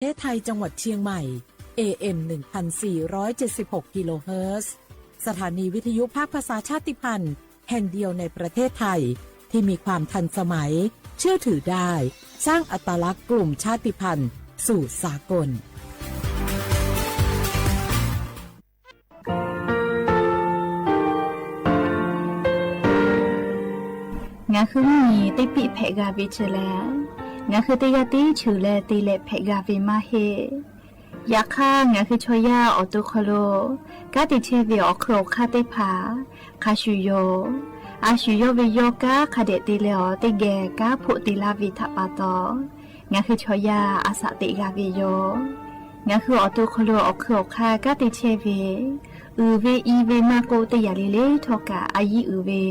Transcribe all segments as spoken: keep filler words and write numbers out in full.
เทศไทย จังหวัดเชียงใหม่ เอเอ็ม หนึ่งพันสี่ร้อยเจ็ดสิบหก กิโลเฮิรตซ์ สถานีวิทยุภาคภาษาชาติพันธุ์แห่งเดียวในประเทศไทย ที่มีความทันสมัย เชื่อถือได้ สร้างอัตลักษณ์กลุ่มชาติพันธุ์สู่สากล ငါဃုမီး တ့ပံၣ်ဖဲးဂၤဝဲဆၢလဲၣ်, ငါဃုတ့ယၤတ့ဆၢလဲၣ် တ့လဲးဖဲးဂၤဝဲမးဟ့ၣ်. ယခါ ငါဃုဆီယါ အီၣ်တူၣ်ခီလိာ် ကါတ့ဆဲးဝဲ အီၣ်ခုၣ်အီၣ်ခါသ့ၣ်တဖၣ် ခါဆူၣ်ယိာ်, အါဆူၣ်ယိာ်ဝဲယိာ်ကါ ခါဒဲးတ့လဲးအီၤ တ့ဂဲၤကါဖိးတ့လၢ်ဝဲထးပာ်တီၢ် ငါဃုဆီယါ အသးသ့ၣ်ဂၤဝဲယိာ်. ငါဃုအီၣ်တူၣ်ခီလိာ် အီၣ်ခုၣ်အီၣ်ခါ ကါတ့ဆဲးဝဲ အုၣ်ဝဲအံၤဝဲမးကိး တ့ယၤလံလံထီၣ်ကး အယံၤအုၣ်ဝဲ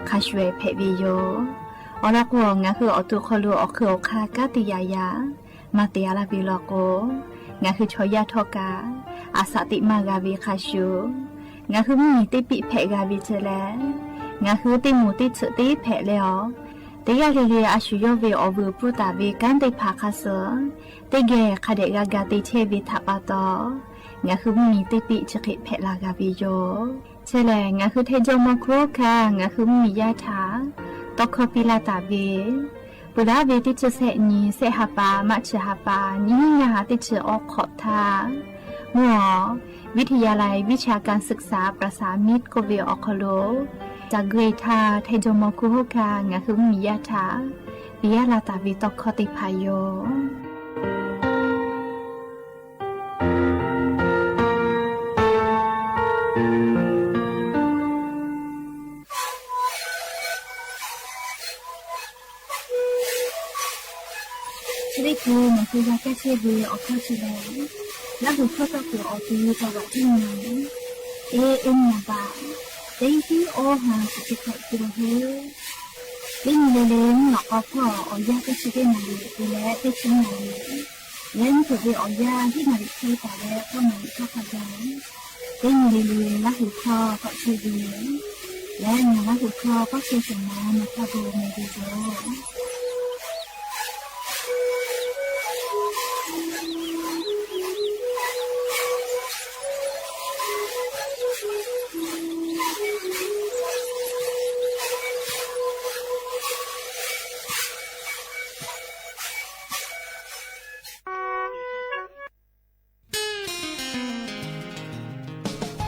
ခါဆူၣ်ဖဲးဝဲယိာ်. အီၤလီၤကိး ငါဃုအီၣ်တူၣ်ခီလိာ် အီၣ်ခုၣ်အီၣ်ခါ ကါတ့ယၤယၤ မၤတ့ၢ်အါလၢ်ဝဲလီၤကိး ငါဃုဆီယါထီၣ်ကး အသးသ့ၣ်မးဂၤဝဲခါဆူၣ်. ငါဃုမီး တ့ပံၣ်ဖဲးဂၤဝဲဆၢလဲၣ်, ငါဃုတ့မူးတ့ဆၢးတ့ဖဲးလၢ် အီၤ တ့ဂၤလံလံ အါဆူၣ်ယိာ်ဝဲ အီၣ်ဝဲအုၣ်ပူၤတၢ်ဝဲ ကါသ့ၣ်တဖၣ်ခါဆၢၣ် တ့ဂဲၤ ခါဒဲးဂၤဂၤတ့ဆဲးဝဲထးပာ်တီၢ် ငါဃုမီး တ့ပံၣ်ဆၢဃ့ဖဲးလၢ်ဂၤဝဲယိာ်. ဆၢလဲၣ် ငါဃုထဲယိမီၤခိၣ်ခါ ငါဃုမီးယါထး တီခီပံလၢ်တၢ်ဝဲ ပှၤလၢအဝဲတ့ဆၢၣ်ဆဲးနံၤ ဆဲးဟးပၢ် မးဆၢၣ်ဟးပၢ် နံၤညါတ့ဆၢၣ်အိၣ်ခိးထါ မ့ၢ်အီၤ วิทยาลัยวิชาการศึกษาประสานมิตร ကိးဝဲအီၤခီလိာ် တၢ်ဂ့ၢ်ထါ ထဲယိမီၤခိၣ်ခါ ငါဃုမီးယါထး ပံလၢ်တၢ်ဝဲတီခီသ့ၣ်တဖၣ်ယိာ်. ဆၢဒ့ၣ်ပူၤ မၤဃုဂၤကဲဆ့ဝဲအီၤခီဆၢလဲၣ်, လၢဟူးခီၣ်သီၣ်ကွံာ်အီၤ ပူၤတၢ်ဝးတံၢ်နၤ เอเอ็ม နံပါတ် သၢ ศูนย์ ศูนย์ ศูนย์ ห้า ศูนย์ ศูนย์ ศูนย์ တ့မူးလ့လ့ နီၢ်ကီၢ်ဖီၣ် အီၣ်ယၢ်တဆံတ့နၣ်ရံၣ် ပူၤလၢတဆံနၣ်ရံၣ် လၢနုာ်ကွံာ်အီၣ်ယၢ် ဟံၣ်နၣ်ရံၣ်ခံတၢ်လၢ ဃုနၣ်ရံၣ်ထီၣ်ခါယါ တ့မူးလ့လ့ လၢဟူးခီၣ်ကွၢ်ဆၢဝဲ လၢနၤလၢဟူးခီၣ်ကွၢ်ဆၢသ့ၣ်မၤ နၢ်ပၢၢ်ဘိးမဲာ်ဒ်သိး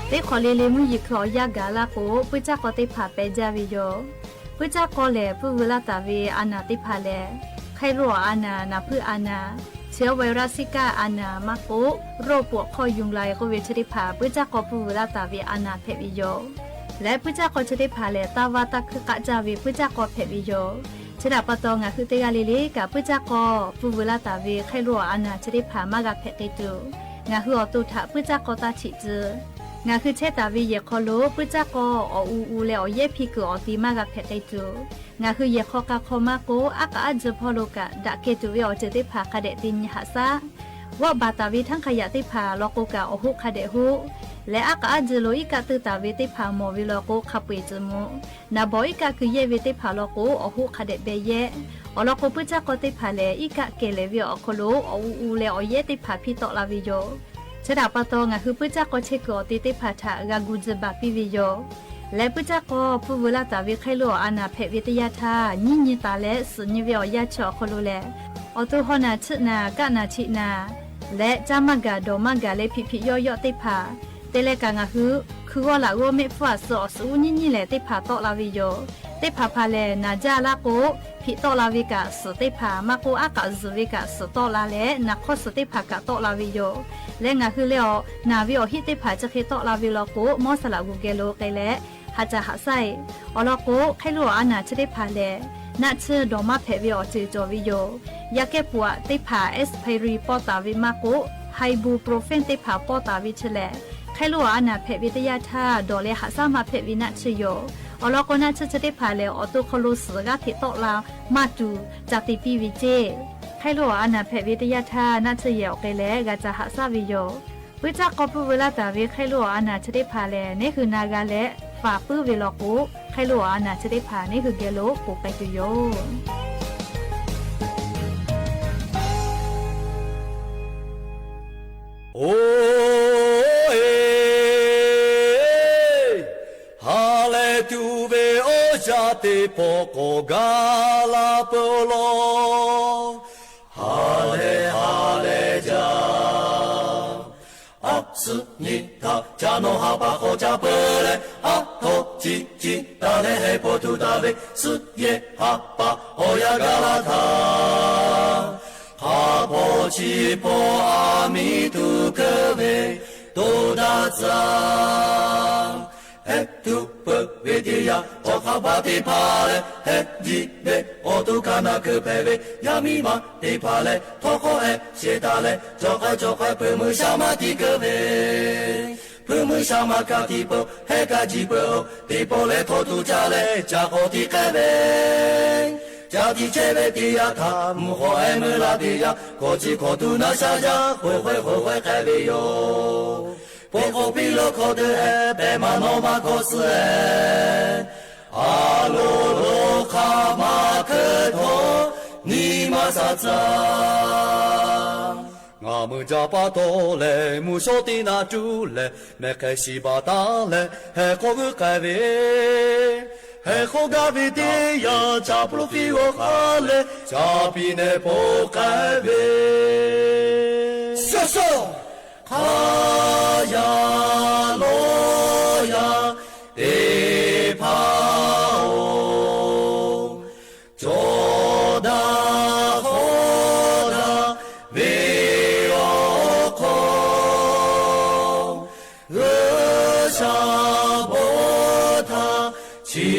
တ့ခီလ့လ့ မုၢ်ယံၤခုၣ်အီၣ်ယၢ်ဂၤလၢ်ကိး ပုၢ်ကၠၢ်ကီၢ်သ့ၣ်တဖၣ်ပဲာ်ဒၣ်ဝဲယိာ်. ပုၢ်ကၠၢ်ကီၢ်လဲၣ် ပုၢ်ဝဲလၢ်တၢ်ဝဲအါနၢ်သ့ၣ်တဖၣ်လဲၣ်, ခဲလိာ်အီၣ်အါနၢ်, နၢ်ဖုအါနၢ်, ဆဲးဝဲရၣ်စံကၣ်အါနၢ် မးကိး ရိၣ်ပှီၣ်ခီၣ်ယူၤလၢ် ကိးဝဲဆၢသ့ၣ်တဖၣ် ပုၢ်ကၠၢ်ကီၢ်ပုၢ်ဝဲလၢ်တၢ်ဝဲအါနၢ်ဖဲးဝဲယိာ်. လၢပုၢ်ကၠၢ်ကီၢ်ဆၢသ့ၣ်တဖၣ်လဲၣ် တၢ်ဝၢ်တၢ်ခုၣ်ကးစၢ်ဝဲ ပုၢ်ကၠၢ်ကီၢ်ဖဲးဝဲယိာ်. ဆၢဒၣ်ပၢၢ်တီ ငါဃုတ့ဂၤလ့လ့ ကးပုၢ်ကၠၢ်ကီၢ်ပုၢ်ဝဲလၢ်တၢ်ဝဲ ခဲလိာ်အီၣ်အါနၢ်ဆၢသ့ၣ်တဖၣ် မၤဂၤဖဲးက့ၤတုၤ ငါဃုအီၣ်တိၢ်ထး ပုၢ်ကၠၢ်ကီၢ်တၢ်ထံၣ်တုၤ ငါဃုဆဲးတၢ်ဝဲယဲၢ်ခီလိာ် ပုၢ်ကၠၢ်ကီၢ်အီၣ်အူအူလၢအီၣ်ယဲၢ်ဖံးကုၢ်အီၣ်သံ မၤဂၤဖဲးက့ၤတုၤ ငါဃုယဲၢ်ခီကၤခီမးကိး အါကအါယၢၤဖီလိာ်ကး ဒၣ်ကဲၤတုၤဝဲအီၤစၢၤသ့ၣ်တဖၣ် ခါဒဲးတ့နံၤဟးစၢ် ဂီၢ်ဘၣ်တၢ်ဝဲထၢ်ခါယၢၣ်သ့ၣ်တဖၣ်လီၤကိးကး အီၣ်ဟူးခါဒဲးဟူး လၢအါကအါယၢၤလိာ် အံကၣ်တုၤတၢ်ဝဲသ့ၣ်တဖၣ် မီၢ်ဝဲလီၤကိး ခးပှဲၤစုမူး နၢ်ဘီအံကၣ်ကုာ်ယဲၢ်ဝဲသ့ၣ်တဖၣ်လီၤကိး အီၣ်ဟူးခါဒဲးဘဲယဲၢ် အီၤလီၤကိး ပုၢ်ကၠၢ်ကီၢ်သ့ၣ်တဖၣ်လဲၣ် အံကၣ်ကဲၤလဲၤဝဲအီၤခီလိာ် အီၣ်အူအူလၢအီၣ်ယဲၢ်သ့ၣ်တဖၣ် ဖံးတီၣ်လၢ်ဝဲယိာ်. ဆၢဒၣ်ပၢၢ်တီ ငါဃုပုၢ်ကၠၢ်ကီၢ်ဆဲးကုၢ်အီၣ်သံသ့ၣ်တဖၣ်ထး ဂၤဂုာ်စၢၤဘၣ်ပံဝဲယိာ်. လၢပုၢ်ကၠၢ်ကီၢ်ပုၢ်ဝဲလၢ်တၢ်ဝဲ ခဲလိာ်အီၣ်အါနၢ်ဖဲးဝဲတယၢ်ထါ ညံညံတၢ်လၢ စူၣ်ညံဝဲအီၣ်ယၢ်ဆၢအီၤခီလိာ်လဲၣ် အီၣ်တိၢ်ဟီၣ်နၢ် ထံၣ်နၢ် ကၣ်နၢ်ထံၣ်နၢ် လၢကၠၢ်မၤဂၤ ဒိးမၤဂၤလၢဖံးဖံးယီၢ်ယီၢ်သ့ၣ်တဖၣ် တဲလဲၤကး ငါဃု ခုဂီၢ်လၢဂီၢ် မ့ၣ်ဖှီၣ်အစၢၤအီၣ် စူၣ်အူညံညံလဲၣ် သ့ၣ်တဖၣ်တီၣ်လၢ်ဝဲယိာ်. သ့ၣ်တဖၣ်ဖးလဲၣ် နၢ်ယၢ်လၢ်ကိး ဖံးတီၣ်လၢ်ဝဲကး စူၣ်သ့ၣ်တဖၣ် မးကိး အါကအါယၢၤဝဲကး စူၣ်တီၣ်လၢ်လဲၣ် နၢ်ခီစူၣ်သ့ၣ်တဖၣ်ကးတီၣ်လၢ်ဝဲယိာ်. လၢငါဃုလၢအီၤ နၢ်ဝဲအီၣ်ဟံၣ်သ့ၣ်တဖၣ် ကၠၢခ့တီၣ်လၢ်ဝဲလီၤကိး မ်စၢလးဂူၤကဲလိာ်ကဲလဲၣ် ဟးစၢ်ဟးစၢ်အံၤ အီၤလီၤကိး ခဲလိာ်အီၣ်အါနၢ်ဆၢသ့ၣ်တဖၣ်လဲၣ် နၢ်ဆၢဒိးမၤဖဲးဝဲအီၤစၢၤကၠီၤဝဲယိာ်. ယၢ်ကဲပူးသ့ၣ်တဖၣ် expiry ပီၣ်တၢ်ဝဲမးကိး ibuprofen သ့ၣ်တဖၣ်ပီၣ်တၢ်ဝဲဆၢလဲၣ် ခဲလိာ်အီၣ်အါနၢ်ဖဲးဝဲတယၢ်ထါ ဒိးလဲၤဟးစၢ်မၤဖဲးဝဲနၢ်ဆၢယိာ်. အီၤလီၤကိး နၢ်ဆၢဆၢသ့ၣ်တဖၣ်လဲၣ် အီၣ်တိၢ်ခီလိာ်စူၣ်ဂၤထံးတီၣ်လၢ်မးတုၤ ကၠၢ်တံၢ်ပံဝဲစ့ၢ် ခဲလိာ်အီၣ်အါနၢ်ဖဲးဝဲတယၢ်ထါ နၢ်ဆၢယဲၢ်အီၤကဲလဲၣ် ဂၤစၢ်ဟးစၢ်ဝဲယိာ်. ပုၢ်ကၠၢ်ကီၢ်ပုၢ်ဝဲလၢ်တၢ်ဝဲ ခဲလိာ်အီၣ်အါနၢ်ဆၢသ့ၣ်တဖၣ်လဲၣ် န့ၣ်ဃုနၤဂၤလဲၣ် ဖးပၢဝဲလီၤကိး ခဲလိာ်အီၣ်အါနၢ်ဆၢသ့ၣ်တဖၣ် န့ၣ်ဃုဂဲၤလိာ်ကိးကဲတုၤယိာ်. เต๋ปอก็กาละเป๋าลอ ฮาเล ฮาเลจ๊ะ อัสมิทา จ๊ะหนอ ฮาปาขอจ๊ะเป๋าแล อะโท จิจิตาเล เฮปอตุตาเว สุเย ฮาปา ออยากาละทา ข้าพ่อจีพ่ออามีตุเกเว โตดาจา เฮตุเปวิทยา จอข้าพาติพาเล เฮจิเว โอตุกานาคือเปเว ยามีมาติพาเล ทอคอเอเชตาเล จอข้าจอข้าเปมือชามาติเกเว เปมือชามาคาติเป เฮกาจิเปโอ ติเปาเล โทตุจาเล จาโคติเกเว จาติเชเวติยาธา มุโคเอมือลาติยา โคจิโคตุนาชาญา โคเควโคเควเกเวโย โปโคปิโลโคเตเอ เปมาโนมาโคเสเอ อาโลโลคามาเคโท นิมาสาจา งามือจาปาโตเล มูโชตินาจูเล แม่แคชิบาตาเล เฮโคกึกไกเว เฮโคกาวิติยา จาปลุกฟิโอคาเล จาปีเนโปกไกเว โซโซ ขายาโลยา เตพาโอ โจดาโคดา เวโอโค เอชาโบทา ชิ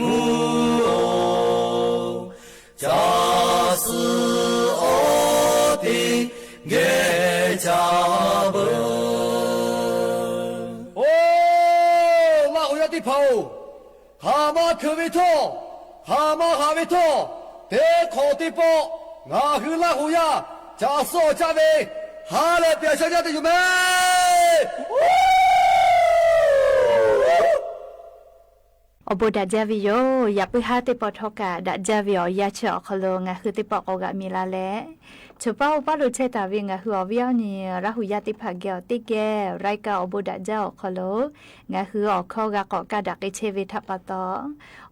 มูโอ จาสือโอติ เงจาเบอ โอ้ ละหุยาติเผา หามาคือวิโท หามาหาวิโท เตขอติโป งาคือละหุยา จะโซจะเว หาแลเปียชะยะติอยู่แม่ อโบดะจ๊ะเวโย อย่าปื้อฮ้าเตปอทอกะ ดะจ๊ะเวออยาเชออคอโล งาคือเตปอก็กะมีลาแล เชิญป้าโอป้าโลเชตาเว งาคือออวิออนี่ ละหุยาเตผาแกวเตแก รายการอโบดะจ๊ะอคอโล งาคือออคอกะกอกะดะเกเชเวทะปาตอ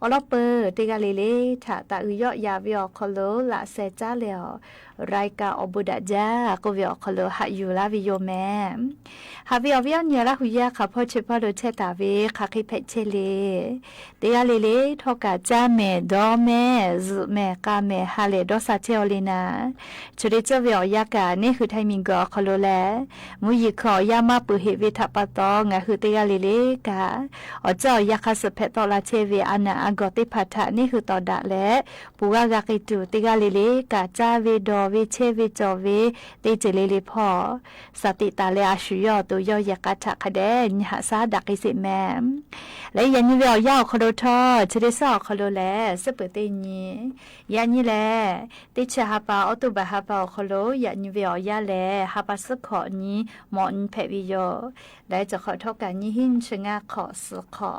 ออลอเปอ เตกะเลเล ถะตะอือเยาะยาเวอคอโล ละแซจ้าแลออ รายการอโบดะจ๊ะ โกเวอคอโล หะอยู่ลาเวโยแม หาเวอวิออนี่ ละหุยาค่ะ พ่อเชอป้าโลเชตาเว ค่ะ คิดเพ็ดเชเล เตกะเลเล ทอกะจ๊ะแม่ ดอแม่ จึแม่ กาแม่ หาแลดอสาเชออเลนา เชอเดเจอเวออยากะ เนคือไทยมีกอคอโลแล มุยหยีขอยามาเปือเหตุเวทะปาตอ งาคือเตกะเลเลกะ ออเจ้าอยากค่ะ สืบเพ็ดตอลาเชเว อานาอากอเตผาถะ เนคือตอดะแล ปูกะกะกีตู เตกะเลเลกะ จ๊ะเวดอเวเชเวจอเว เตเจเลเลพ่อ สติตาแลอาชุยอ ตูยอแยกะถะคะแดน หะซาดะกีสิแม และยานี้เวออยาอคอโลทอ เชอเดเซออคอโลแล เสเปิดเตนี้ ยานี้แล เตเชอหาปา ออตูบาหาปาอคอโล ยานี้เวออยาแล หาปาสึกขอนี้ หมอนี้แผดวิโย และจะขอทอกะนี้หิ้นเชองาขอสึกขอ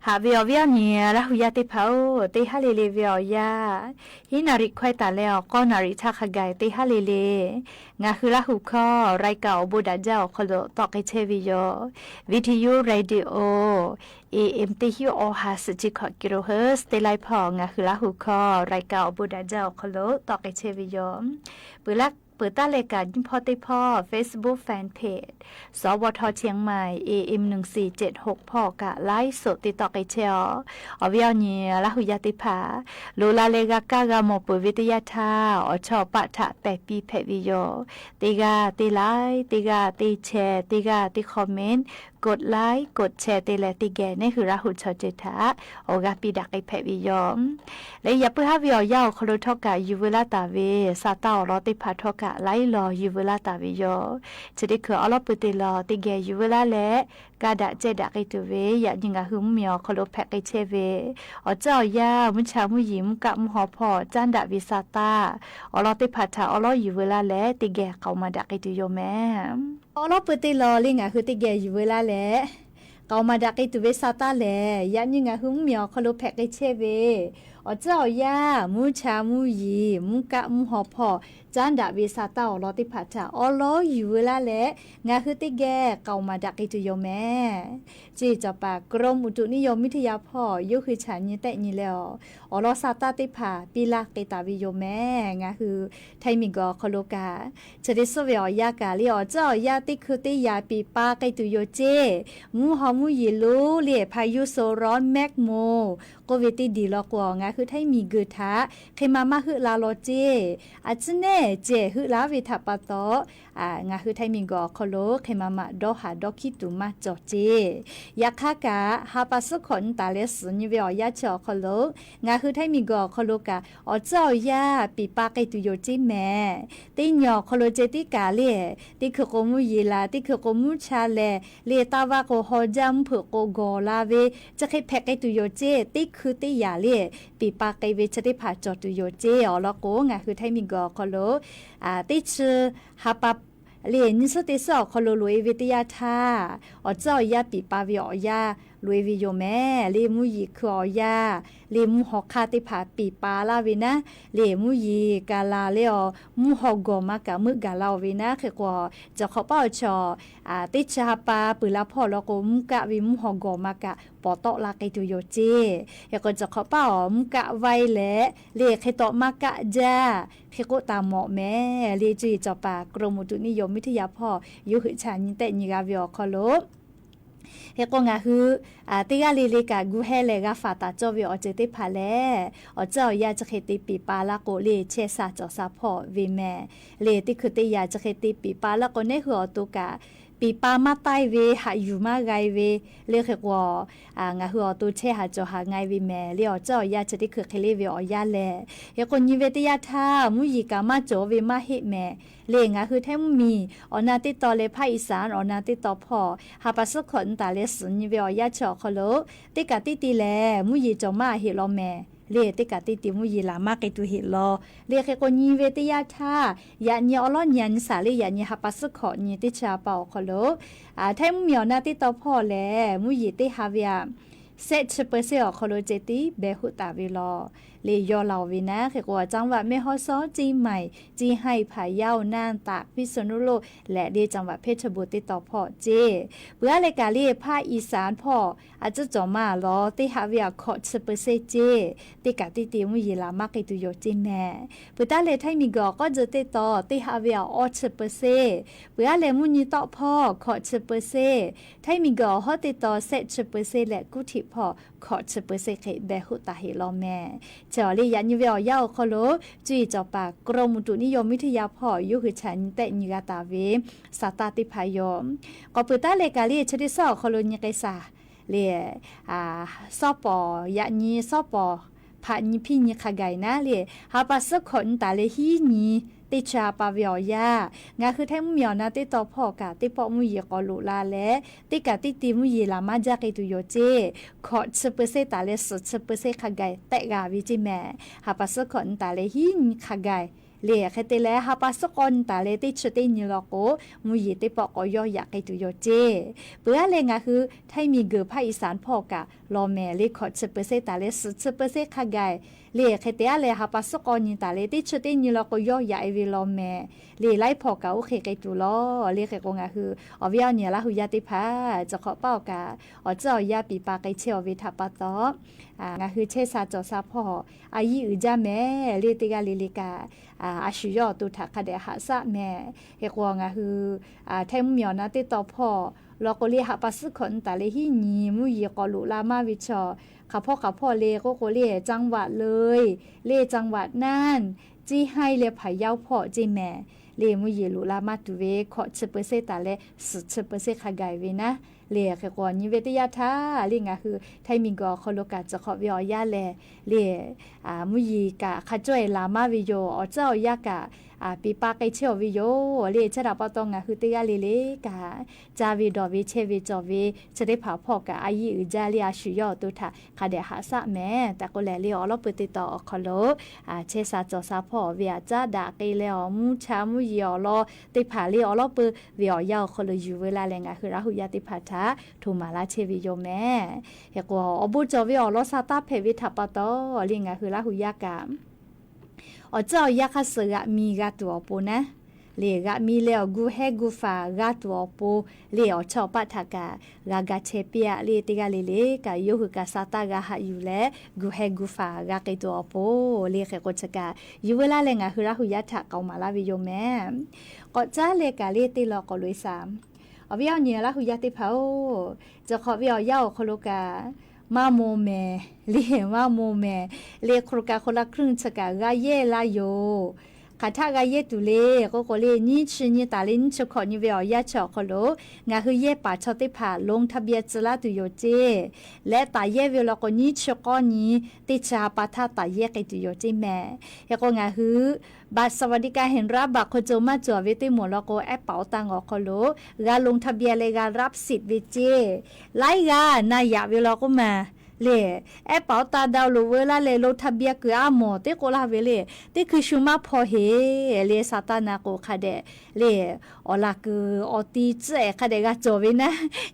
หาเวอวิออนี่ ละหุยาเตผา เตหาเลเลเวออยา หิ้นนาริควายตาแลออ ก็นาริทาคะไก เตหาเลเล งาคือละหุคอ รายการอโบดะจ๊ะอคอโล ตอเกเชวิโย วิทยุเรดิโอ เอเอ็ม เตหิ้วออห้าสิบเจ็ดกิโลเฮิรตซ์ เตไลพองาคือละหุคอ รายการอโบดะจ๊ะอคอโล ตอเกเชวิโย ปือลัก ปือต้านรายการนี้พ่อเตพ่อ เฟซบุ๊กแฟนเพจ สวท เชียงใหม่ เอเอ็ม หนึ่งสี่เจ็ดหก พ่อกะไลฟ์สดติดต่อเกเชออ ออวิออนี่ ละหุยาเตผา โลลาเลกากากาหมอเปิดวิทยาท่า ออชอปะถะแปดปีแผดวิโย เตกาเตไลค์ เตกาเตแชร์ เตกาเตคอมเมนต์ กดไลค์ กดแชร์เตแลเตแก เน่หื้อละหุชอเจอถะ ออกาปีดักไอแผดวิโย และอย่าปื้อฮ้าเวออยาอคอโลทอกะ อยู่เวลาตาเว ซาตาออลอเตผาทอกะ ไลค์ลอ อยู่เวลาตาเวโย เชอเดเขอออลอปือเตลอ เตแกอยู่เวลาแล กาดะแจดักไอตูเว ยะยิงกะหื้อเมียวอคอโลแผดไกเชเว ออเจ้าออยา มุชามุหญิง มุกะมุหอผ่อ จ้านดะเวซาตา ออลอเตผาถะ ออลออยู่เวลาแล เตแกเขามาดักไอตูโยแม ออลอปือเตลอ ลิงกะหื้อเตแกอยู่เวลาแล เขามาดักไอตูเวซาตาแล ยะยิงกะหื้อเมียวอคอโลแผดไกเชเว ออเจ้าออยา มุชามุหญิง มุกะมุหอผ่อ စၢၢ်ဒၣ်ဝဲ ซานต้า อ่อนลอเต๊อะผ่า ถ้าอ่อนลออยู่เวลาแล งาฮื้อเต๊อะแก เก่ามาดะเกยตูโยแม เจ้าจ๋อปา กรมอุตุนิยมวิทยาพ่อ ยกหื้อฉา นี้แต๊ะนี้แล อ่อนลอซานต้าเต๊อะผ่า ปีลาเกยต๋าเวโยแม งาฮื้อไทยมีเกิลคอโลกา เชิญได้สู้เวออกยากา เรียกออกเจ้าออกยาเต๊อะคือเต๊อะยา ปิ๊บปาเกยตูโยเจ้ หมู่ฮอหมู่หยีหลู เรียกพายุโซนร้อนแมคโม โกวิดตี้ดีลอกกั๋ว งาฮื้อไทยมีเกิลถ้า เกยมาม่าหื้อลาลอเจ้ อาจึงแน่เจ้หื้อลาเวถ้าปาต๊อ อ่า งาฮื้อไทยมีเกิลคอโล เกยมาม่าดอหาดอขี้ตั๋วมาจ่อเจ้ ยาคากา ฮาปาซื้อขอดต๋าแล สือนี้เวออกยาเชออกคอโล งาฮื้อไทยมีเกิลคอโลกา ออกเจ้าออกยา ปิ๊บปาเกยตูโยเจ้แม ตี้เหนียวคอโลเจ้ตี้กาเล่ ตี้คือโกหมู่หยีลา ตี้คือโกหมู่ชายแล เล่ ตาว่าโกฮอจ้ำเผิกโกก่อลาเว จะเกยแผกเกยตูโยเจ้ ตี้คือเต๊อะยาเล่ ปิ๊บปาเกยเว จะได้ผ่าจ่อตูโยเจ้ อ่อนลอกั๋ว งาฮื้อไทยมีเกิลคอโล อ่า ตี้ชื่อ ฮาปา เล่ นี้ซื้อเต๊อะซื้อออกคอโล หลวยเวเต๊อะยาถ้า ออกเจ้าออกยาปิ๊บปาเวออกยา หลวยเวโยแม เล่ หมู่หยีคือออกยา เล่ หมู่ฮอคาเต๊อะผ่าปิ๊บปาลาเวนะ เล่ หมู่หยีกาลาเล่ออ หมู่ฮอก่อมากะมึกกาลาเวนะ เกยกั๋ว จะขอเป้าชอ อ่า ตี้ชื่อฮาปา ปื้อลาพ่อลอกั๋ว หมู่กะเว หมู่ฮอก่อมากะ ปอต๊อกลาเกยตูโยเจ้ เกยกั๋วจะขอเป้า หมู่กะไวแล เล่ เกยต๊อกมากะจ้า เกยกั๋วต๋าหมอแม เล่ เจ้าจ๋อปา กรมอุตุนิยมวิทยาพ่อ ยกหื้อฉา นี้แต๊ะนี้กาเวออกคอโล เกยกั๋วงาฮื้อ อ่า ตี้กาเล่เล่กา กู้แฮแลกา ฝากต๋าจ้อเวออกเจิงเต๊อะผ่าแล ออกเจ้าออกยาจะเกยเตปิ๊บปาลากั๋ว เล่ แชร์ซาจ่อซาพ่อเวแม เล่ ตี้คือเต๊อะยาจะเกยเตปิ๊บปาลากั๋ว เน่หื้อออกตั๋วกา ปิ๊บปามาใต้เว หาอยู่มาไกลเว เล่ เกยกั๋ว อ่า งาฮื้อออกตั๋วแชร์หาจ่อหาไงเวแม เล่ ออกเจ้าออกยาจะตี้คือเกยเล่เวออกยาแล เกยกั๋วนี้เวเต๊อะยาถ้า หมู่หยีกามาจ่อเวมาเฮะแม เล่ งาฮื้อไทยหมู่หมี อ่อนนาเต๊อะตอ เล่ ภาคอีสาน อ่อนนาเต๊อะตอพ่อ ฮาปาซื้อขอดต๋าแล สือนี้เวออกยาเชออกคอโล เต๊อะกาตี้ตีแล หมู่หยีจ่อมาเฮะลอแม เล่ เต๊อะกาตี้ตี หมู่หยีลามาเกยตูเฮะลอ เล่ เกยกั๋วนี้เวเต๊อะยาถ้า ยานี้อ่อนลอเยียะสา เล่ ยานี้ฮาปาซื้อขอดนี้ ตี้ชื่อฮาปาออกคอโล อ่า ไทยหมู่หมีอ่อนนาเต๊อะตอพ่อแล หมู่หยีเต๊อะหาเวอะ เซาสิบเปอร์เซ็นต์ ออกคอโลเจ้ตี้ แบหื้อต๋าเวลอ เล่ ยอลาวเวนะ เกยกั๋ว จังหวัดแม่ฮ่องสอน เจียงใหม่ เจียงฮาย พะเยา น่าน ตาก พิษณุโลก และเล่ จังหวัดเพชรบูรณ์เต๊อะตอพ่อเจ้ ปื้อเล่กาเล่ ภาคอีสานพ่อ อาจจะจ่อมาลอ เต๊อะหาเวอะ ขอดสิบเปอร์เซ็นต์ เจ้ เต๊อะกาตี้ตี หมู่หยีลามาเกยตูโยเจ้แม ปื้อตาเล่ ไทยหมู่เกาะก็จะเต๊อะตอ เต๊อะหาเวอะ ออสิบเปอร์เซ็นต์ ปื้อเล่ หมู่นี้ต๊อกพ่อ ขอดสิบเปอร์เซ็นต์ ไทยหมู่เกาะฮอเต๊อะตอ เซาสิบเปอร์เซ็นต์ และกู้ถิบพ่อ ขอดสิบเปอร์เซ็นต์ เกยแบหื้อต๋าเฮะลอแม เจ้าเล่ ยานี้เวออกยาออกคอโล เจ้าจ๋อปา กรมอุตุนิยมวิทยาพ่อ ยกหื้อฉา นี้แต๊ะนี้กาต๋าเว ซานต้าตี้ผายอม ก็ปื้อตาเล่กาเล่ เชิญได้สู้ออกคอโลนี้เกยสา เล่ อ่า ซอปอ ยานี้ซอปอ ผานี้พีนี้คาไกนะ เล่ ฮาปาซื้อขอดต๋าเล่ ฮีนี้ ตี้ชื่อฮาปาเวออกยา งาฮื้อไทยหมู่หมีอ่อนนาเต๊อะตอพ่อกา ตี้ปอกหมู่หยีก่อลุลาแล เต๊อะกาตี้ตี หมู่หยีลามาจ้าเกยตูโยเจ้ ขอดสิบเปอร์เซ็นต์ ต๋าเล่ สิบเปอร์เซ็นต์ คาไก แต๊ะกาเวเจ้แม ฮาปาซื้อขอดต๋าเล่ ฮีนี้คาไก เล่ เกยเตเล่ ฮาปาซื้อขอดต๋าเล่ ตี้ชื่อตี้นี้ลอโก หมู่หยีตี้ปอกก็ยอหยาเกยตูโยเจ้ ปื้อเล่ งาฮื้อไทยหมู่เกาะภาคอีสานพ่อกา ลอแม เล่ ขอดสิบเปอร์เซ็นต์ ต๋าเล่ สิบเปอร์เซ็นต์ คาไก เล่ เกยเตเล่ ฮาปาซื้อขอดต๋าเล่ ตี้ชื่อตี้นี้ลอโก ยอหยาเอเวลอแม เล่ ไล่พ่อกาอู้เกยเกยตูลอ เล่ เกยกั๋วงาฮื้อ ออเวียเนียละฮูยาตี้ผา จะขอเป้ากา ออกเจ้าออกยาปิ๊บปาเกยเชออกเวถ้าปาต๊อ อ่า งาฮื้อเชซาจ่อซาพ่อ อายีอือจ้าแม เล่ ตี้กาเล่เล่กา อ่า อาสุยอดตูถาคาแดะหาสะแม เกยกั๋วงาฮื้อ อ่า ไทยหมู่หมีอ่อนนาเต๊อะตอพ่อ ลอโกเล่ ฮาปาซื้อขอดต๋าเล่ ฮีนี้ หมู่หยีก่อลุลามาเวชอ ขาพ่อขาพ่อเล่ ก็โกเล่ จังหวัดเลย เล่ จังหวัดน่าน เจียงฮาย เล่ พะเยาพ่อเจ้แม เล่ หมู่หยีลุลามาตูเว ขอดสิบเปอร์เซ็นต์ ต๋าเล่ สิบเปอร์เซ็นต์ คาไกเวนะ เล่ เกยกั๋วนี้เวเตยาธา เล่ งาฮื้อไทยหมู่เกาะคอโลกา จะขอเวออกยาแล เล่ อ่า หมู่หยีกา คาจ้อยลามาเวโย ออกเจ้าออกยากา อ่า ปิ๊บปาเกยเชออกเวโย เล่ ชะดาปอตอง งาฮื้อตี้กาเล่เล่กา จาเวดอเวเชเวจอเว จะได้ผาพ่อกา อายีอือจ้า เล่ อาสุยอดตูถาคาแดะหาสะแม ตะโกแล เล่ ออลอเปอร์ตี้ต่อออกคอโล อ่า เชซาจ่อซาพ่อเวอาจ้าดาเกยแล ออหมู่ชาหมู่หยีออลอตี้ผา เล่ ออลอเปอร์เวออกยาออกคอโล อยู่เวลาแล งาฮื้อละฮูยาตี้ผาถา โทรมาลาเชเวโยแม เกยกั๋วออบูจอเวออกลอซาตาแผดเวถ้าปาต๊อ เล่ งาฮื้อละฮูยากา အီၤ အီၤယၢ်ခါစၢၢ်ဂၤမံၤဂၤတူၢ်အီၤပိၤနၤ လၢဂၤမံၤလၢအီၤ ဂူာ်ဟဲဂူာ်ဖၣ်ဂၤတူၢ်အီၤပိၤ လၢအီၤဆီၣ်ပာ်ထးကး ဂၤဂၤဆဲးပျးလၢတဂၤလၢ်လၢ် ကယိဟူးကးစၢ်တၢ်ဂၤဟးယူၢ်လၢ ဂူာ်ဟဲဂူာ်ဖၣ်ဂၤက့ၤတူၢ်အီၤပိၤ လၢဃဲးကိးဆၢကး ယဝဲလၢ်လၢ် ငါဟုရၢ်ဟူယၢ်ထးကီးမးလၢ်ဝဲယိၤမဲ ကီးကၠါလဲၤကးလၢတ့ၢ်လီၤကီးလိာ်စၢ် အဝဲအီၤ ညီလၢ်ဟူယၢ်သ့ၣ်တဖၣ်ဧၢ, စခီးဝဲအီၤယၢ်အီၤခီလိာ်ကး မၤမိၢ်မဲာ် လၢမၤမိၢ်မဲာ် လၢ โครงการคนละครึ่ง ဆၢကး ဂၤယဲၢ်လါယိၤ ခးထးဂၤယဲၢ်တုၤလၢ ကိးကိးလၢ နံၣ်ဆံနံၣ်တၢ်လၢနံၣ်ဆံခီၣ်နံၣ် ဝဲအီၤယၢ်ဆၢအီၤခီလိာ် ငါဟုယဲၢ်ပာ်ဆီၣ်သ့ၣ်တဖၣ် ลงทะเบียน စၢၤလၢ်တုၤယိၤစ့ၢ် လၢတၢ်ယဲၢ်ဝဲလီၤကိး နံၣ်ဆံဃိးနံၣ် တ့ၢ်ဆၢဟးပာ်ထးတၢ်ယဲၢ်က့ၤတုၤယိၤစ့ၢ်မဲာ် ဟဲကိး ငါဟု บัตรสวัสดิการแห่งรัฐ ဘၣ်ခိၣ်ကၠိမး စၢၤဝဲသ့ၣ်မိၢ်လီၤကိး แอปเป๋าตัง အီၤခီလိာ် ဂၤ ลงทะเบียน လၢဂၤ รับสิทธิ์ ဝဲစ့ၢ် လၢဂၤ နၤယၤဝဲလီၤကိးမး လၢ แอปเป๋าตัง ดาวน์โหลด ဝဲလၢ်လၢ ลงทะเบียน က့ၤအါမးသ့ကိးလၢ်ဝဲလၢ် သ့ခုဆူမးဖီဟ့ၣ် လၢစၢ်တၢ်နၢ်ကိးခါဒဲး လၢ အီၤလၢ်ကုာ်အီၤတံၤစဲးခါဒဲး ဂၤစၢၤဝဲနၤ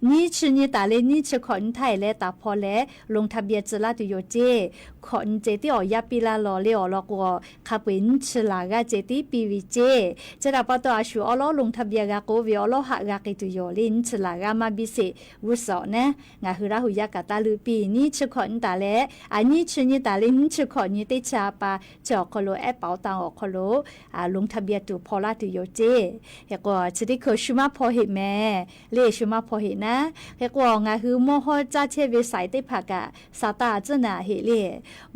နံၣ်ဆံနံၣ်တၢ်လၢနံၣ်ဆံခီၣ်နံၣ် ထဲလဲၤတၢ်ဖီလဲၣ် ลงทะเบียน စၢၤလၢ်တုၤယိၤစ့ၢ် ခီၣ်နံၣ်စ့ၢ် တ့ၢ်အီၤယၢ်ပံလၢ်လီၤ လၢအီၤလီၤကိး ခးပှ့ၤနံၣ်ဆံလၢ်ဂၤစ့ၢ် တ့ၢ်ပံဝံၤစ့ၢ် ဆၢတၢ်ပာ်တီၢ်အဆူၣ်အီလီၤ ลงทะเบียน ဂၤကိးဝဲအီၤလီၤ ဟးဂၤက့ၤတုၤယိၤလၢနံၣ်ဆံလၢ်ဂၤ မၤဘံစ့ၢ် ဝူစၣ်နၤ ငါဟုရၢ်ဟူယၢ်ကးတၢ်လုးပံ နံၣ်ဆံခီၣ်နံၣ်တၢ်လၢ အနံၣ်ဆံနံၣ်တၢ်လၢနံၣ်ဆံခီၣ်နံၣ် တ့ၢ်ဆၢဟးပာ် ဆၢအီၤခီလိာ် แอปเป๋าตัง အီၤခီလိာ် ลงทะเบียน တူၢ်ဖီလၢ်တုၤယိၤစ့ၢ် ဟဲကိး ဆၢတ့ၢ်ခုဆူမးဖီဟ့ၣ်မဲာ် လၢဆူမးဖီဟ့ၣ်နၤ ဟဲကိး ငါဟုမီၢ်ဟီၣ်စၢ်ဆဲးဝဲစဲးသ့ၣ်တဖၣ်ကး စၢ်တၢ်အစၢၢ်နၤဟ့ၣ်လၢ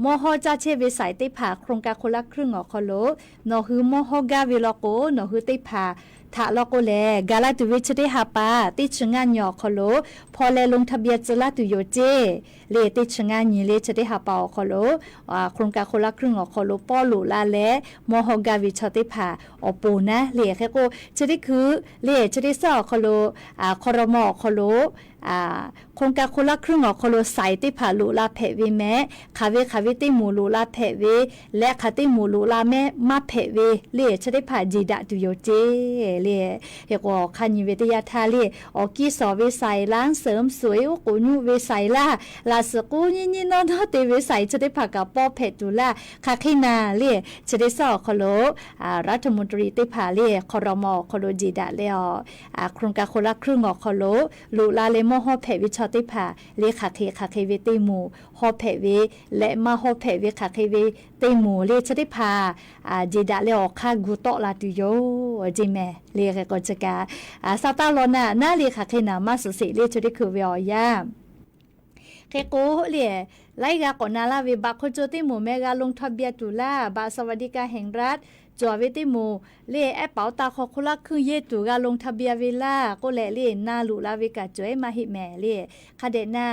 မီၢ်ဟီၣ်စၢ်ဆဲးဝဲစဲးသ့ၣ်တဖၣ် โครงการคนละครึ่ง အီၤခီလိာ် နီၢ်ဟုမီၢ်ဟီၣ်ဂၤဝဲလီၤကိး နီၢ်ဟုသ့ၣ်တဖၣ် ထးလီၤကိးလဲၣ် ဂၤလၢ်တုၤဝဲဆၢတ့ၢ်ဟးပာ် တ့ၢ်ဆၢနံၣ်အီၤခီလိာ် ဖီလဲၣ် ลงทะเบียน စၢၤလၢ်တုၤယိၤစ့ၢ် လၢတ့ၢ်ဆၢနံၣ်လၢဆၢတ့ၢ်ဟးပာ်အီၤခီလိာ် โครงการคนละครึ่ง အီၤခီလိာ် ပီၣ်လိာ်လၢ်လၢ မီၢ်ဟီၣ်ဂၤဝဲဆီၣ်သ့ၣ်တဖၣ်အီၤပိၤနၤ လၢဟဲကိး ဆၢတ့ၢ်ခု လၢဆၢတ့ၢ်စၢ်အီၤခီလိာ် ครม အီၤခီလိာ် โครงการคนละครึ่ง အီၤခီလိာ် စဲးသ့ၣ်တဖၣ်လိာ်လၢ်ဖဲးဝဲမဲာ် ခးဝဲခးဝဲသ့ၣ်မူၤလိာ်လၢ်ဖဲးဝဲ လၢခးသ့ၣ်မူၤလိာ်လၢ်မဲာ် မၤဖဲးဝဲ လၢဆၢတ့ၢ်တဖၣ် က့ၤဒၣ်တုၤယိၤစ့ၢ် လၢ ဟဲကိး ခါနံၣ်ဝဲတယၢ်ထါလၢ အီၣ်ကံၢ်စီၣ်ဝဲစဲးလၢ် เสริมสวย အိၣ်ကိးညူဝဲစဲးလၢ် လၢစကူညီညီနီၢ်နီၢ်တ့ၢ်ဝဲစဲး ဆၢတ့ၢ်တဖၣ်ကးပီၣ်ဖဲးတုၤလၢ် ခးဃ့နၤလၢ ဆၢတ့ၢ်စၢ်အီၤခီလိာ် รัฐมนตรี သ့ၣ်တဖၣ်လၢ ครม အီၤခီလိာ် က့ၤဒၣ်လၢအီၤ โครงการคนละครึ่ง အီၤခီလိာ် လိာ်လၢ်လၢမီၢ်ဟီၣ်ဖဲးဝဲဆီၣ်သ့ၣ်တဖၣ် လၢခးဃ့ခးဃ့ဝဲသ့ၣ်မူၤ ဟီၣ်ဖဲးဝဲ လၢမၤဟီၣ်ဖဲးဝဲခးဃ့ဝဲသ့ၣ်မူၤ လၢဆၢတ့ၢ်တဖၣ် က့ၤဒၣ်လၢအီၤခါ ဂုၤတီၣ်လၢ်တုၤယိၤ က့ၤမဲာ် လၢဟဲကိးဆၢကး စၢ်တၢ်လီၤနၤ နၤလၢခးဃ့နၤ မၤစၢၤစ့ၢ် လၢဆၢတ့ၢ်ခုဝဲအီၤယၤ ဟဲကိးလၢ လၢဂၤကိးနၤလၢ်ဝဲ ဘၣ်ခိၣ်ကၠိသ့ၣ်မူၤမဲာ် ဂၤ ลงทะเบียน တုၤလၢ် บัตรสวัสดิการแห่งรัฐ စၢၤဝဲသ့ၣ်မူၤ လၢ แอปเป๋าตัง คนละครึ่ง ယဲၢ်တုၤ ဂၤ ลงทะเบียน ဝဲလၢ် ကိးလဲၣ်လၢ နၤလိာ်လၢ်ဝဲကးစၢၤမးဟ့ၣ်မဲာ်လၢ ခါဒဲးနၤ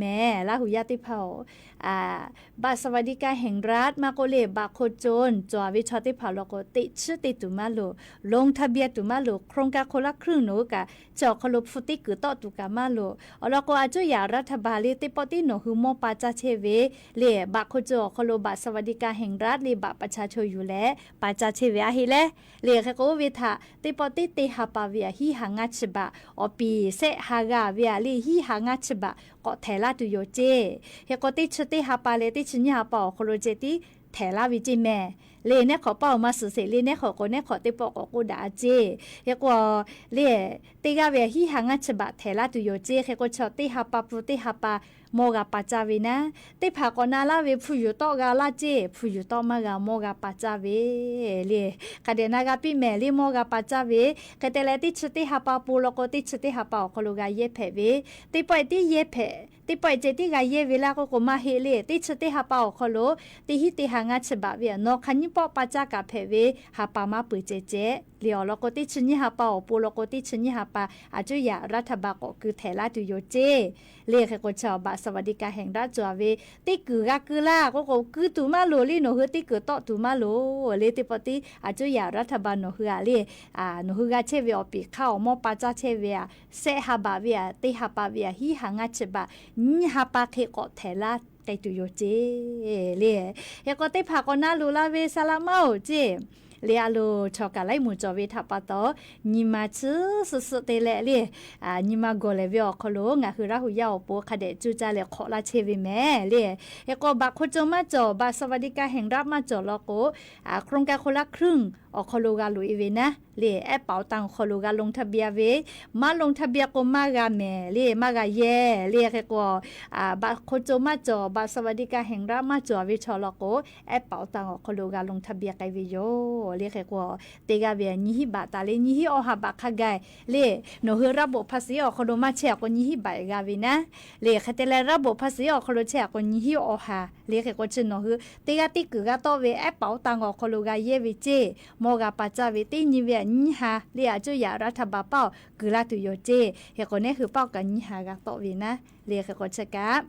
မဲာ် လၢဟူယၢ်သ့ၣ်တဖၣ်အီၤ บัตรสวัสดิการแห่งรัฐ မ့ၢ်ကိးလၢ ဘၣ်ခိၣ်ကၠိ စၢၤဝဲဆီၣ်သ့ၣ်တဖၣ်လီၤကိး တ့ၢ်ဆၢတ့ၢ်တုၤမးလိာ် ลงทะเบียน တုၤမးလိာ် โครงการคนละครึ่ง နီၢ်ကး စၢၤအီၤခီလိာ် ဖုးသ့ၣ်ကုာ်တီၣ်တုၤကးမးလိာ် အီၤလီၤကိး အစိယၤ รัฐบาล လၢသ့ၣ်ပီၣ်သ့ၣ်နီၢ်ဟုမီၢ်ပာ်စၢ်ဆဲးဝဲ လၢ ဘၣ်ခိၣ်ကၠိ အီၤခီလိာ် บัตรสวัสดิการแห่งรัฐ လၢ บัตรประชาชน ယူၤလဲၣ် ပာ်စၢ်ဆဲးဝဲအဟ့ၣ်လဲၣ် လၢဟဲကိးအိၣ်ဝဲထး သ့ၣ်ပီၣ်သ့ၣ်တ့ၢ်ဟးပာ်ဝဲအဟံၣ်ဟးငါဆံဘး အီၣ်ပံၤစဲးဟးဂီၤဝဲအလၢဟံၣ်ဟးငါဆံဘး ကိးထဲးလၢ်တုၤယိၤစ့ၢ် ဟဲကိးတ့ၢ်ဆၢတ့ၢ်ဟးပာ်လဲၣ် တ့ၢ်ဆၢနံၣ်ဟးပာ်အီၤခီလိာ် စဲးသ့ၣ်ထဲးလၢ်ဝဲစ့ၢ်မဲာ် လၢနဲၣ်ခိးပာ်အီၤမၤစၢၤစ့ၢ် လၢနဲၣ်ခိးကိးနဲၣ်ခိးသ့ၣ်ပီၣ်ကိးကိးဒၣ်အစ့ၢ် ဟဲကိး လၢ တ့ၢ်ဂီၤဝဲအဟံၣ်ဟးငါဆံဘးထဲးလၢ်တုၤယိၤစ့ၢ် ဟဲကိးဆီၣ်သ့ၣ်ဟးပာ် ဖုးသ့ၣ်ဟးပာ် မီၢ်ဂၤပာ်စၢ်ဝဲနၤ သ့ၣ်တဖၣ်ကိးနၤလၢ်ဝဲ ဖုးယူၤတီၣ်ဂၤလၢ်စ့ၢ် ဖုးယူၤတီၣ်မးဂၤ မီၢ်ဂၤပာ်စၢ်ဝဲ လၢ ခါဒဲးနၤဂၤပံမဲာ်လၢမီၢ်ဂၤပာ်စၢ်ဝဲ ကတဲလဲၣ် တ့ၢ်ဆၢတ့ၢ်ဟးပာ်ပိၤလီၤကိး တ့ၢ်ဆၢတ့ၢ်ဟးပာ်အီၤခီလိာ် ဂၤယဲၢ်ဖဲးဝဲ သ့ၣ်ပီၣ်အံၤတ့ၢ်ယဲၢ်ဖဲး သ့ၣ်ပီၣ်အံၤစဲးသ့ၣ်ဂၤယဲၢ်ဝဲလၢ် ကိးကိးမးဟ့ၣ်လၢ တ့ၢ်ဆၢတ့ၢ်ဟးပာ်အီၤခီလိာ် တ့ၢ်ဟံၣ်တ့ၢ်ဟးငါဆံဘးဝဲ နီၢ်ခါနံၣ်ပီၣ်ပာ်စၢ်ကးဖဲးဝဲ ဟးပာ်မၤပှဲၤစဲးစဲး လၢအီၤလီၤကိး တ့ၢ်ဆၢနံၣ်ဟးပာ်အီၤပိၤလီၤကိး တ့ၢ်ဆၢနံၣ်ဟးပာ် အစိယၤ รัฐบาล ကိးကုၤထဲးလၢ်တုၤယိၤစ့ၢ် လၢဟဲကိးဆီၣ် บัตรสวัสดิการแห่งรัฐ စၢၤဝဲ သ့ၣ်ကုာ်ဂၤကုာ်လၢ် ကိးကိးကုာ်တုၤမးလိာ် လၢနီၢ်ဟုသ့ၣ်ကုာ်တီၣ် တုၤမးလိာ် လၢသ့ၣ်ပီၣ်သ့ၣ် အစိယၤ รัฐบาล နီၢ်ဟုဂၤလၢ နီၢ်ဟုဂၤဆဲးဝဲအီၤပံၤခါအီၤ မီၢ်ပာ်စၢ်ဆဲးဝဲဧါ စဲးဟးဘးဝဲဧါ သ့ၣ်ဟးပာ်ဝဲဧါ ဟံၣ်ဟးငါဆံဘး နံၣ်ဟးပာ်ဃ့ကိးထဲးလၢ်က့ၤတုၤယိၤစ့ၢ် လၢ ဟဲကိးသ့ၣ်တဖၣ်ကိးနၤလိာ်လၢ်ဝဲ စၢ်လၢ်မးအိၣ်စ့ၢ် လႄႈ အလိၤ ဆီၣ်ကၢ်လၢ်မူၣ် ကၠီၣ်ဝဲထၣ်ပၢၢ်တီၢ် ညိမၤ ဆူၣ်ဆူၣ်တ့လဲၣ်လႄႈ ဢႃႇ ညိမၤ ဂီၢ်လႄႈဝဲ အိၣ်ခိၣ်လိၤ ငၢ်ဟူရႃးဟူယၢ အိၣ်ပိူဝ်ၶၢၣ်ဒဲး ကၠူၢ်ၸၢ်လႄႈ ခိးလၢ်ဆ့ဝဲမ့ၢ်လႄႈ ဟဲကိး ဘၣ်ခိၣ်ၸူဝ်ႈမၢၣ်ကၠီၣ် ဘၣ် สวัสดิการแห่งรัฐ မၢၣ်ကၠီၣ်လီၤကိး ၶူင်းကၢၼ်း คนละครึ่ง အိၣ်ခိၣ်လိၤ ဂၤလိၣ်အီၤဝဲနၤလႄႈ แอปเป๋าตัง အိၣ်ခိၣ်လိၤ ဂၤ ลงทะเบียน ဝဲ မၢ် ลงทะเบียน ကိး မၢ်ဂၤမ့ၢ်လႄႈ မၢ်ဂၤယဲၢ်လႄႈ ဟဲကိး ဘၣ်ခိၣ်ၸူဝ်ႈမၢၣ်ကၠီၣ် ဘၣ် สวัสดิการแห่งรัฐ မၢၣ်ကၠီၣ်ဝဲ ဆီၣ်လီၤကိး แอปเป๋าตัง အိၣ်ခိၣ်လိၤ ဂၤ ลงทะเบียน ဝဲယိၤလ၄ၢ် ဟဲကိး တ့ၢ်ဂၤဝဲ ညိဟံၣ်ဘး တၢ်လႄႈ ညိဟံၣ်အီၣ်ဟးဘး ခါဂၤလၢ် နီၢ်ဟူ ระบบภาษี အိၣ်ခိၣ်လိၤ မၢ်ဆဲး ကိး ညိဟံၣ်ဘး ဂၤဝဲနၤလၢ် ခဲတဲလၢ် ระบบภาษี အိၣ်ခိၣ်လိၤ ဆဲး ကိး ညိဟံၣ်အီၣ်ဟးလၢ် ဟဲကိး ဆ့ၣ်နီၢ်ဟူ တ့ၢ်ဂၤတ့ၢ် ကုၢ်ဂၤတီၣ်ဝဲ แอปเป๋าตัง အိၣ်ခိၣ်လိၤ ဂၤယဲၢ်ဝဲကၠ့ မ့ၢ်ဂၤပာ်စၢ်ဝဲ တ့ၢ်ညိဝဲ ညိဟါလၢ် အကၠိယၣ် รัฐบาล ပၢၢ် ကုၢ်လၢ်တုၤယိၤကၠ့ ဟဲကိး နဲဟူ ပၢၢ် ကၢ်ညိဟါ ဂၤတီၣ်ဝဲနၤလၢ် ဟဲကိး ဆ့ကၢ်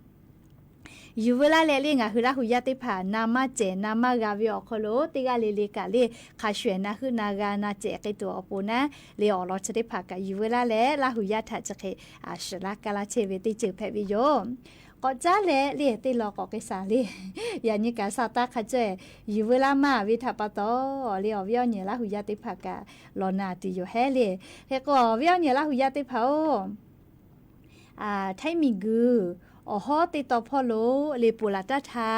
ယူၤဝဲလၢ်လၢ်လၢ် ငၢ်ဟူရၢ်ဟူယၢ်သ့ၣ်တဖၣ် နၢ်မၢ်စဲး နၢ်မၢ်ဂၤဝဲ အိၣ်ခိၣ်လိၤ တ့ၢ်ဂၤလၢ်လၢ် ကၢ်လၢ် ခးဆှဲး နၢ်ဟူ နၢ်ဂၤ နၢ်စဲး ကဲတူၢ်အပူၤနၤလၢ် အိၣ်လီၤ ဆ့သ့ၣ်တဖၣ် ကၢ်ယူၤဝဲလၢ်လၢ် ရၢ်ဟူယၢ်ထး ဆ့ကၢ် အၢ ရှုလၢ်ကၢ်လၢ်ဆ့ဝဲ တ့ၢ်စၢၢ်ဖဲဝဲယိၤ ကိးကၠၢ်လၢ်လၢ် တ့ၢ်လီၤ ကိးက့ၤစၢ်လၢ် ယၤနံၤကၢ် စၢ်တၢ်ခးကၠွဲၣ် ယူၤဝဲလၢ်မၢ်ဝဲထၣ်ပၢၢ်တီၢ်လၢ် အီၤဝဲအီၣ်ညၣ် ရၢ်ဟူယၢ်သ့ၣ်တဖၣ် ကၢ်လီၤနၢ်တုၤယိၤဟဲလၢ် ဟဲကိး အီၤဝဲအီၣ်ညၣ် ရၢ်ဟူယၢ်သ့ၣ်တဖၣ်အိၣ် ไทย မံၤကုၢ် အိၣ်ဟီၣ်တ့ၢ်တီၢ်ဖီၣ်လိာ်လၢ် ပူၤလၢ်တၢ်ထါ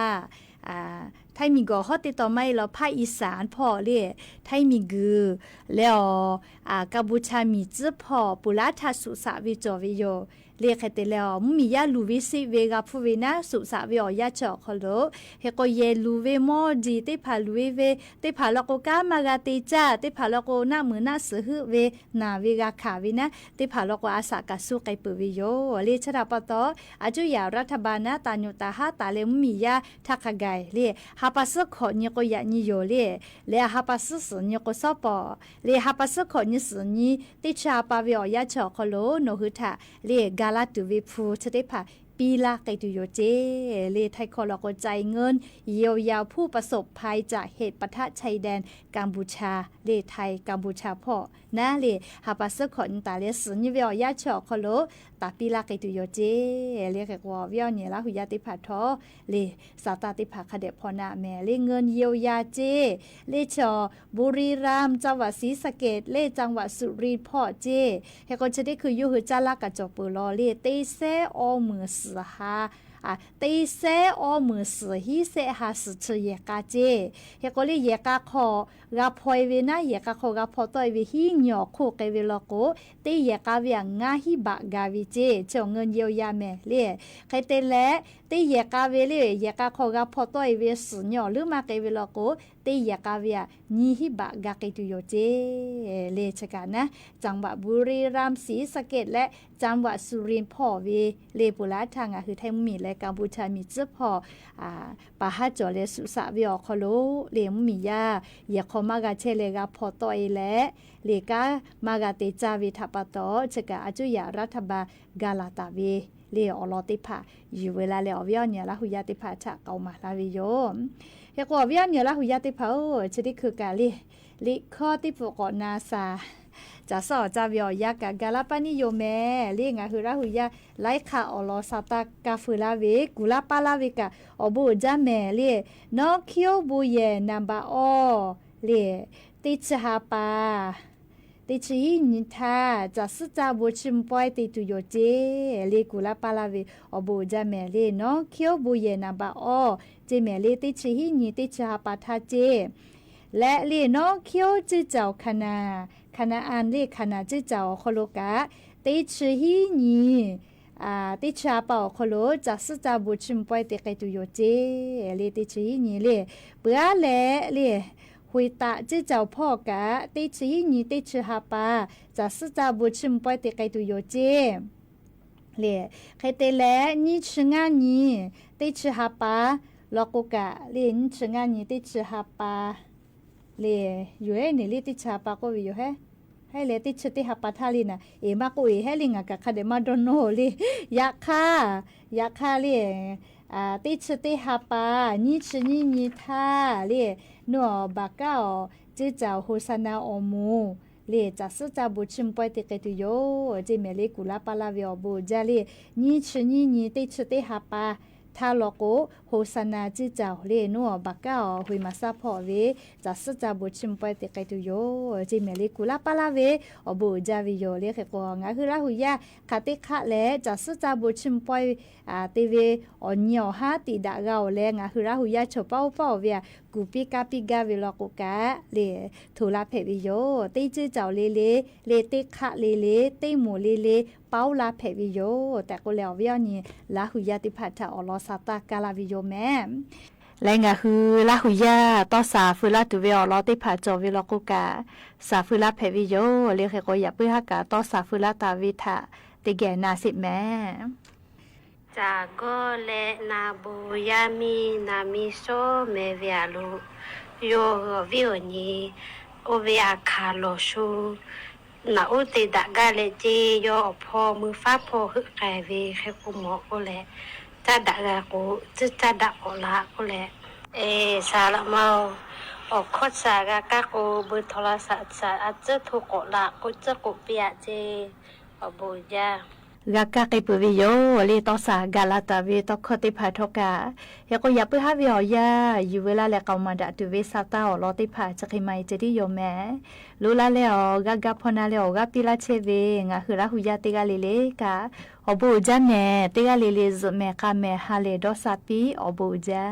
ไทย မံၤကုၢ် အိၣ်ဟီၣ်တ့ၢ်တီၢ်မးအံၤလီၤ ภาคอีสานဖီၣ်လၢ် ไทย မံၤကုၢ် လၢ်အီၤ กัมพูชา မံၤစၢၢ်ဖီၣ် ပူၤလၢ်တၢ် စူးစးဝဲ ကၠီၣ်ဝဲယိၤလၢ် ခဲတဲလၢ် အီၤ မုၢ်မံၤယါ လူၤဝဲစံးဝဲ ဂၤဖုဝဲနၤ စူးစးဝဲအီၤ ယါဆၢၣ် အိၣ်ခိၣ်လိၤ ဟဲကိး ယဲၢ်လူၤဝဲ မီၣ်ဒံၣ်သ့ၣ်တဖၣ် လူၤဝဲဝဲ သ့ၣ်တဖၣ်လီၤကိး ကၢ်မၤဂၤတ့ၢ်ကၠၢ် သ့ၣ်တဖၣ်လီၤကိး နၢ်မုာ်နၢ်စၢၤဟုဝဲ နာ်ဝဲ ဂၤခးဝဲနၤ သ့ၣ်တဖၣ်လီၤကိး အစးကၢ် ဆိၣ်က့ၤပၢၢ်ဝဲယိၤလၢ် ဆၢထၢၣ်ပၢၢ်တီၢ် အကၠိယၣ် รัฐบาล နၤ တၢ်ညိၣ်တၢ်ဟး တၢ်လၢ မုၢ်မံၤယါ ထးခါဂၤလၢ် ဟးပာ်စ့ၢ်ခိၣ်နံၤ ကိးယၢ်နံၤယိၤလၢ် လၢ်ဟးပာ်စ့ၢ်သီနံၤ ကိးစီၤပီၣ်လၢ် ဟးပာ်စ့ၢ်ခိၣ်နံၤသီနံၤ တ့ၢ်ဆၢဟးပၢ်ဝဲအီၤ ယါဆၢၣ် အိၣ်ခိၣ်လိၤ နီၢ်ဟူထၣ်လၢ် ကၢ်လၢ်တုၤဝဲဖု ဆၢသ့ၣ်တဖၣ် ပံလၢ်က့ၤတုၤယိၤကၠ့ လၢ် ไทย ခိၣ်လီၤကိး จ่ายเงินเยียวยาผู้ประสบภัยจากเหตุปะทะชายแดนกัมพูชา လၢ် ไทย กัมพูชา ဖီၣ်နၤလၢ် ဟးပာ်စ့ၢ်ခိၣ်နံၤ တၢ်လၢသီနံၤ ဝဲအီၤ ယါဆၢၣ် အိၣ်ခိၣ်လိၤ တၢ်ပံလၢ်က့ၤတုၤယိၤကၠ့ လၢ် ဟဲကိး အီၤဝဲအီၣ်ညၣ် ရၢ်ဟူယၢ်သ့ၣ်တဖၣ်ထီၣ်လၢ် စၢ်တၢ်သ့ၣ်တဖၣ် ခါဒဲးဖီၣ်နၤမ့ၢ်လၢ် เงินเยียวยา ကၠ့ လၢ် ဆၢၣ် บุรีรัมย์ จังหวัดศรีสะเกษ လၢ် จังหวัดสุรินทร์ ဖီၣ်ကၠ့ ဟဲကိး ဆၢသ့ၣ် ခုၣ်ယိၣ်ဟုၣ် ကၢ်လၢ်ကၢ်ကၠီၣ်ပၢၢ်လီၤလၢ် တ့စဲအီမုၢ်စှၤဟါ တ့စဲအီမုၢ်စှၤ ဟံးစဲဟး စှၤဆၢယဲၢ်ကါကၠ့ ဟဲကိးလၢ် ယဲၢ်ကါခီၣ် ဂၤဖီၣ်အီၤဝဲနၤ ယဲၢ်ကါခီၣ် ဂၤဖီၣ်တီၢ်အီၤဝဲ ဟံးညီၣ်ခိၣ်က့ၤဝဲလီၤကိး တ့ယဲၢ်ကါဝဲ အငါးဟံးဘး ဂၤဝဲကၠ့ ဆၢၣ် เงินเยียวยา မ့ၢ်လၢ် ခဲတဲလၢ် တ့ယဲၢ်ကါဝဲလၢ် ယဲၢ်ကါခီၣ် ဂၤဖီၣ်တီၢ်အီၤဝဲ စှၤညီၣ်လၢမးက့ၤဝဲလီၤကိး တ့ယဲၢ်ကါဝဲ နံၤဟံးဘး ဂၤက့ၤတုၤယိၤကၠ့ လၢ် ဆၢကၢ်နၤ จังหวัดบุรีรัมย์ ศรีสะเกษ လၢ် จังหวัดสุรินทร์ ဖီၣ်ဝဲ လၢ် ပူၤလၢ်ထၢ် ငၢ်ဟူ ไทย မုၢ်မံၤ လၢ် กัมพูชา မံၤစၢၢ်ဖီၣ် ပာ်ဟးကၠီၣ်လၢ် စူးစးဝဲအီၤ အိၣ်ခိၣ်လိၤ လၢ် မုၢ်မံၤယါ ယဲၢ်ခီၣ်မးဂၤဆဲးလၢ် ဂၤဖီၣ်တီၢ်အီၤလၢ် လၢ် ကၢ်မးဂၤတ့ၢ်ကၠၢ်ဝဲထၣ်ပၢၢ်တီၢ် ဆၢကၢ် အကၠိယၣ် ရၢ်ထၢၣ်ဘၢၣ် ကၢ်လၢ်တၢ်ဝဲ လၢ် အိၣ်လီၤသ့ၣ်တဖၣ် ယူၤဝဲလၢ်လၢ် အီၤဝဲအီၣ်ညၣ် ရၢ်ဟူယၢ်သ့ၣ်တဖၣ် ထၢၣ်ကိးမးလၢ်ဝဲယိၤ ဟဲကိး အီၤဝဲအီၣ်ညၣ် ရၢ်ဟူယၢ်သ့ၣ်တဖၣ်ဧၢ ဆၢသ့ၣ်ခုၣ်ကၢ်လၢ် လံာ်ခီသ့ၣ်ဖူၣ်ကိးနၤစၢ် စၢ်စီၣ်အီၤကၢ်ဝဲအီၤ ယါကၢ် ကၢ်လၢ်ပၢ်နံၣ်ယိၤမ့ၢ်လၢ် ငၢ်ဟူ ရၢ်ဟူယၢ် လၢ်ခးအီၤလီၤ စၢ်တၢ်ကၢ်ဖုးလၢ်ဝဲ ကူၣ်လၢ်ပၢ်လၢ်ဝဲကၢ် အိၣ်ဘူးအိၣ်ဒါမ့ၢ်လၢ် နီၢ်ခဵဝ် ဘိုးယဲ နံပါတ် အိၣ် လၢ် တ့ဆံဟးပၢ် တ့ဆံဟံၣ်နံၤထါ စၢ်စုၣ်စၢ်ဘိး ဆံမပှဲတ့တုၤယိၤကၠ့ လၢ် ကူၣ်လၢ်ပၢ်လၢ်ဝဲ အိၣ်ဘူးအိၣ်ဒါမ့ၢ်လၢ် နီၢ်ခၠိ ဘိယဲၢ် နၢ်ဘၣ်အီ ကၠ့မ့ၢ်လၢ် တ့ဆံဟံၣ်နံၤ တ့ဆံဟးပၢ်ထါကၠ့ လၢ်လၢ် နီၢ်ခၠိ စ့ၣ်ကၠီၣ် ခနၣ် ခနၣ်အၣ် လၢ် ခနၣ်စ့ၣ်ကၠီၣ် အိၣ်ခိၣ်လိာ်ကၣ် တ့ဆံဟံၣ်နံၤ တ့ဆံဟးပၢ်အိၣ်ခိၣ်လိာ် စၢ်စုၣ်စၢ်ဘိး ဆံမပှဲတ့ ကဲတုၤယိၤကၠ့ လၢ် တ့ဆံဟံၣ်နံၤလၢ် ပှၤလၢ်လၢ် ဟူးတး စ့ၣ်ကၠီၣ်ဖီၣ်ကၣ် တ့ဆံဟံၣ်နံၤ တ့ဆံဟးပၢ် စၢ်စုၣ်စၢ်ဘိး ဆံမပှဲတ့ ကဲတုၤယိၤကၠ့ လၢ် ခဲတ့လၢ် နံၣ်ဆံငါနံၤ တ့ဆံဟးပၢ် လီၤကိးကၣ် လၢ် နံၣ်ဆံငါနံၤ တ့ဆံဟးပၢ် လၢ် ယိၤဟဲန့ၣ်လၢ် တ့ဆံဟးပၢ်ကိးဝဲယိၤဟဲ ဟဲလၢ် တ့ဆံတ့ဟးပၢ်ထါလံနၤ အ့ၣ် မးကိးအ့ၣ်ဟဲလံ ငါကခါဒဲးမးဒီးနီၢ်လံ ယခါ ယခါလၢ် တ့ဆံတ့ဟးပၢ် နံၣ်ဆံနံၣ်နံၤထါ လၢ် နီၢ်အီၣ်ဘၣ်ကၣ်အီၣ် စ့ၣ်ကၠီၣ် ဟိုးစၢ်နၢ်အီၣ်မူ လၢ် စၢ်စုၣ်စၢ်ဘိး ဆံမပှဲတ့ ကဲတုၤယိၤ ကၠ့မ့ၢ်လၢ် ကူၣ်လၢ်ပၢ်လၢ်ဝဲအိၣ်ဘူးဒါလၢ် နံၣ်ဆံနံၣ်နံၤ တ့ဆံတ့ဟးပၢ် ထ ထါလီၤကိး โฆษณา จื้อเจ้า လၢနအိၣ်ဘၣ်ကၢ်အီၤ ဟူးမၤ support ဝဲ จะซื้อจะบูชา ပှဲၤ တကဲတုၤယိာ် ကၠ့မဲာ်လၢကူလၢ်ပၢ်လၢ်ဝဲ အိၣ်ဘူးအိၣ်ဒါဝဲယိာ် လၢဃဲၣ်ကိး ငါဟုလၢ်ဟူယၢ် ခးတ့ခးလဲၣ် จะซื้อจะบูชา ပှဲၤ အတဲဝဲ အီၣ်ညီအီၣ်ဟါ တံာ်ဒၣ်ဂၤအိၣ်လဲၣ် ငါဟုလၢ်ဟူယၢ် ဆိၣ်ပၢ်အိၣ်ပၢ်အိၣ်ဝဲ ကူးပံးကါပံးဂၤဝဲ လီၤကိးကး လဲၤထိးလၢ်ဖဲးဝဲယိာ် တ့ จื้อเจ้า လၢလၢ လဲၤတ့ခးလၢလၢ တ့မိၢ်လၢလၢ ပာ်အိၣ်လၢ်ဖဲးဝဲယိာ် တၢ်ကိးလဲၣ် အီၣ်ဝဲအီၣ်ညီ လၢဟူယၢ်သ့ၣ်တဖၣ် ထးအီၣ်လီၤစၢ်တၢ်ကါလၢ်ဝဲယိာ်မဲာ် လၢငါဟုလၢ်ဟူယၢ် တၢ်စၢ်ဖုလၢ်တုၤဝဲအီၤလီၤသ့ၣ်တဖၣ် ကၠီၣ်ဝဲ လီၤကိးကး စၢ်ဖုလၢ်ဖဲးဝဲယိာ် လၢဃဲၣ်ကိး ယပၢဟၣ်ကး တၢ်စၢ်ဖုလၢ်တၢ်ဝံထး တကဲနၤစ့ၢ်မဲာ် တၢ်ဂီၤလၢ် နၢ်ဘူၣ်ယါမံ နၢ်မံဆိမဲာ်ဝဲအလိၤ ယိၤဂီၤဝံအီၣ်ညီ အိၣ်ဝဲအခးလီၤဆူ နၢ်အိၣ်တ့ၢ်ဒၣ်ဂၤလဲၣ်ကၠ့ ယီၤအီၣ်ဖီမုၢ်ဖးဖီဟုးဃဲၤဝဲ ဃဲၣ်ကိးမီၤအိၣ်လဲၣ် တၢ်ဒၣ်ဂၤကိး တၢ်ဒၣ်ကိးလၢ်အိၣ်လဲၣ် အဲ စၢ်လၢမီၤ အီၣ်ခိးစၢ်ဂၤကါကိး ဘုးထိးလီၤစၢ်စၢ် အစၢၢ်ထူးကိးလၢ် ကိးစၢၢ်ကိးပျၢ်ကၠ့ အိၣ်ဘူးအိၣ်ဒါ ဂၤကါက့ၤပၢၢ်ဝဲယိာ် လၢတၢ်စၢ်ဂၤလၢ်တၢ်ဝံ တၢ်ခီၣ်သ့ၣ်တဖၣ်ထီၣ်ကး ဃဲၣ်ကိး ယပၢဟၣ်ဝဲအီၤယၢ် ယုၢ်ဝဲလၢ်လၢ် ကမၤဒၣ်တုၤဝဲ စၢ်တၢ်အီၣ်လီၤသ့ၣ်တဖၣ် စက့မၤအံၤ ကၠ့ဒ်ယိာ်မဲာ် လိလၢ်လၢ်အီၤ ဂၤဂၤဖီနၤလၢ်အီၤ ဂၤပံလၢ်ဆဲးဝဲ ငါဟုလၢ်ဟူယၢ်တ့ဂၤလၢ်လၢ်ကး အိၣ်ဘူးအိၣ်ဒါမဲာ် တ့ဂၤလၢ်လၢ် စူၣ်မဲာ်ကါမဲာ် ဟါလ့ၢ်ဒီးစၢ်ပံ အိၣ်ဘူးအိၣ်ဒါ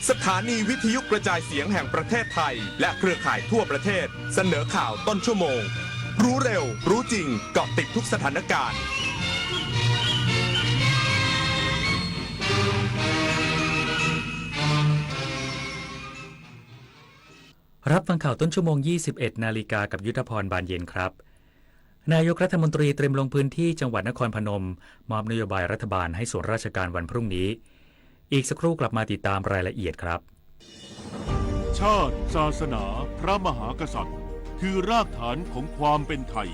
สถานีวิทยุกระจายเสียงแห่งประเทศไทย และเครือข่ายทั่วประเทศ เสนอข่าวต้นชั่วโมง รู้เร็ว รู้จริง เกาะติดทุกสถานการณ์ รับฟังข่าวต้นชั่วโมง ยี่สิบเอ็ด นาฬิกา กับยุทธพร บานเย็นครับ นายกรัฐมนตรีเตรียมลงพื้นที่จังหวัดนครพนม มอบนโยบายรัฐบาลให้ส่วนราชการวันพรุ่งนี้ อีกสักครู่กลับมาติดตามรายละเอียดครับ ชาติ ศาสนา พระมหากษัตริย์ คือรากฐานของความเป็นไทย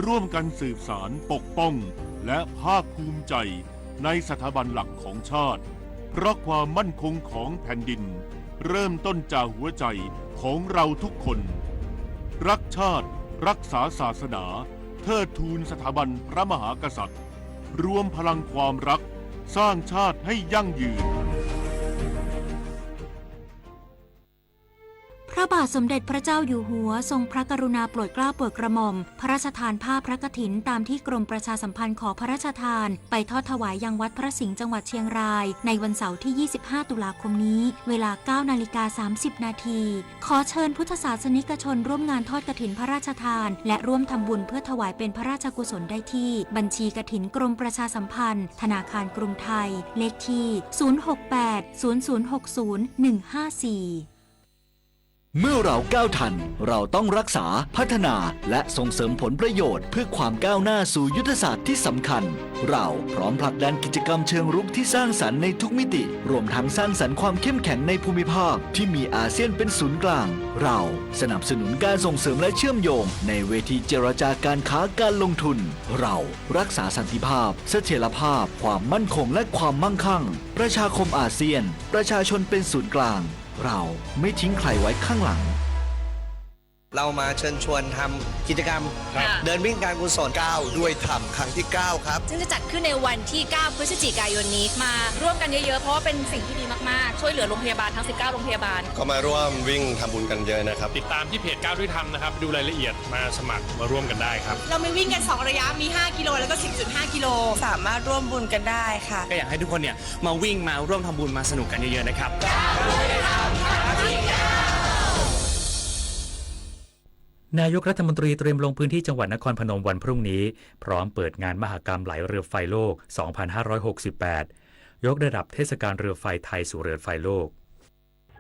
ร่วมกันสืบสานปกป้อง และภาคภูมิใจในสถาบันหลักของชาติ เพราะความมั่นคงของแผ่นดิน เริ่มต้นจากหัวใจของเราทุกคน รักชาติ รักษาศาสนา เทิดทูนสถาบันพระมหากษัตริย์ รวมพลังความรัก สร้างชาติให้ยั่งยืน พระบาทสมเด็จพระเจ้าอยู่หัวทรงพระกรุณาโปรดเกล้าโปรดกระหม่อม พระราชทานผ้าพระกฐินตามที่กรมประชาสัมพันธ์ขอพระราชทาน ไปทอดถวายยังวัดพระสิงห์จังหวัดเชียงราย ในวันเสาร์ที่ ยี่สิบห้า ตุลาคมนี้ เวลา เก้านาฬิกา สามสิบนาที ขอเชิญพุทธศาสนิกชนร่วมงานทอดกฐินพระราชทาน และร่วมทำบุญเพื่อถวายเป็นพระราชกุศลได้ที่ บัญชีกฐินกรมประชาสัมพันธ์ ธนาคารกรุงไทย เลขที่ ศูนย์ หก แปด ศูนย์ ศูนย์ หก ศูนย์ หนึ่ง ห้า สี่ เมื่อเราก้าวทัน เราต้องรักษา พัฒนา และส่งเสริมผลประโยชน์เพื่อความก้าวหน้าสู่ยุทธศาสตร์ที่สำคัญ เราพร้อมผลักดันกิจกรรมเชิงรุกที่สร้างสรรค์ในทุกมิติ รวมทั้งสร้างสรรค์ความเข้มแข็งในภูมิภาคที่มีอาเซียนเป็นศูนย์กลาง เราสนับสนุนการส่งเสริมและเชื่อมโยงในเวทีเจรจาการค้าการลงทุน เรารักษาสันติภาพ เสถียรภาพ ความมั่นคงและความมั่งคั่ง ประชาคมอาเซียน ประชาชนเป็นศูนย์กลาง เราไม่ทิ้งใครไว้ข้างหลัง เรามาเชิญชวนทำกิจกรรม ครับ เดินวิ่งการกุศล ก้าวด้วยธรรม ครั้งที่เก้า ครับ ซึ่งจะจัดขึ้นในวันที่ เก้า พฤศจิกายนนี้ มาร่วมกันเยอะๆ เพราะว่าเป็นสิ่งที่ดีมากๆ ช่วยเหลือโรงพยาบาลทั้ง สิบเก้า โรงพยาบาล ก็มาร่วมวิ่งทำบุญกันเยอะนะครับ ติดตามที่เพจก้าวด้วยธรรมนะครับ ดูรายละเอียด มาสมัครมาร่วมกันได้ครับ เรามีวิ่งกันสองระยะ มี ห้า กิโล แล้วก็ สิบจุดห้า กิโล สามารถร่วมบุญกันได้ค่ะ ก็อยากให้ทุกคนเนี่ยมาวิ่งมาร่วมทำบุญมาสนุกกันเยอะๆ นะครับ นายกรัฐมนตรีเตรียมลงพื้นที่จังหวัดนครพนมวันพรุ่งนี้ พร้อมเปิดงานมหกรรมไหลเรือไฟโลก สองพันห้าร้อยหกสิบแปด ยกระดับเทศกาลเรือไฟไทยสู่เรือไฟโลก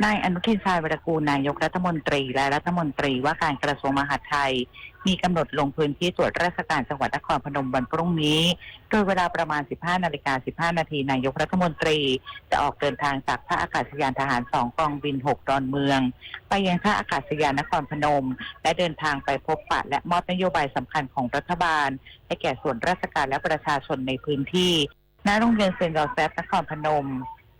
นายอนุทิน ชาญวีรกูร นายกรัฐมนตรี และรัฐมนตรีว่าการกระทรวงมหาดไทย มีกำหนดลงพื้นที่ตรวจราชการจังหวัดนครพนมวันพรุ่งนี้ โดยเวลาประมาณ สิบห้านาฬิกาสิบห้านาที นายกรัฐมนตรีจะออกเดินทางจากท่าอากาศยานทหารสอง กองบินหก ดอนเมือง ไปยังท่าอากาศยานนครพนม และเดินทางไปพบปะและมอบนโยบายสำคัญของรัฐบาล ให้แก่ส่วนราชการและประชาชนในพื้นที่ ณ โรงเรียนเซนต์โยเซฟนครพนม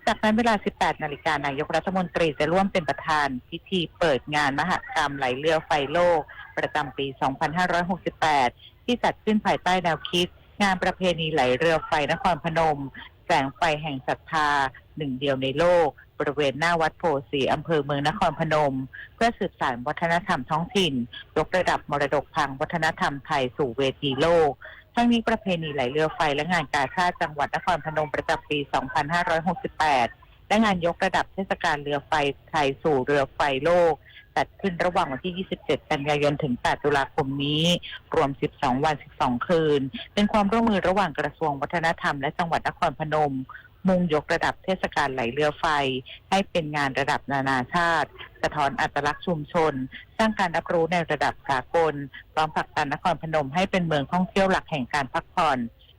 จากนั้นเวลา สิบแปดนาฬิกา นายกรัฐมนตรีจะร่วมเป็นประธานพิธีเปิดงานมหกรรมไหลเรือไฟโลก ประจำปี สองพันห้าร้อยหกสิบแปด ที่จัดขึ้นภายใต้แนวคิด งานประเพณีไหลเรือไฟนครพนม แสงไฟแห่งศรัทธา หนึ่งเดียวในโลก บริเวณหน้าวัดโพธิ์ศรี อำเภอเมืองนครพนม เพื่อสืบสานวัฒนธรรมท้องถิ่น ยกระดับมรดกทางวัฒนธรรมไทยสู่เวทีโลก ทั้งนี้ประเพณีไหลเรือไฟและงานกาชาดจังหวัดนครพนมประจำปี สองพันห้าร้อยหกสิบแปด และงานยกระดับเทศกาลเรือไฟไทยสู่เรือไฟโลก จัดขึ้นระหว่างวันที่ ยี่สิบเจ็ดกันยายน ถึง แปดตุลาคมนี้ รวม สิบสองวัน สิบสองคืน เป็นความร่วมมือระหว่างกระทรวงวัฒนธรรมและจังหวัดนครพนม มุ่งยกระดับเทศกาลไหลเรือไฟ ให้เป็นงานระดับนานาชาติ สะท้อนอัตลักษณ์ชุมชน สร้างการรับรู้ในระดับสากล พร้อมผลักดันนครพนมให้เป็นเมืองท่องเที่ยวหลักแห่งการพักผ่อน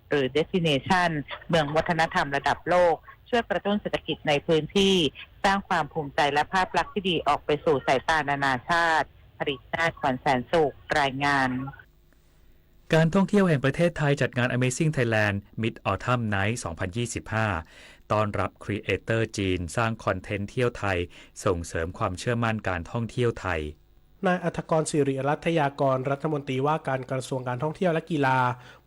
หรือ destination เมืองวัฒนธรรมระดับโลก ช่วยกระตุ้นเศรษฐกิจในพื้นที่ สร้างความภูมิใจและภาพลักษณ์ที่ดีออกไปสู่สายตานานาชาติ ผลิตนาถ ขวัญแสนสุข รายงาน การท่องเที่ยวแห่งประเทศไทยจัดงาน Amazing Thailand Mid Autumn Night สองพันยี่สิบห้า ต้อนรับครีเอเตอร์จีน สร้างคอนเทนต์เที่ยวไทย ส่งเสริมความเชื่อมั่นการท่องเที่ยวไทย นายอธกร สิริรัตยากร รัฐมนตรีว่าการกระทรวงการท่องเที่ยวและกีฬา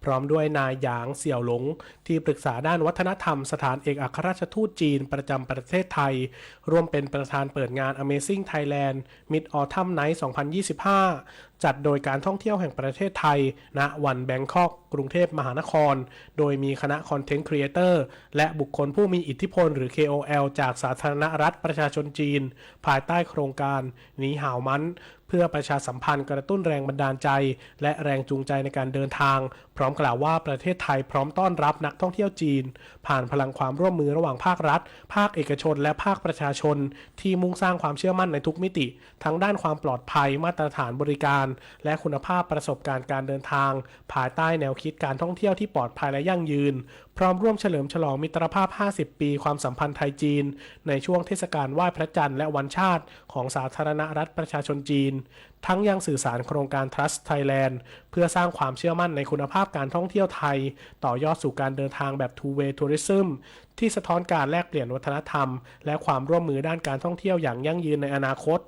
พร้อมด้วยนายหยางเสี่ยวหลง ที่ปรึกษาด้านวัฒนธรรมสถานเอกอัครราชทูตจีนประจำประเทศไทย ร่วมเป็นประธานเปิดงาน Amazing Thailand Mid Autumn Night สองพันยี่สิบห้า จัดโดยการท่องเที่ยวแห่งประเทศไทย ณ วันแบงคอก กรุงเทพมหานคร โดยมีคณะ Content Creator และบุคคลผู้มีอิทธิพล หรือ เค โอ แอล จากสาธารณรัฐประชาชนจีน ภายใต้โครงการ หนีห่าวมัน เพื่อประชาสัมพันธ์กระตุ้นแรงบันดาลใจ และแรงจูงใจในการเดินทาง พร้อมกล่าวว่าประเทศไทยพร้อมต้อนรับนักท่องเที่ยวจีน ผ่านพลังความร่วมมือระหว่างภาครัฐ ภาคเอกชน และภาคประชาชน ที่มุ่งสร้างความเชื่อมั่นในทุกมิติ ทั้งด้านความปลอดภัย มาตรฐานบริการ และคุณภาพประสบการณ์การเดินทาง ภายใต้แนวคิดการท่องเที่ยวที่ปลอดภัยและยั่งยืน พร้อมร่วมเฉลิมฉลองมิตรภาพ ห้าสิบ ปีความสัมพันธ์ไทย-จีน ในช่วงเทศกาลไหว้พระจันทร์และวันชาติของสาธารณรัฐประชาชนจีน ทั้งยังสื่อสารโครงการ Trust Thailand เพื่อสร้างความเชื่อมั่นในคุณภาพการท่องเที่ยวไทย ต่อยอดสู่การเดินทางแบบ Two Way Tourism ที่สะท้อนการแลกเปลี่ยนวัฒนธรรม และความร่วมมือด้านการท่องเที่ยวอย่างยั่งยืนในอนาคต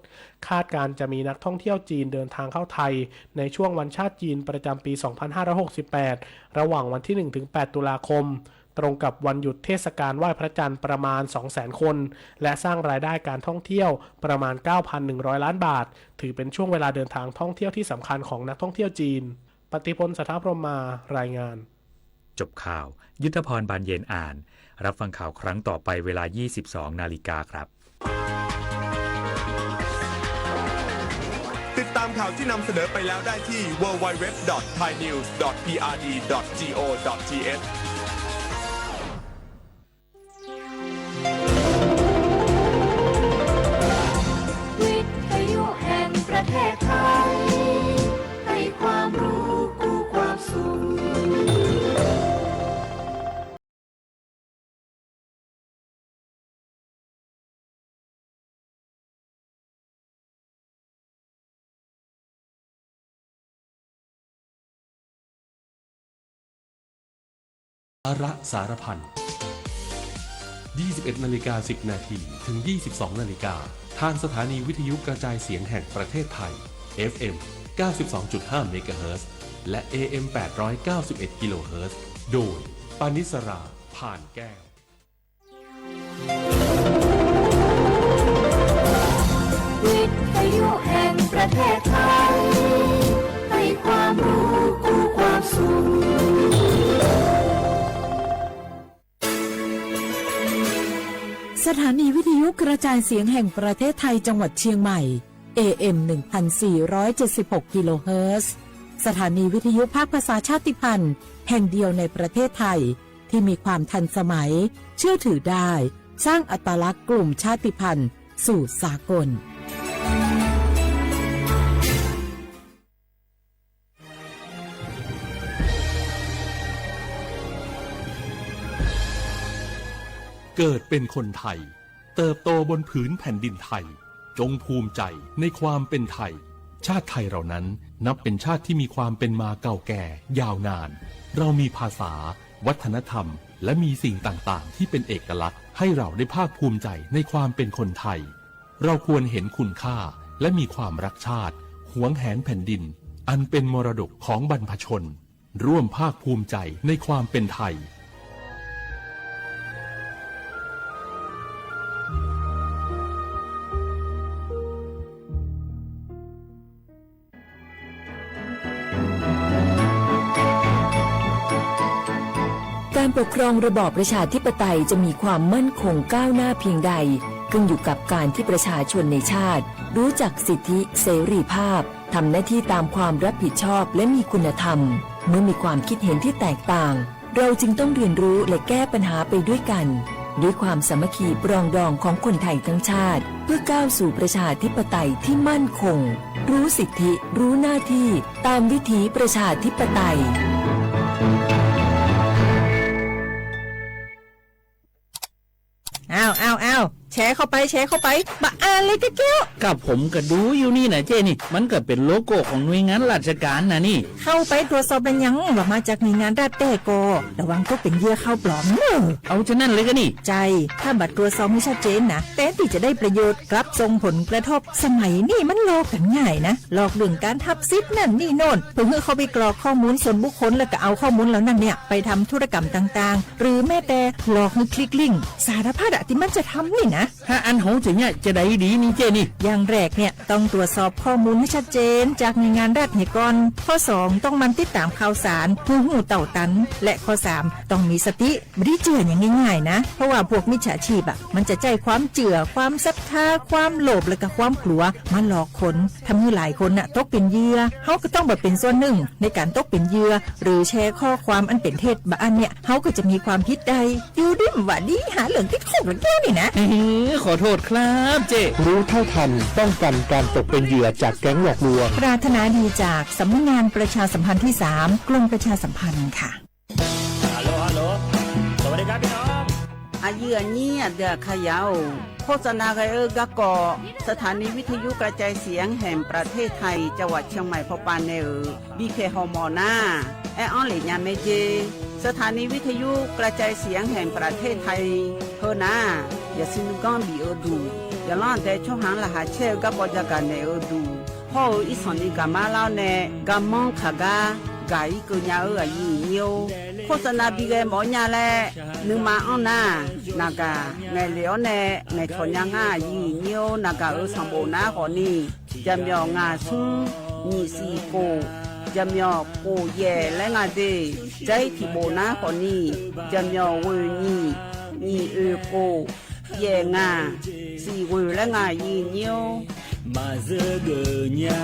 คาดการณ์จะมีนักท่องเที่ยวจีนเดินทางเข้าไทย ในช่วงวันชาติจีนประจำปี สองพันห้าร้อยหกสิบแปด ระหว่างวันที่ หนึ่งถึงแปด ตุลาคม ตรงกับวันหยุดเทศกาลไหว้พระจันทร์ประมาณ สองแสน คน และสร้างรายได้การท่องเที่ยวประมาณ เก้าพันหนึ่งร้อย ล้านบาท ถือเป็นช่วงเวลาเดินทางท่องเที่ยวที่สำคัญของนักท่องเที่ยวจีน ปฏิพล สัทธพรหมมา รายงาน จบข่าว ยุทธพร บานเย็นอ่าน รับฟังข่าวครั้งต่อไปเวลา ยี่สิบสอง นาฬิกาครับ ติดตามข่าวที่นำเสนอไปแล้วได้ที่ ดับเบิลยู ดับเบิลยู ดับเบิลยู ดอท ไทยนิวส์ ดอท พีอาร์ดี ดอท จี โอ ดอท ที เอช วิทยุแห่งประเทศไทย ให้ความรู้คู่ความสุข อาระสารพัน ยี่สิบเอ็ด นาฬิกา สิบ นาที ถึง ยี่สิบสอง นาฬิกา ทางสถานีวิทยุกระจายเสียงแห่งประเทศไทย เอฟเอ็ม เก้าสิบสองจุดห้า เมกะเฮิรตซ์ และ เอเอ็ม แปดร้อยเก้าสิบเอ็ด กิโลเฮิรตซ์ โดย ปานิสรา ผ่านแก้ว วิทยุแห่งประเทศไทย ให้ความรู้คู่ความสุข สถานีวิทยุกระจายเสียงแห่งประเทศไทยจังหวัดเชียงใหม่ เอเอ็ม หนึ่งพันสี่ร้อยเจ็ดสิบหก กิโลเฮิรตซ์ สถานีวิทยุภาคภาษาชาติพันธุ์แห่งเดียวในประเทศไทย ที่มีความทันสมัย เชื่อถือได้ สร้างอัตลักษณ์กลุ่มชาติพันธุ์สู่สากล เกิดเป็นคนไทย เติบโตบนผืนแผ่นดินไทย จงภูมิใจในความเป็นไทย ชาติไทยเรานั้นนับเป็นชาติที่มีความเป็นมาเก่าแก่ยาวนาน เรามีภาษา วัฒนธรรม และมีสิ่งต่างๆ ที่เป็นเอกลักษณ์ ให้เราได้ภาคภูมิใจในความเป็นคนไทย เราควรเห็นคุณค่า และมีความรักชาติ หวงแหนแผ่นดิน อันเป็นมรดกของบรรพชน ร่วมภาคภูมิใจในความเป็นไทย การปกครองระบอบประชาธิปไตยจะมีความมั่นคงก้าวหน้าเพียงใด ขึ้นอยู่กับการที่ประชาชนในชาติ รู้จักสิทธิเสรีภาพ ทำหน้าที่ตามความรับผิดชอบและมีคุณธรรม เมื่อมีความคิดเห็นที่แตกต่าง เราจึงต้องเรียนรู้และแก้ปัญหาไปด้วยกัน ด้วยความสามัคคีปรองดองของคนไทยทั้งชาติ เพื่อก้าวสู่ประชาธิปไตยที่มั่นคง รู้สิทธิ รู้หน้าที่ ตามวิถีประชาธิปไตย อ้าว อ้าว อ้าว แช แชร์เข้าไป แชร์เข้าไป บ่อ่านเลยกะแก้ว กะผมกะดูอยู่นี่นะเจ๊นี่ มันกะเป๋นโลโก้ของหน่วยงานราชก๋านนะนี่ เข้าไปตรวจสอบแล้วยังว่ามาจากหน่วยงานรัฐแต๊ก่อ ระวังตกเป๋นเหยื่อข่าวปลอมเน่อ เอาจานั้นเลยกะนี่ ใจ้ ถ้าบ่ตรวจสอบหื้อชัดเจนนะ แตนตี้จะได้ประโยชน์ กลับส่งผลกระทบ สมัยนี้มันหลอกกั๋นง่ายนะ หลอกเรื่องก๋านฮับสิทธิ์นั่นนี่โน่น เปื้อหื้อเข้าไปกรอกข้อมูลส่วนบุคคล แล้วกะเอาข้อมูลเหล่านั้นเนี่ย ไปทำธุรกรรมต่างๆ หรือแม้แต่หลอกหื้อคลิกลิงก์ สารพัดอะตี้มันจะทำนี่นะ ถ้าอั้นเฮาจะเยียะจาใดดีนี่เจ๊นี่ อย่างแรกเนี่ย ต้องตรวจสอบข้อมูลหื้อชัดเจนจากหน่วยงานรัฐเหียก่อน ข้อสอง ต้องหมั่นติดต๋ามข่าวสาร หื้อฮู้เต้าตัน และข้อสาม ต้องมีสติ บ่ดีเจื้ออย่างง่ายๆ นะ เพราะว่าพวกมิจฉาชีพอะ มันจะใจ๊ความเจื้อ ความศรัทธา ความโลภ และกะความกลัว มาหลอกคน ทำหื้อหลายคนน่ะ ตกเป๋นเหยื่อ เฮาก็ต้องบ่เป๋นส่วนนึ่งในก๋านตกเป๋นเหยื่อ หรือแชร์ข้อความอันเป๋นเท็จ บ่อั้นเนี่ย เฮาก็จะมีความผิดได้ อยู่ดีบ่ดี หาเรื่องติดคุกละแก้วนี่นะ เออ ขอโต้ษครับเจ๊ รู้เท่าทัน ป้องกันการตกเป็นเหยื่อจากแก๊งหลอกลวง ปรารถนาดีจากสำนักงานประชาสัมพันธ์ที่สาม กรมประชาสัมพันธ์ค่ะ ฮัลโหล ฮัลโหล สวัสดีครับพี่น้อง อะยื้ออะยี้ อะเดือดขยาว โฆษณากั๋นเอ่อ กะก็ สถานีวิทยุกระจายเสียงแห่งประเทศไทย จังหวัดเชียงใหม่ พอปานแนเอ่อ บีเค ฮอมอนา แออ้อนเหล่ยาแม่เจ สถานีวิทยุกระจายเสียงแห่งประเทศไทย เฮอนา อย่าซื้อก้อนบีเอ่อดู อย่าล่อนแต่ช่องหางรหัสแช่เอ่อ กะก็จะกั๋นแนเอ่อดู พ่อเอ่อ อีสานนี่กะมาเล่าแน่ กะมองขะกา กะอีเกิดยาเอ่อ อะยื้อยี้ โฆษณาบีแกหมอญาแล นึ่งมาอ้อนนา นากา ไงเหลียวแน่ ไงถอนยางา อะยื้อยี้ นากาเอ่อ สองโบกนา ขอนี่ จะเหมียว งา ซึ่ง หยี่ สี่ โก จะเหมียว โก แย่ และ งา เด ใจ๊ถี่โบกนา ขอนี่ จะเหมียว เว่ย หยี่ หยี่ เอ่อ โก แย่ งา สี่ เว่ย และ งา อะยื้อยี้ มาเจอเกิดยา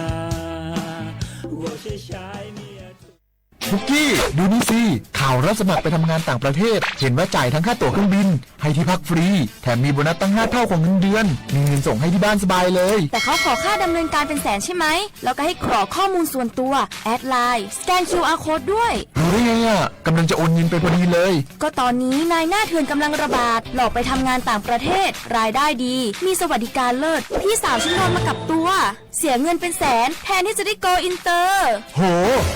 ปุกกี้ ดูนี่สิ ข่าวรับสมัครไปทำงานต่างประเทศ เห็นว่าจ่ายทั้งค่าตั๋วเครื่องบิน ให้ที่พักฟรี แถมมีโบนัสตั้งห้าเท่าของเงินเดือน มีเงินส่งให้ที่บ้านสบายเลย แต่เขาขอค่าดำเนินการเป็นแสนใช่ไหม แล้วก็ให้กรอกข้อมูลส่วนตัว แอดไลน์ สแกน คิวอาร์ โค้ดด้วย รู้ได้ไงอะ กำลังจะโอนเงินไปพอดีเลย ก็ตอนนี้นายหน้าเถื่อนกำลังระบาด หลอกไปทำงานต่างประเทศ รายได้ดี มีสวัสดิการเลิศ พี่สาวฉันโดนมากับตัว เสียเงินเป็นแสน แทนที่จะได้โกลอินเตอร์ โห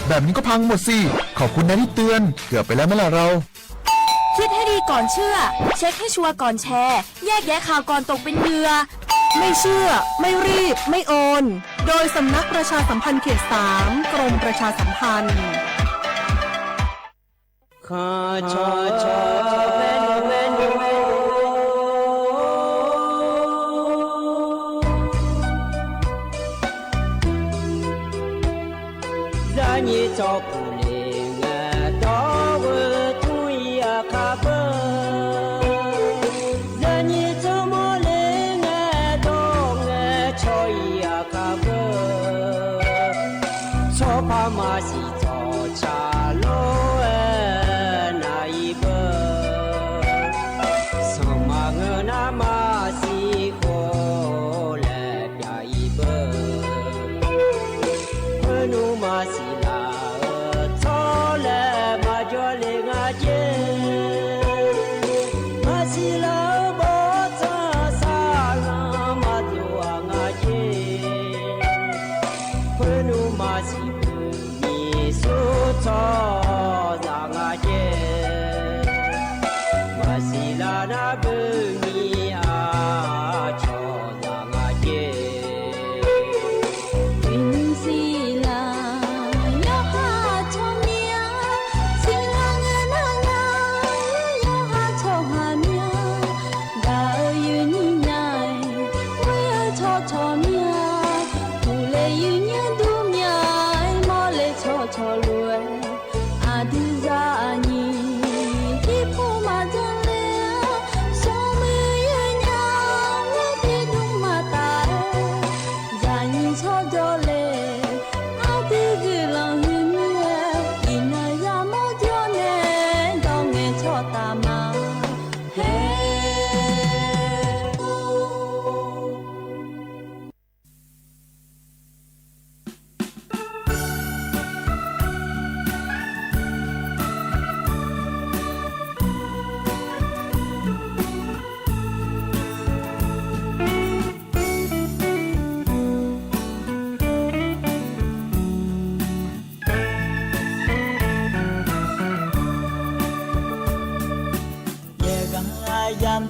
แบบนี้ก็พังหมดสิ ขอบคุณนะที่เตือน เกือบไปแล้วไหมล่ะเรา คิดให้ดีก่อนเชื่อ เช็คให้ชัวร์ก่อนแชร์ แยกแยะข่าวก่อนตกเป็นเหยื่อ ไม่เชื่อ ไม่รีบ ไม่โอน โดยสำนักประชาสัมพันธ์เขตสาม กรมประชาสัมพันธ์ ข้าชอชอแม่นแม่น ยะนี่จอกูเลง ตอเวทุยอะคาเบอ ยะนี่จอมอเลง ตองชอยอะคาเบอ ชอพามาสี จอชาโลเอนาอีเบอ สองมาเงินนามาสีโคแลปยาอีเบอ เออหนูมาสีลาเออทอแลมาจอเลงาเจ มาสีลาเออบอทาสาลามาตัวงาเจ เออหนูมาสีเบอ มี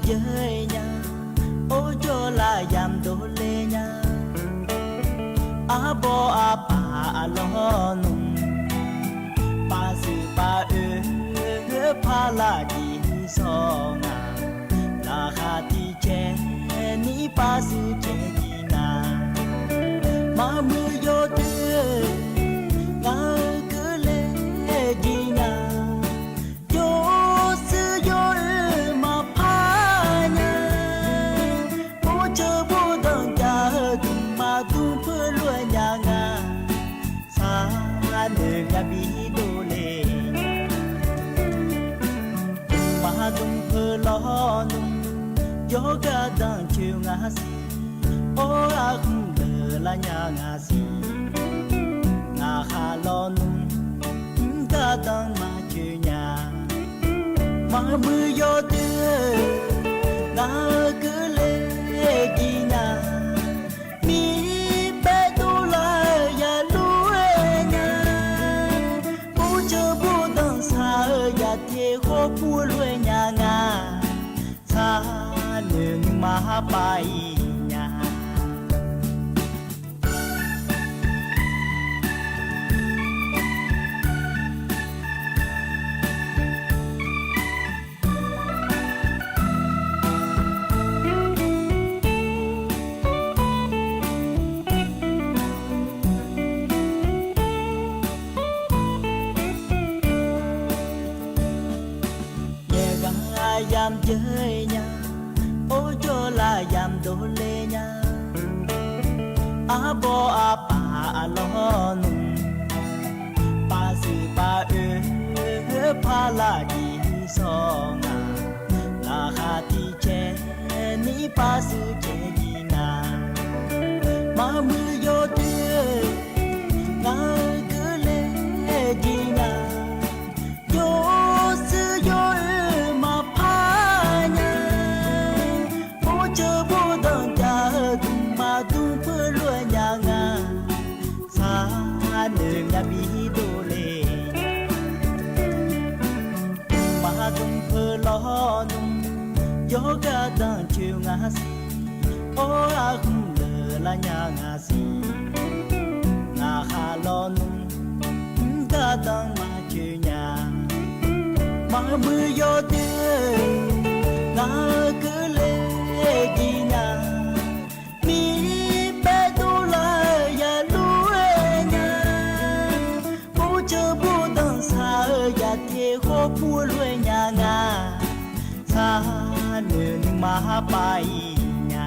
ယဲၢ်ညါ အိၣ်ကၠီလၢယၢမ်းဒိၣ်လဲၣ်ညါ အဘီအပၢ်အလီၢ်နုၢ် ပာ်စူၣ်ပာ်အၢ ဖးလၢ်ဒ်စီၤငါ လၢဃာ်တံၢ်ကဲ နံၣ်ပာ်စူၣ်ကဲဒံးနၤ မၤမုာ်ယီၤတၢၢ် ငါကလဲၤဒံးနၤ ယီၤစၢၤယီၤအၢ မၤဖးညါ ဘိၣ်စၢၤဘိၣ်ဒၢၣ်ကၢ် ဒူၣ်မၤဒူၣ်ဖၢလွဲညါငါ ဆါနၢၤမၠၣ်ဘံၣ်ဒိၣ်လဲၣ် မၤဒူၣ်ဖၢလီၤနုၢ် ယီၤကဒါဆၢငါစံး အိၣ်အဃုလၢ်လၢညါငါစံး ငါဟးလီၤနုၢ် ကဒါမၤဆၢညါ မၤမုာ်ယီၤတၢၢ် ငါကလဲၤဒံးနၤ မ့ၢ်ပဲဒိၣ်လၢယလူၤဝဲညါ ဘိၣ်စၢၤဘိၣ်ဒၢၣ်ဆါ ယၤထဲဃီပူလွဲညါငါ ဆါနၢၤနုၢ်မၤဟးပာ်အံၤညါ ယဲၢ်ဂၤယၢမ်းယဲၢ်ညါ အိၣ်ကၠီလၢယၢမ်းဒိၣ်လဲၣ်ညါ အဘီအပၢ်အလီၢ်နုၢ် ပာ်စူၣ်ပာ်အၢ ဖးလၢ်ဒ်စီၤငါ လၢဃာ်တံၢ်ကဲ နံၣ်ပာ်စူၣ်ကဲဒံးနၤ မၤမုာ်ယီၤတၢၢ် ငါကလဲၤဒံးနၤ ယီၤစၢၤယီၤအၢ မၤဖးညါ ဘိၣ်စၢၤဘိၣ်ဒၢၣ်ကၢ် ဒူၣ်မၤဒူၣ်ဖၢလွဲညါငါ ဆါနၢၤမၠၣ်ဘံၣ်ဒိၣ်လဲၣ် မၤဒူၣ်ဖၢလီၤနုၢ် ယီၤကဒါဆၢငါစံး အိၣ်အဃုလၢ်လၢညါငါစံး ငါဟးလီၤနုၢ် ကဒါမၤဆၢညါ မၤမုာ်ယီၤတၢၢ် ငါကလဲၤဒံးနၤ မ့ၢ်ပဲဒိၣ်လၢယလူၤဝဲညါ ဘိၣ်စၢၤဘိၣ်ဒၢၣ်ဆါ ယၤထဲဃီပူလွဲညါငါ ဆါနၢၤနုၢ်မၤဟးပာ်အံၤညါ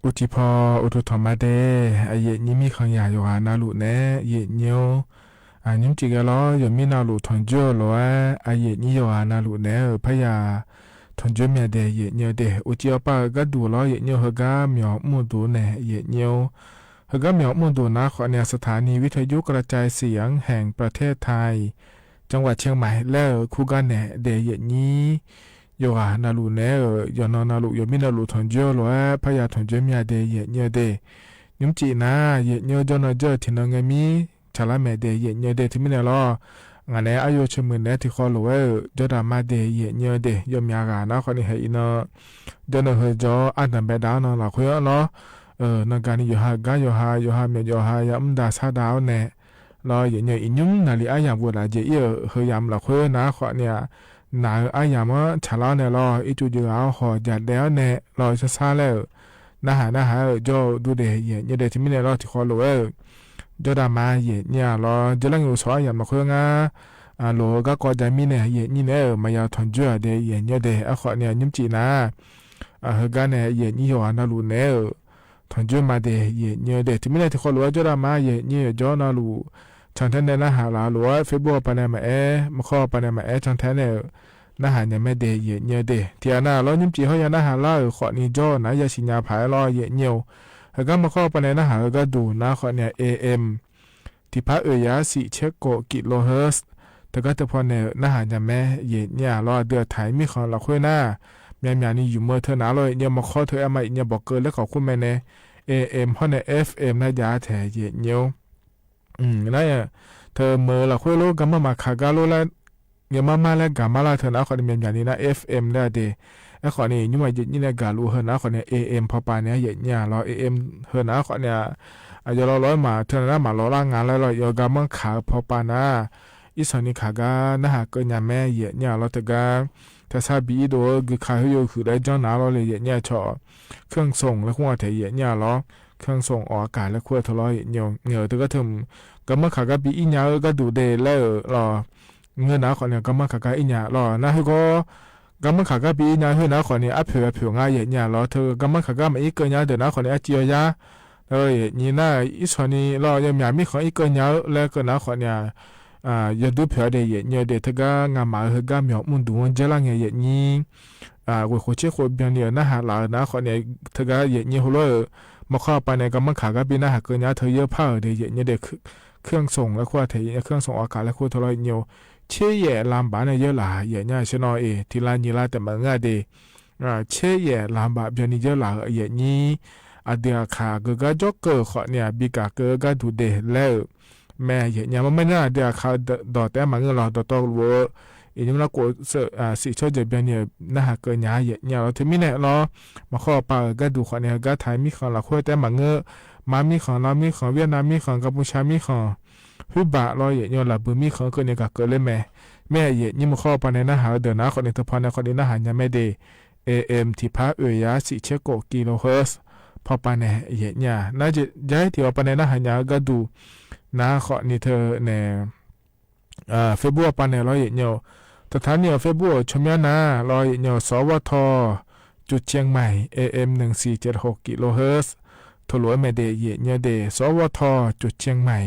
အိၣ်တံၢ်ဖီ အိၣ်ထူၣ်ထီၣ်မၤဒဲး အယဲၢ်နံၣ်မံၣ်ခီယၢ် ယွၤနၢ်လူၣ်နဲ ယဲၢ်နံၣ် အညွှန်းကြည့် ကဲလီၤ ယမ့ၢ်နၢ်လူၣ် ထွန်ကြိး လီၤဧါ အယဲၢ်နံၣ် ယွၤနၢ်လူၣ်နဲ ဖယာ်ထွန်ကြိးမၠၣ်ဒဲး ယဲၢ်နံၣ်ဒဲး အိၣ်ကၠီအပၢ်ဂၤဒူၣ်လီၤ ယဲၢ်နံၣ် ဟၢဂၤမၠီၤမုၢ်ဒိၣ်နဲ ယဲၢ်နံၣ် ဟၢဂၤမၠီၤမုၢ်ဒိၣ်နၤဃီန့ၣ် สถานีวิทยุกระจายเสียงแห่งประเทศไทย จังหวัดเชียงใหม่ လၢခူဂၤနဲၣ်ဒဲး ယဲၢ်နံၣ် ယွၤနၢ်လူၣ်နဲ ယွၤနီၢ်နၢ်လူၣ် ယမ့ၢ်နၢ်လူၣ် ထွန်ကြိး လီၤဧါ ဖယာ်ထွန်ကြိးမၠၣ်ဒဲး ယဲၢ်နံၣ်ဒဲး ညွှန်းကြည့် နၤ ယဲၢ်နံၣ် ကၠီနီၢ်ကၠီ ထံၣ်နီၢ်ငဲမံ ဆၣ်လါမဲာ်ဒဲး ယဲၢ်နံၣ်ဒဲး တမံၤန့ၣ်လီၤ ငါနဲ အယိာ်ဆိမိၣ်နဲ ထံၣ်ဃီလိာ်ဝဲဧၢ ကၠီဒၣ်မါဒဲး ယဲၢ်နံၣ်ဒဲး ယိမၠၣ်ဂၤနၤဃီန့ၣ် ဟဲအံၤနီၢ် ကၠီနီၢ်ဟၢၣ်ကၠီ အတၢ်ဘဲဒၣ်နီၢ်လီၤ ခွ့နီၢ် နီၢ်ဂၤန့ၣ် ယိၤဟၣ်ဂၤ ယိၤဟၣ် ယိၤဟၣ်မဲာ် ယိၤဟၣ်ယၤ မုၢ်ဒါဆါဒၣ်အီၤနဲ လီၤ ယဲၢ်နံၣ် အံၤညုမ်နၣ်လံ အါယၢ်ဝဲဒၣ် ယဲၢ်အံၤဧၢ ဟၢယၢ်မလီၤ ခွ့နၤဃီန့ၣ် နၢ်ဧၢ အါယၢ်မၢ ဆၣ်လါအီၤနဲလီၤ အံၤကၠိယဂၤ ဟီၣ်ယၢ်ဒဲးအီၤနဲလီၤ ဆါဆါလဲၣ်ဧၢ နဟၣ် နဟၣ်ဧၢ ကၠီဒူဒဲး ယဲၢ်နံၣ်ဒဲး တမံၤန့ၣ်လီၤ ထံၣ်ဃီလိာ်ဝဲဧၢ ကၠီဒၣ်မါ ယဲၢ်နံၣ်လီၤ ကၠီလၢငိၣ်စီၤ အါယၢ်မလီၤ ခွ့ငါ အလိၤဂၤကီးဒၣ်မံန့ၣ် ယဲၢ်နံၣ်န့ၣ်ဧၢ မၤယၤထွန်ကြိးဒဲး ယဲၢ်နံၣ်ဒဲး အဃီန့ၣ် ညွှန်းကြည့် နၤ အဟၢဂၤနဲ ယဲၢ်နံၣ် ယွၤနၢ်လူၣ်နဲဧၢ ထွန်ကြိးမၤဒဲး ယဲၢ်နံၣ်ဒဲး တမံၤန့ၣ် ထံၣ်ဃီလိာ်ဝဲ ကၠီဒၣ်မါ ယဲၢ်နံၣ် ကၠီနၢ်လူၣ် ဆၣ်ထဲနဲ နဟၣ်လၢလိာ်ဝဲ Facebook ပၤနဲမၤအဲၣ် မခီပၤနဲမၤအဲၣ် ဆၣ်ထဲနဲဧၢ နဟးညါမ့ၢ်ဒ့ ယဲၢ်ညိဒ့ ထံၣ်အနၢ်လီၤ ညီမ့ၢ်ဟီၣ်ယၤနဟးလၢ်ဧိၤ ဃိးနံၤကၠီ နယၤစံၣ်ညါဖးလီၤ ယဲၢ်ညိ ဟဲကါမၤခီပၤနဲ နဟးဂီၤဒူၣ် နဃိးနံၤ AM ထံၣ်ဖးအဵၢ်ယၤ သီဆဲးကိး ကံၣ်လိၣ်ဟၢၣ် တဂၤတဖီန့ၣ် နဟးညါမ့ၢ် ယဲၢ်ညိလီၤ အဒုးအထၢၣ်မံၣ်ဃၢၤလီၤခွဲနၤ မၠၣ်မၠၣ်နံၤ ယုၢ်မၢထၢနၤလီၤ ယဲၢ်ညိ မၤခီထၢၣ်အမး ယဲၢ်ညိ ဘီၣ်ကၢၤလၢကီၢ်ခိၣ်မဲာ်န့ၣ် AM ဟီၣ်န့ၣ် FM နယၤထဲ ယဲၢ်ညိ န ထၢၣ်မၢလီၤခွဲလီၤ ကမၢ်မၤခးကါလီၤလၢ ယမၢ်မၢ်လၢ ကမၢ်လၢထၢၣ်နၤဃိးနံၤ မၠၣ်မၠၣ်နံၤနၤ FM လၢအဒ့ အဃိးနံၤ ညီမ့ၢ်ယဲၢ်ညိန့ၣ် ကၢ်လိၣ်ဟၢၣ်နၤဃိးနံၤ AM ဖီပၤန့ၣ် ယဲၢ်ညိလီၤ AM ဟၢၣ်နၤဃိးနံၤ အယီၤလီၤလီၤမး ထၢၣ်နၤမၤလီၤလၢ ငါလၢလီၤ ယကမၢ်ခးဖီပၤနၤ အံၤစီၤနံၤခးကါ နဟးကၢၣ်ညါမ့ၢ် ယဲၢ်ညိလီၤ တဂၤ တၢ်ဆါဘံအံၤဒိၣ်ဧိၤ ဂုာ်ခးဟဲယိၤဟုၣ်လၢ ကၠီနၤလီၤလၢ ယဲၢ်ညိဆီ เครื่องส่ง လၢခိၣ်ထဲ ယဲၢ်ညိလီၤ เครื่องส่ง ออกอากาศ လၢခိၣ်ထဲလီၤ ယဲၢ်ညိ တဂၤတၢ် ကမၢ်ခးကါဘံအံၤညါဧိၤ ကၢ်ဒူၣ်ဒ့လၢဧိၤလီၤ ငၢၢ်နၤဃိးနံၤ ကမၢ်ခးကါအံၤညါလီၤ နဟၢကီ ကမၢ်ခးကါဘံအံၤညါဟၢၣ်နၤဃိးနံၤ အဖျၢၣ်အဖျၢၣ်ငါ ယဲၢ်ညိလီၤ ထၢၣ်ကမၢ်ခးကါမ့ၢ်အံၤကၢၣ်ညါဒီး နဃိးနံၤ အစံၣ်အီၤယၤ လၢယဲၢ်ညိနၤ အံၤစီၤနံၤလီၤ ယမၠၣ်မံၣ်ဃၢၤ အံၤကၢၣ်ညါဧိၤ လၢကၢၣ်နၤဃိးနံၤ ယဒုးဖျၢၣ်ဒ့ ယဲၢ်ညိဒ့ တဂၤ ငါမၤဟၢကါ မၠီၣ်မုၢ်ဒူၣ်ဝဲ ကၠဲလၢ်ငဲ ယဲၢ်ညိ ဝ့ၢ်ဃိးဆံဃိး ဘၠီနံၤ နဟးလၢနဃိးနံၤ တဂၤ ယဲၢ်ညိဟိလီၤဧိၤ မၤခီပၤနဲ ကမၢ်ခးကါဘံ နဟးကၢၣ်ညါထၢၣ်ယဲၢ်ဖးဧိၤဒ့ ယဲၢ်ညိဒ့ เครื่องส่ง လၢခိၣ်ထဲ ယဲၢ်ညိ เครื่องส่ง ออกอากาศ လၢခိၣ်ထဲလီၤ ယဲၢ်ညိ ဆ့ယဲၢ်လမ်းဘၣ်န့ၣ် ယဲၢ်လၢ် ယဲၢ်ညိ ဆ့ၣ်နီၤအံၤ ထံလၢ်ညံလၢ် တမုၢ်ဂၤဒ့ ဆ့ယဲၢ်လမ်းဘၣ် ဘၠီနံၤ ယဲၢ်လၢ် ယဲၢ်ညိ အဒုးအခး ကၢၣ်ကါကၠီကၢၣ်ဃိးနံၤ ဘံကၢၣ်ကၢၣ်ကၢၣ်ဒူၣ်ဒ့လၢ မ့ၢ်ယဲၢ်ညိ မ့မ့ၢ်န့ၣ် အဒုးအခး ဒီးတဲမၤငၢၢ်လီၤ ဒီးတီကလိာ် အံၤညီနုၢ်ကိး စံးဆီၣ်ယဲၢ်ဘၠီနံၤ နဟးကၢၣ်ညါ ယဲၢ်ညိလီၤ ထၢၣ်မံၣ်နဲၣ်လီၤ မၤခီပၤ ကၢၣ်ဒူၣ်ဃိးနံၤ ကၢၣ်ထၢၣ်မံၣ်ဃၢၤလီၤခွဲတဲမၤငၢၢ် မၤမံၣ်ဃၢၤ လၢမံၣ်ဃၢၤ ဝံယ့ၣ်နမ်မံၣ်ဃၢၤ ကမ်ပူၤၡၢမံၣ်ဃၢၤ ဟုဘၣ်လီၤ ယဲၢ်ညိ လၢဘုးမံၣ်ဃၢၤ ကၢၣ်န့ၣ် ကၢၣ်ကၢၣ်လၢမဲာ် မ့ၢ်ယဲၢ်ညိ မၤခီပၤနဲ နဟးဒီးနဃိးနံၤ တဖီနဲ ဃိးနံၤ နဟးညါမ့ၢ်ဒ့ AM ထံၣ်ဖးအဵၢ်ယၤ သီဆဲးကိး ကံၣ်လိၣ်ဟၢၣ် ဖီပၤနဲ ယဲၢ်ညိ နယဲၢ်ထံၣ်အီၤပၤနဲ နဟးညါကၢၣ်ဒူၣ် နဃိးနံၤထၢၣ်နဲၣ် Facebook အပၤနဲၣ်လီၤ ယဲၢ်ညိ တထါနံၣ်အီၤ Facebook ဆိမိၣ်နၤလီၤ ယဲၢ်ညိ สวท จุดเชียงใหม่ AM หนึ่งสี่เจ็ดหก กิโลเฮิรตซ์ ထိၣ်လိာ်အမဲာ်ဒ့ ယဲၢ်ညိဒ့ สวท จุดเชียงใหม่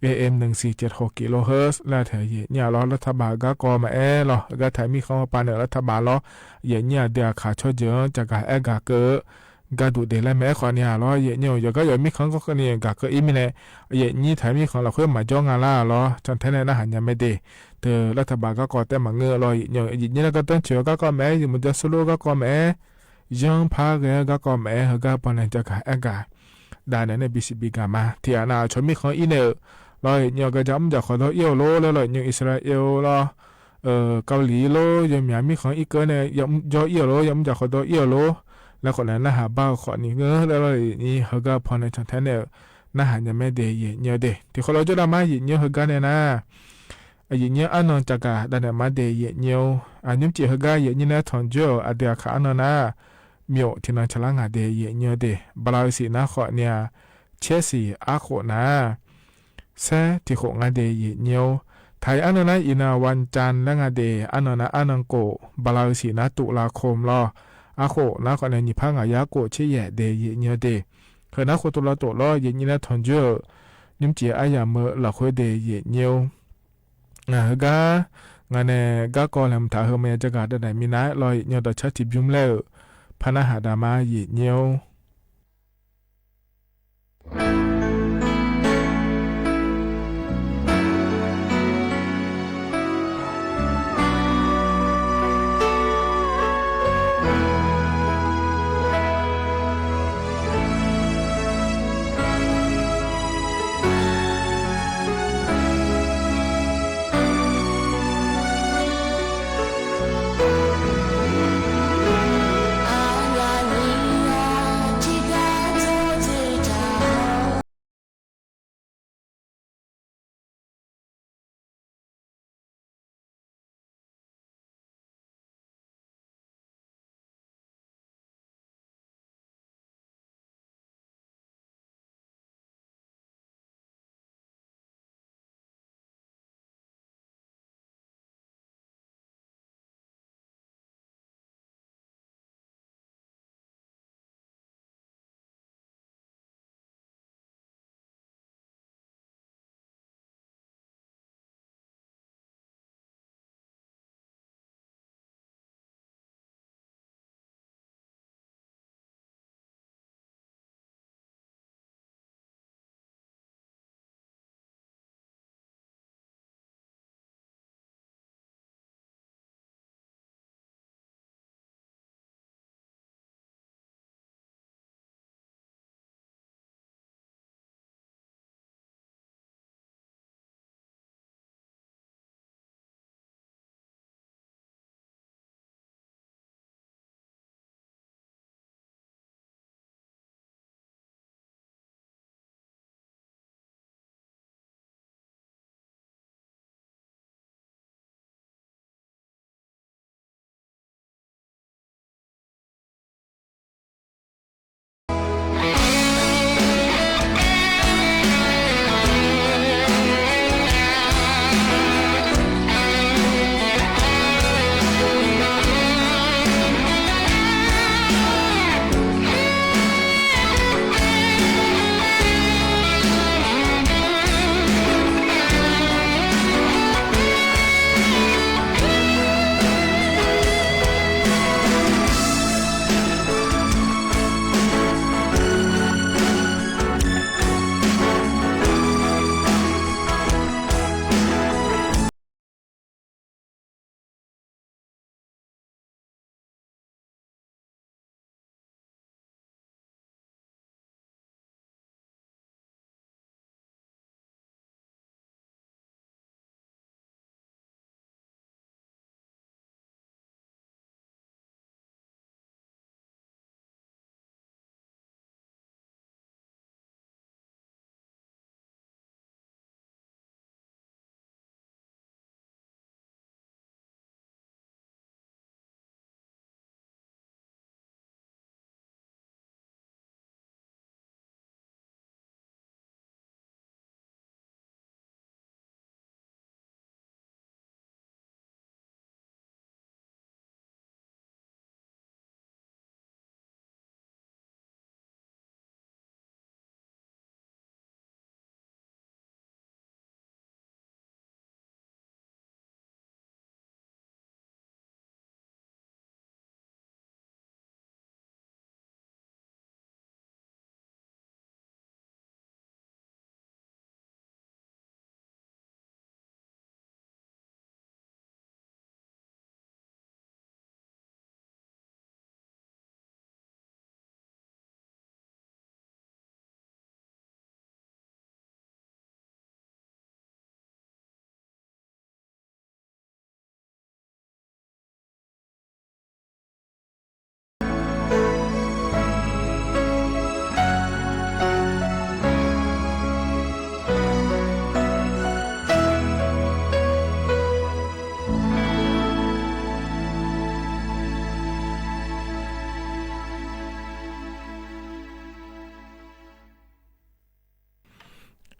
AM หนึ่งสี่เจ็ดหก กิโลเฮิรตซ์ လၢထဲ ယဲၢ်ညိလီၤ รัฐบาล ကါကီၢ်မအဲၣ်လီၤ ကၢၣ်ထၢၣ်မံၣ်ဃၢၤပၤနဲ รัฐบาล လီၤ ယဲၢ်ညိ အဒုးအခးဆီၣ်ယဲၢ် ကၢၣ်ကၢၣ်အဲၣ်ကၢၣ်ကၢၣ် ကၢၣ်ဒူၣ်ဒ့လၢမဲာ် ဃိးနံၤလီၤ ယဲၢ်ညိ ယကၢၣ်ယဲၢ်မံၣ်ဃၢၤ ဃိးနံၤ ကၢၣ်ကၢၣ်အံၤမံၤနဲၣ် ယဲၢ်ညိ ထၢၣ်မံၣ်ဃၢၤလီၤခွဲမၤကၠီငါလၢ်လီၤ ဆီၣ်ထဲနဲၣ် နဟးညါမ့ၢ်ဒ့ တၢ် รัฐบาล ကါကီၢ်တဲမၤငၢၢ်လီၤ ယဲၢ်ညိ ယဲၢ်ညိ နကတၢၣ်ဆၢကါကီၢ်မအဲၣ် ယမုၢ်ဒိၣ်စလိကါကီၢ်မအဲၣ် ယီဖးဂဲၤကါကီၢ်မအဲၣ် ဟၢကါပီၣ်နဲ ကၢၣ်ကၢၣ်အဲၣ်ကၢၣ် ဒၣ်နဲၣ်န့ၣ် ဘံစံးဘံကၣ်မး ထံၣ်အနၢ်အဆီၣ်မံၣ်ဃၢၤအံၤန့ၣ် လီၤ ယဲၢ်ညိ ကယၤမုၢ်ယၤခီဒီးအံၤအီၤလီၤ လၢလီၤ ယဲၢ်ညိ အံၣ်စရ့လးလီၤ ကီၤလံၤလီၤ ယမၠၣ်မံၣ်ဃၢၤအံၤကၢၣ်န့ၣ် ယီၤအံၤအီၤလီၤ ယမုၢ်ယၤခီဒီးအံၤအီၤလီၤ လၢဃိးနံၤ နဟးဘၣ်ဃိးနံၤ လၢလီၤ ယဲၢ်ညိ ဟၢကါပီၣ်နဲ ဆီၣ်ထဲနဲၣ် နဟးညါမ့ၢ်ဒ့ ယဲၢ်ညိဒ့ တံၤဃီလီၤကၠိဒၣ်မး ယဲၢ်ညိ ဟၢကါနဲၣ်နၤ အယဲၢ်ညိ အနီၢ်ကၢၣ်ကၢၣ် ဒၣ်နဲၣ်မးဒ့ ယဲၢ်ညိ အညီမ့ၢ်ဟၢကါ ယဲၢ်ညိ နဲၣ်ထွန်ကၠိ အဒုးအခးအနီၢ်နၤ မၠိၣ် ထံၣ်နီၢ်ဆလါငါဒ့ ယဲၢ်ညိဒ့ ဘလၣ်အုးစံၣ်နၤဃိးနံၤ ဆဲးစံၣ်အါဃိးနၤ ဆဲးထံၣ်ဃိးငါဒ့ ယဲၢ်ညိ ထံၣ်အနီၢ်နၤအံၤနၤ ဝၣ်ကၠၣ်လၢငါဒ့ အနီၢ်နၤ အနီၢ်ကိၣ် ဘလၣ်အုးစံၣ်နၤ တုၤလၢခိၣ်လီၤ အဃိးနၤဃိးနံၤ နံၣ်ဖးငါယၤကိၣ် ဆဲးယဲၢ်ဒ့ ယဲၢ်ညိဒ့ ဟၢနၤဃိးတိၢ်လီၤတိၢ်လီၤ ယဲၢ်ညိ နဲၣ်ထွန်ကၠိ ညီမ့ၢ်ဟၢကါ ယၤမၢလီၤခွဲဒ့ ယဲၢ်ညိ ဟၢကါ ငါန့ၣ် ကါကီၢ်လဲၤမုၢ်ထးဟၢမ့ၢ်ယကၢၣ်ကၢၣ် တၢ်ဒၣ်မံၤနၤလီၤ ယဲၢ်ညိ ဒီးဆါထံၣ်ဘျုးမလဲၣ် ဖးနၢ်ဟးဒၣ်မး ယဲၢ်ညိ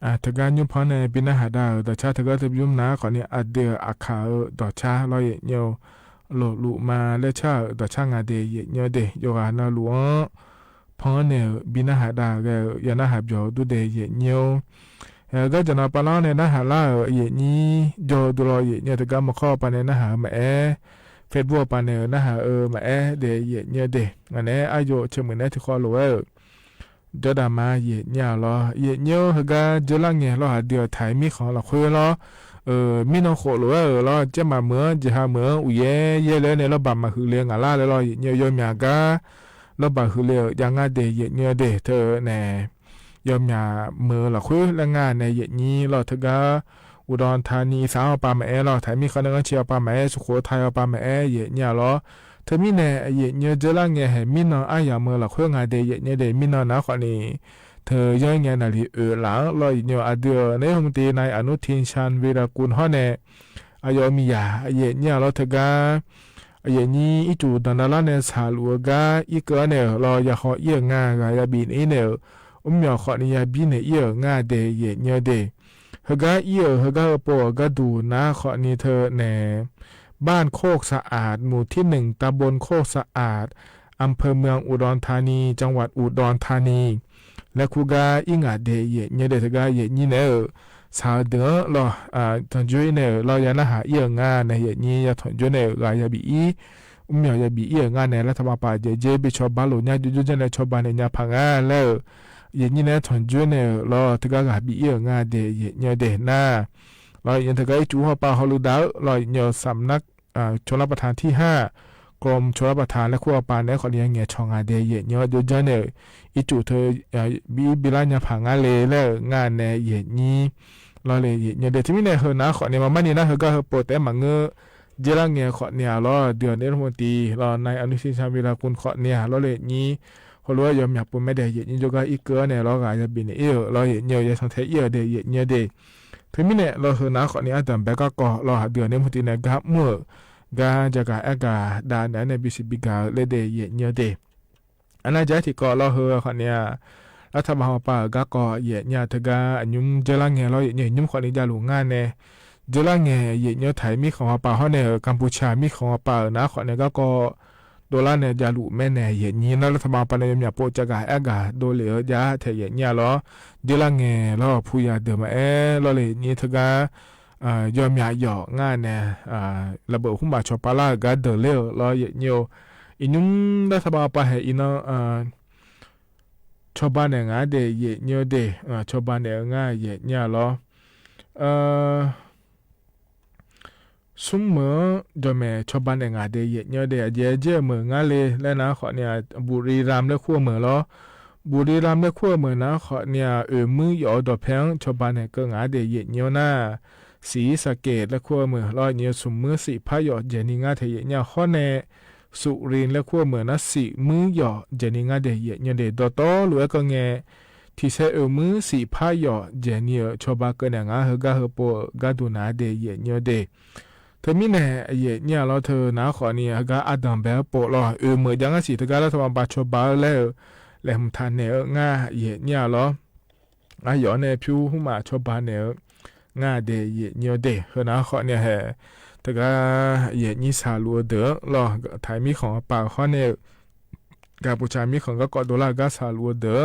อ่า เถิงก้ายุ้มพ่องในบินน้าหาดาเอ๋อ ดอกจ๊า เถิงก้าเถิงยุ้มนา ขอเนีย อะเดืออะขาเอ๋อ ดอกจ๊า ลอเยะเยียว โหลดหลู่มา แลกจ้าเอ๋อ ดอกจ๊างาเด เยะเยียวเด โยกานาหลู่ พ่องในบินน้าหาดาเอ๋อ ยาน้าหาเบียวดูเด เยะเยียว เอ่อ ก็จะนอนปาล้อในน้าหาล่าเอ๋อ เยะนี้ โยดูลอเยะเยียว เถิงก้ามะข้อปาในน้าหามาแอ เฟซบุ๊กปาในเอ๋อ น้าหาเอ๋อ มาแอ เด เยะเยียวเด อันนี้อายุเชิงเหมือนแน่ที่คอหลู่เอ๋อ เจ้าดามาเยะเยียวลอ เยะเยียว เถิงก้าเจอละแงลอ หาเดือไถมีของละเควลอ เอ่อ มีน้องโขหลู่เอ๋อ ลอ เจ้ามาเหมือน เจ้าหาเหมือน อุยแย้ แย้เลยในลอ บ่ามาหือเลียงอ่ะล่าเลยลอ เยะเยียว ยอมหยาก้า ลอ บ่าหือเลียง ยางาเด เยะเยียวเด เธอแน่ ยอมหยาเหมือนละเควและงาใน เยะนี้ลอ เถิงก้า อุดรธานี สาวปามาแอลอ ไถมีของในเอิ้นเชียวปามาแอ สุโขทัยเอาปามาแอ เยะเยียวลอ เธอมีแน่ เยะเยียว เจอละแงแห่มีน้องอ้ายหยาเหมือนละเควงาเด เยะเยียวเด มีน้องนา ขอนี้ เธอย้อยแงนาลีเอ๋อหลัง ลอ เยะเยียว อะเดือ นายกรัฐมนตรี นายอนุทิน ชาญวีรกูล ฮ้อแน่ อะยอมมีหยา เยะเยียวลอ เถิงก้า เยะนี้ อีจู๋ดังดาราแน่ สาหลัวก้า อีเก๋อแน่ ลอ ยาฮอเอี้ยงา กายาบีเน่ อุ้มหยอ ขอนี้ ยาบีเน่ เอี้ยงาเด เยะเยียวเด เถิงก้าอี้เอ๋อ เถิงก้าเออ โปะก้าดูนา ขอนี้ เธอแน่ บ้านโคกสะอาด หมู่ที่หนึ่ง ตำบลโคกสะอาด อำเภอเมืองอุดรธานี จังหวัดอุดรธานี และคู่ก้าอี้งาเด เยะเยียวเด เถิงก้า เยะนี้เน่อ สาวเดือลอ อ่า ถอนยุ้ยเน่อ ลอยาน้าหาเอี้ยงาใน เยะนี้ ยาถอนยุ้ยเน่อ กายาบีอี้ อุ้มหยอยาบีเอี้ยงาใน รัฐบาลป่าเยะเยียว บีชอบ้านหลู่เยียะ ยุ้ยยุ้ยเยียะใน ชอบ้านเน่อ ยาผ่างาแล้ว เยะนี้เน่อ ถอนยุ้ยเน่อ ลอ เถิงก้ากาบีเอี้ยงาเด เยะเยียวเดนา ลอ เยะเถิงก้า อีจู๋ฮอปาฮอลือดาว ลอ เยะเยียว สำนัก อ่า ชลประทานที่ห้า กรมชลประทานและคู่ปลาใน ขอเนีย แหงวชองาเด เยะเยียว เยอะๆ เน่อ อีจู๋เธอ อ่า บี บีลายาผ่างาเลย และงาใน เยะนี้ ลอเลย เยะเยียวเด ที่มีในเฮอนา ขอเนีย มาม่านี้นา เฮอก้าเฮอโปะแต๊หมาเงอ เจอละแง ขอเนีย ลอ เดือ นายกรัฐมนตรี ลอ นายอนุทิน ชาญวีรกูล ขอเนีย ลอเลย เยะนี้ โหลว่ายอมหยาปูนแม่เด เยะนี้ ยกก้าอีกเกอเนี่ย ลอกายาบีเน่อ เอี้ย ลอ เยะเยียว ยาทองแท้เอี้ยเด เยะเยียวเด เธอมีเนี่ย ลอเฮอนา ขอเนีย อันต๋ามแบกก้าก่อ ลอหาเดือ นายกรัฐมนตรี ในก้าเมื่อ ก้าจะกาแอกาดาเนี่ย ใน บีซี บีกา เลยเด เยะเยียวเด อันนาจะที่ก่อ ลอเฮอ ขอเนีย รัฐบาลฮอปา ก้าก่อ เยะเยียว เถิงก้า อะยุ้ม เจอละแง ลอ เยะเยียว ยุ้ม ขอเนีย ยาหลู่งาแน่ เจอละแง เยะเยียว ไทยมีของฮอปา ฮ้อแน่ กัมพูชามีของฮอปา นา ขอเนีย ก้าก่อ โดลาร์เนี่ย ยาหลู่แม่แน่ เยะนี้ ลอ รัฐบาลปาเน่อ ยอมหยาโปะจะกาแอกา โดลาร์ ยาแท้ เยะเยียว ลอ เจอละแง ลอ ผู้ยาเดือมาแอ ลอเลย เยะนี้ เถิงก้า อ่า ยอมหยาหยอกงาแน่ อ่า ระเบิดหุ้มบาดชอปาล่า ก้าเดอเลอ ลอ เยะเยียว อียุ้ม รัฐบาลปาแห่ อีน้อง อ่า ชอบ้านเน่องาเด เยะเยียวเด อ่า ชอบ้านเน่องา เยะเยียว ลอ เอ่อ ซุมเมอ ดอยแหม่ ชอบ้านเน่องาเด เยะเยียวเด อะเยะเยียว เมองาเลย และนา ขอเนีย บุรีรัมย์ และคู่เมอ ลอ บุรีรัมย์ และคู่เมอ นา ขอเนีย เอ่อ มื้อหยอดอดแพง ชอบ้านเน่อเกองาเด เยะเยียวนา ศรีสะเกษ และคู่เมอ ลอ เยะเยียว ซุมมื้อสี่พระหยอด เยะนี้งาแท้ เยะเยียว ฮ้อแน่ สุรินทร์ และคู่เมอ นา สี่มื้อหยอด เยะนี้งาเด เยะเยียวเด ดอตอ หลู่แอเกอแง ที่ใช้เอ่อ มื้อสี่พระหยอด เยะนี้ เอ่อ ชอบ้านเกอเน่องา เฮอก้าเฮอโปะ ก้าดูนาเด เยะเยียวเด เธอมีแน่ เยะเยียว ลอเธอนา ขอเนีย เฮอก้าอัดดังแบโปะ ลอ เอ่อ เมอยังอะสี่ เถิงก้า รัฐบาลปา ชอบ้าน แล้ว และหุมทานเน่องา เยะเยียว ลอ อะหยอเน่ ผิวหุ้มบาดชอบ้านเน่องาเด เยะเยียวเด เฮอนา ขอเนีย แห่ เถิงก้า เยะนี้ สาหลัวเดอ ลอ ไทยมีของปา ฮ้อเน่อ กัมพูชามีของก้าก่อ โดลาร์ ก้าสาหลัวเดอ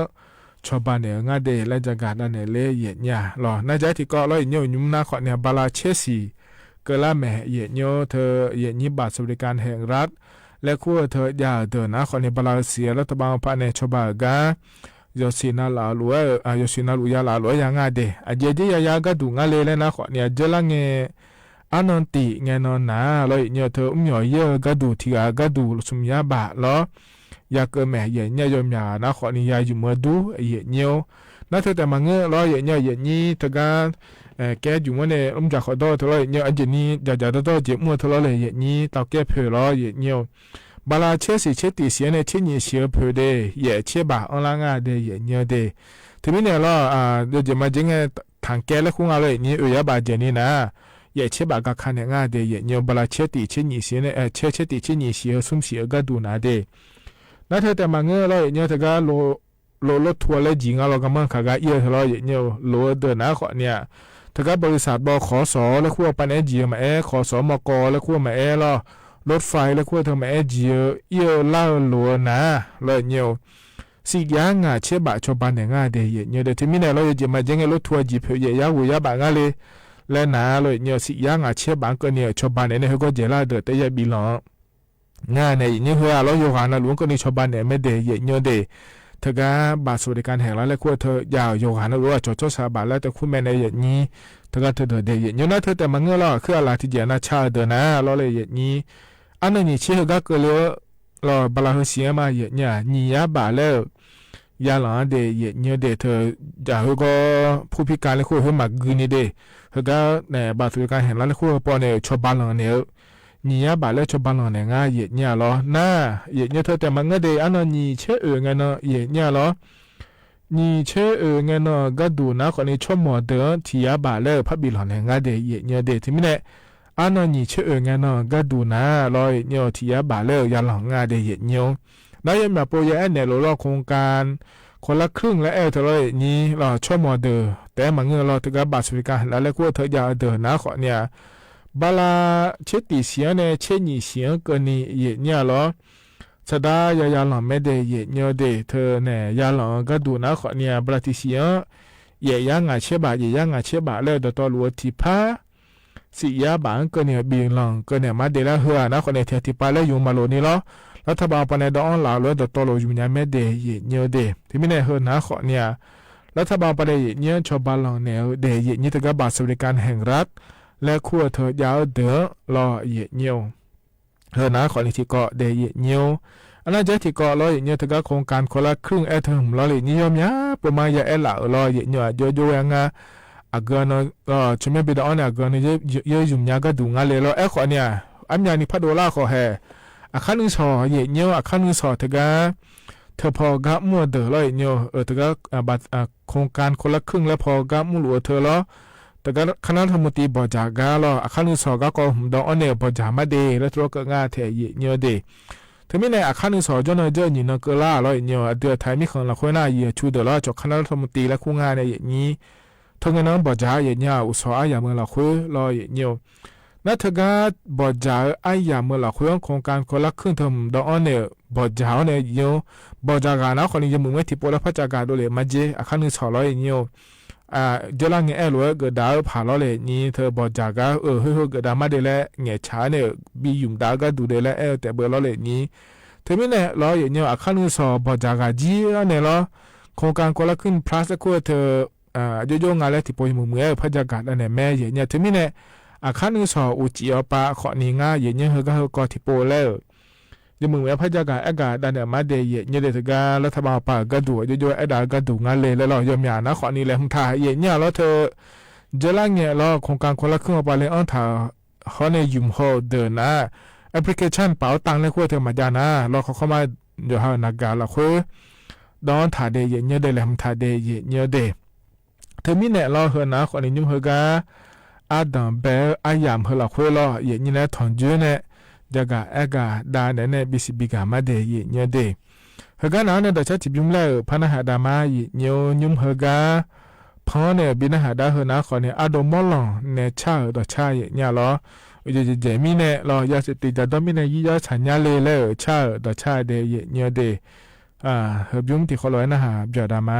ชอบ้านเน่องาเด และจะกาดาเน่อเลย เยะเยียว ลอ นาจะที่ก่อ ลอ เยะเยียว ยุ้มนา ขอเนีย บาราเชษฐี เกอละแหม่ เยะเยียว เธอ เยะนี้ บัตรสวัสดิการแห่งรัฐ และคู่เธอ ยาเดอนา ขอเนีย บาราเสีย รัฐบาลปาเน่อ ชอบ้านก้า ยอดสีนาหลาหลัว อ่า ยอดสีนาหลัวยาหลาหลัวยางาเด อะเยะเยียว ยายาก้าดูงาเลย และนา ขอเนีย เจอละแง อะนอนติแงนอนหนา ลอ เยะเยียว เธอ อุ้มหยอเยียว ก้าดูทีอา ก้าดูสุมยาบาด ลอ ยาเกอแหม่ เยะเยียว ยอมหยานา ขอเนีย ยาอยู่เมอดู เยะเยียว นาเธอแต่มาเงอ ลอ เยะเยียว เยะนี้ เถิงก้า เอ่อ แก้อยู่เมอเน่อ อุ้มยาขอดอ เธอ ลอ เยะเยียว อะเยะนี้ ยายาดอดอ เจ็บมั่ว เธอ ลอเลย เยะนี้ เต้าแก้เผลอ ลอ เยะเยียว บาราเชษฐี เชษฐีเสียเน่อ เชษฐีเสียเผลอเด เยะเชษบาด อังลางาเด เยะเยียวเด เธอมีเน่อ ลอ อ่า เดี๋ยวจะมาเจ๊งไง ถังแก๊สและคู่งาเลย เยะเยียว เอ่อ ยาบาด เยะนี้นา เยะเชษบาด กาคาเน่องาเด เยะเยียว บาราเชษฐี เชษฐีเสียเน่อ เอ่อ เชษฐี เชษฐีเสีย ซุมเสีย ก้าดูนาเด นาเธอแต่มาเงอ ลอ เยะเยียว เถิงก้า โล โล รถทัวร์และหญิงอะ ลอ กำเมินขากาเอี้ยเถอะลอ เหยียดเยียว โหลดเดินหนาเคาะเนี่ย เถิงก้าบริษัท บขส และครัวปันแอ หญิงมาแอ ขสมก และครัวมาแอลอ รถไฟ และครัวเถิงมาแอ หญิงเอี้ยเล่าโหลดหนา ลอ เหยียดเยียว สิกยาหงาเชบะ ชอบบานแหน่งาเด เหยียดเยียวเด เถิงมีแหน่ลอ เหยียดเยียวมาเจ๊งไอ้รถทัวร์หยิบเผยเหยียดยาหูยาบะงาเลย และหนา ลอ เหยียดเยียว สิกยาหงาเชบะเกินเนี่ย ชอบบานแหน่งเนี่ย เฮาก็เจล่าเดินแต่ยาบีหลอง งาเนี่ย เหยียดเยียวเฮาอะลอ โยหานะหลวงก็นี่ชอบบานแหน่งแม่เด เหยียดเยียวเด เถิงก้าบัตรสวัสดิการแห่งรัฐและครัวเถิงยาวโยหานะหลวงอะ จอดจอดสาบาทแล้วแต่คู่แม่ในเหยียดเยียว เถิงก้าเถิงเดินเด เหยียดเยียวนะ เถิงแต่มาเงื้อลอ คืออะหลาที่เจียนาชาเดินหนา ลอ เลย เหยียดเยียว อันนั้นหยีเชเฮาก้าเกินเลย ลอ บาลาเฮาเสียมา เหยียดเยียว หยียาบาทแล้ว ยาหลองเด เหยียดเยียวเด เถิงจะเฮาก็ผู้พิการและครัวเฮามากืนนี่เด เฮาก้าเนี่ย บัตรสวัสดิการแห่งรัฐและครัวปอเนี่ย ชอบบานหลองเนี่ย หยียาบาทแล้วชอบบานหลองแหน่งา เหยียดเยียวลอ หน้า เหยียดเยียวเถิงแต่มาเงื้อเด อันนั้นหยีเชเอ๋อไงเนาะ เหยียดเยียวลอ หยีเชเอ๋อไงเนาะ ก้าดูหนาเคาะนี่ ชอหมอเดิน ถียาบาทแล้ว พับบีหลองแหน่งาเด เหยียดเยียวเด เถิงมีแหน่ อันนั้นหยีเชเอ๋อไงเนาะ ก้าดูหนา ลอ เหยียดเยียว ถียาบาทแล้ว ยาหลองงาเด เหยียดเยียว นายกแม่โปรยาแอดเนี่ย โหลดลอ โครงการคนละครึ่งและแอดเถิงลอ เหยียดเยียวลอ ชอหมอเดิน แต่มาเงื้อลอ เถิงก้าบัตรสวัสดิการแห่งรัฐและครัวเถิงยาวเดินหนาเคาะเนี่ย บาลาเชติเสียงเนี่ย เชหยีเสียงเกินนี่ เหยียดเยียวลอ สะดายายาหลองแม่เด เหยียดเยียวเด เถิงเนี่ย ยาหลองก้าดูหนาเคาะเนี่ย บาลาติเสียง เหยียดยาหงาเชบะ เหยียดยาหงาเชบะแล้ว เดียวต่อหลัวถีพา สิกยาบาทเกินเนี่ย บีหลองเกินเนี่ย มาเดแล้วเฮาอะนะ เคาะเนี่ยเทียบถีพาแล้วยุงมาโหลดนี่ลอ รัฐบาลปอเนี่ยดออ้อนหลาโหลด เดียวต่อหลัวยุงยาแม่เด เหยียดเยียวเด เถิงมีแหน่เฮาหนาเคาะเนี่ย รัฐบาลปอเนี่ยเหยียดเยียว ชอบบานหลองแหน่งเด เหยียดเยียวเถิงก้าบัตรสวัสดิการแห่งรัฐและครัวเถิงยาวเดิน ลอ เหยียดเยียว เฮาหนาเคาะนี่ถีเกาะเด เหยียดเยียว อันนั้นจะถีเกาะ ลอ เหยียดเยียว เถิงก้าโครงการคนละครึ่งแอดเถิง ลอ เหยียดเยียว ยอมยา ปะมายาแอดละ ลอ เหยียดเยียว โยโยแหวงงา อะเกือเนาะ ลอ ชมแม่บีดออ้อนเนี่ย อะเกือเนาะ เย้ยเย้ยยุงยาก้าดูงาเลย ลอ แอดเคาะเนี่ย อันยานี่พัดโดล่าเคาะแห่ อาคารหนึ่งสอง เหยียดเยียว อาคารหนึ่งสอง เถิงก้า เถิงปอก้ามั่วเดิน ลอ เหยียดเยียว เออ เถิงก้า อ่า บัตร อ่า โครงการคนละครึ่งแล้วปอก้ามั่วหลัวเถิงลอ เถิงก้าคณะรัฐมนตรีบ่จ๋าก้า ลอ อาคารหนึ่งสอง ก้าก็หืมดออ้อนเนี่ย บ่จ๋ามาเด แล้วตรวจเกิดงาแถเหยียดเยียวเด เถิงมีแหน่อาคารหนึ่งสอง จ้อเนาะ เย้ยหยีเนาะ เกอล่า ลอ เหยียดเยียว เดือนไทยมีเขิงละครัวหน้า เหยียดชูเดิน ลอ จอคณะรัฐมนตรีและครัวงาเนี่ย เหยียดเยียว เถิงไงเนาะ บ่จ๋า เหยียดเยียว อุตสาหะ อ้ายหยาเมืองละครัว ลอ เหยียดเยียว ณ เถิงก้าบ่จ๋า อ้ายหยาเมืองละครัว โครงการคนละครึ่งเถิงดออ้อนเนี่ย บ่จ๋าเนี่ย เหยียดเยียว บ่จ๋าก๋าหนาเคาะนี่ ยะหมึงแม่นถีโปะและพระจากาโดยเหล็กมาเจ อาคารหนึ่งสอง ลอ เหยียดเยียว อ่า เจ้าล่างเงินแอดหลัวเกิดดาวผ่า ลอ เลย นี่เถิงบ่จ๋าก้า เออ เฮ้ย เฮ้ย เกิดดาวมาเดแล้ว แหง่ฉาเนี่ย บีหยุมดาวก้าดูเดแล้ว แอดแต่เบอร์ ลอ เลย นี่ เถิงมีแหน่ ลอ เหยียดเยียว อาคารหนึ่งสอง บ่จ๋าก๋าเยียะเนี่ย ลอ โครงการคนละครึ่ง plus และครัวเถิง อ่า โยโยงาและถีโปะ ยะหมึงแม่น เออ พระจากา อันเนี่ย แม่ เหยียดเยียว เถิงมีแหน่ อาคารหนึ่งสอง อุจิออปา เคาะนี่งา เหยียดเยียว เฮาก้า เฮาก็ถีโปะแล้ว ยะหมึงแม่น พระจากา แอดก๋า ดาเนี่ย มาเด เหยียดเยียวเด เถิงก้า รัฐบาลปาก้าดู โยโย แอดดาก้าดูงาเลย แล้วลอ ยอมยาหนาเคาะนี่แหละ หึงถ่า เหยียดเยียว ลอ เถิง เจ้าล่างเงิน ลอ โครงการคนละครึ่ง ออปาเลยอ้อนถ่า ฮอในหยุมฮอเดินหนา แอปพลิเคชันเป๋าตังและครัวเถิงมาจ๋าหนา ลอ เขาเข้ามา เดี๋ยวเฮาหน้ากากละครัว ดอถ่าเด เหยียดเยียวเด แหลมถ่าเด เหยียดเยียวเด เถิงมีแหน่ ลอ เฮาหนาเคาะนี่ ยุ้มเฮาก้า อาดังแบ อ้ายหยาเมืองละครัว ลอ เหยียดเยียว และถอนเจื้อแหน่ จากา แอดก๋า ดาเนี่ย เนี่ย บีซีบีก๋ามาเด เหยียดเยียวเด เฮาก้าหนาเนี่ย ดอจ๋า ถีบยุ้มแล้ว พะนะหาดามา เหยียดเยียว ยุ้มเฮาก้า พอเนี่ย บีนะหาดา เฮาหนาเคาะนี่ อาดงม่อนหล่อง แหน่ ชา เออ ดอจ๋า เหยียดเยียว ลอ เออ เจ๋ยเจ๋ย มีแหน่ ลอ ยาเสพติด จ๋าดอ มีแหน่ ยี่ย้อยฉันยาเลย แล้ว ชา เออ ดอจ๋า เด เหยียดเยียวเด อ่า เฮายุ้มถีขอลอยนะหา เปียวดามา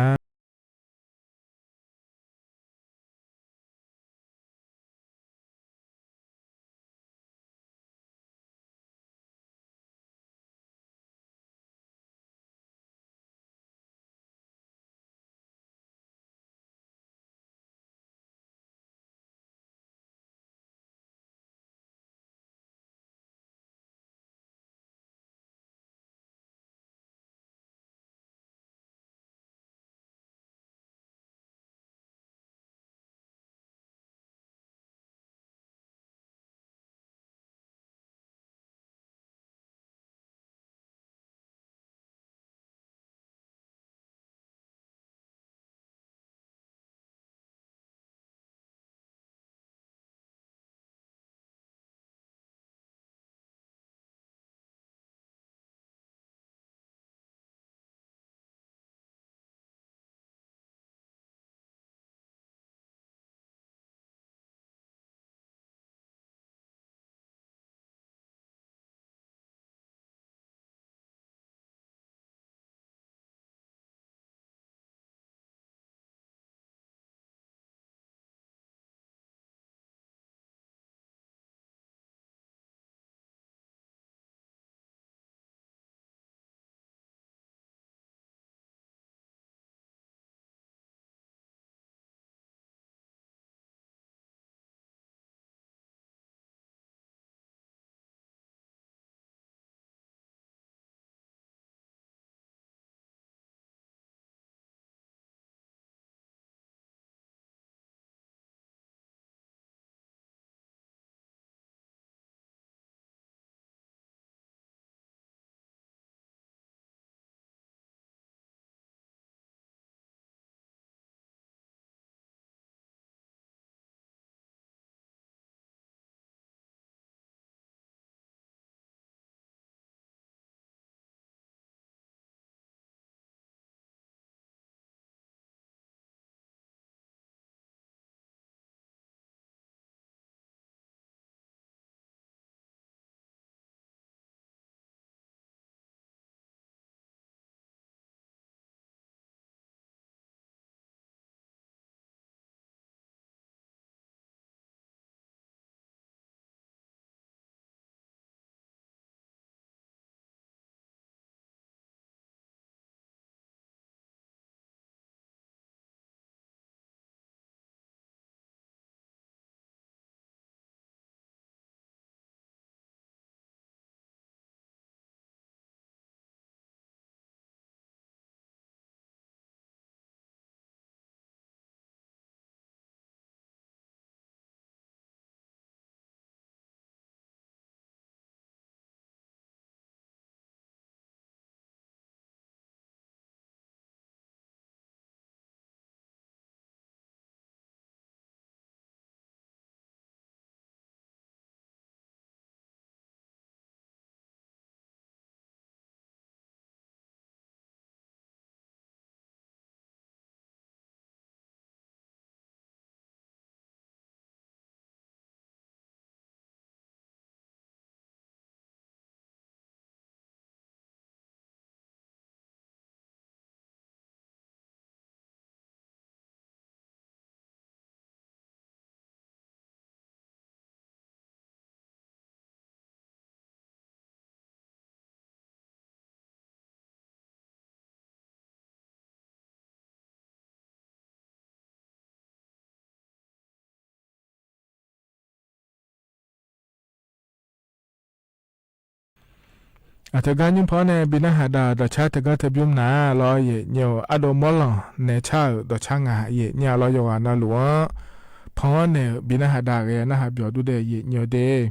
အတဂၤညိပီန့ၣ် ဘီနၢ်ဟးဒါ ဒီးဆါတဂၤတဘျုးနၤလီၤ ယဲၢ်ညိ အဒိမီလီၤ နဲဆါဧၢ ဒီးဆါငါ ယဲၢ်ညိလီၤ ယွၤနၢ်လူၤဧၢ ဖီန့ၣ် ဘီနၢ်ဟးဒါဂ့ၤ နၢ်ဟးဘျီဒူဒဲး ယဲၢ်ညိဒဲး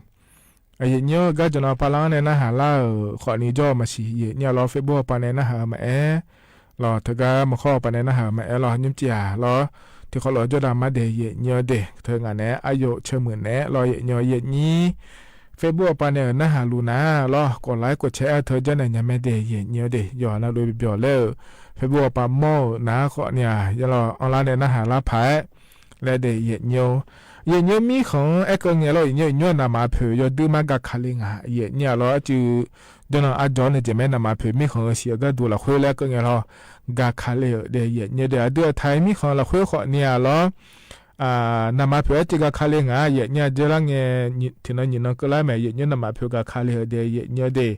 အယဲၢ်ညိ ဂၤကၠီနီၤပၢ်လၢ်န့ၣ် နၢ်ဟးလၢ်ဧၢ ဃိးနံၤကၠီမၤဆံး ယဲၢ်ညိလီၤ Facebook အပၤန့ၣ် နၢ်ဟးမၤအဲၣ်လီၤ တဂၤမီခီပၤန့ၣ် နၢ်ဟးမၤအဲၣ်လီၤ ညိၣ်စၢ်လီၤ ထံၣ်ခီလီၤကၠီဒါမါဒဲး ယဲၢ်ညိဒဲး တဂၤန့ၣ် အယိာ်ဆၢမုၢ်နဲလီၤ ယဲၢ်ညိ ယဲၢ်ညိ Facebook အပၤန့ၣ် နၢ်ဟးလူၤနၤလီၤ ကိးlike ကိးshare အၢ ထၢၣ်ကၠီန့ၣ် ညါမဲဒဲး ယဲၢ်ညိဒဲး ယွၤနၢ်လူၤဘျီလၢ Facebook အပၤမီၢ်ဧၢ နၤဃိးနံၤဧါ ယလီၤ online န့ၣ် နၢ်ဟးလၢ်ဖး လဲၣ်ဒဲး ယဲၢ်ညိ ယဲၢ်ညိ မံဃီၤ အဲၣ်ကၢၣ်ငဲၤလီၤ ယဲၢ်ညိ ယညိ နးမးဖုး ယိၤဒုမါ ဂၤခးလ့ငါ ယဲၢ်ညိလီၤ အစု ကၠီနီၤအါကၠီန့ၣ် ကဲမဲ နးမးဖုး မံဃီၤ ဂၤဆံးအဂၤဒိၣ်လီၤ ဃိလဲၣ် အဲၣ်ကၢၣ်ငဲၤလီၤ ဂၤခးလ့ဧၢဒဲး ယဲၢ်ညိဒဲး အဒုအထါ မံဃီၤလီၤ ဃိဃိးနံၤဧါလီၤ နးမးဖုး အဲၣ်ကၢၣ် ဂၤခးလ့ငါ ယဲၢ်ညိ ကၠီလၢ်ငဲၤ ထံၣ်နီၤ ယံၤနီၤ ကၢၢ်လၢ်မဲာ် ယဲၢ်ညိ နးမးဖုး ဂၤခးလ့ဧၢဒဲး ယဲၢ်ညိဒဲး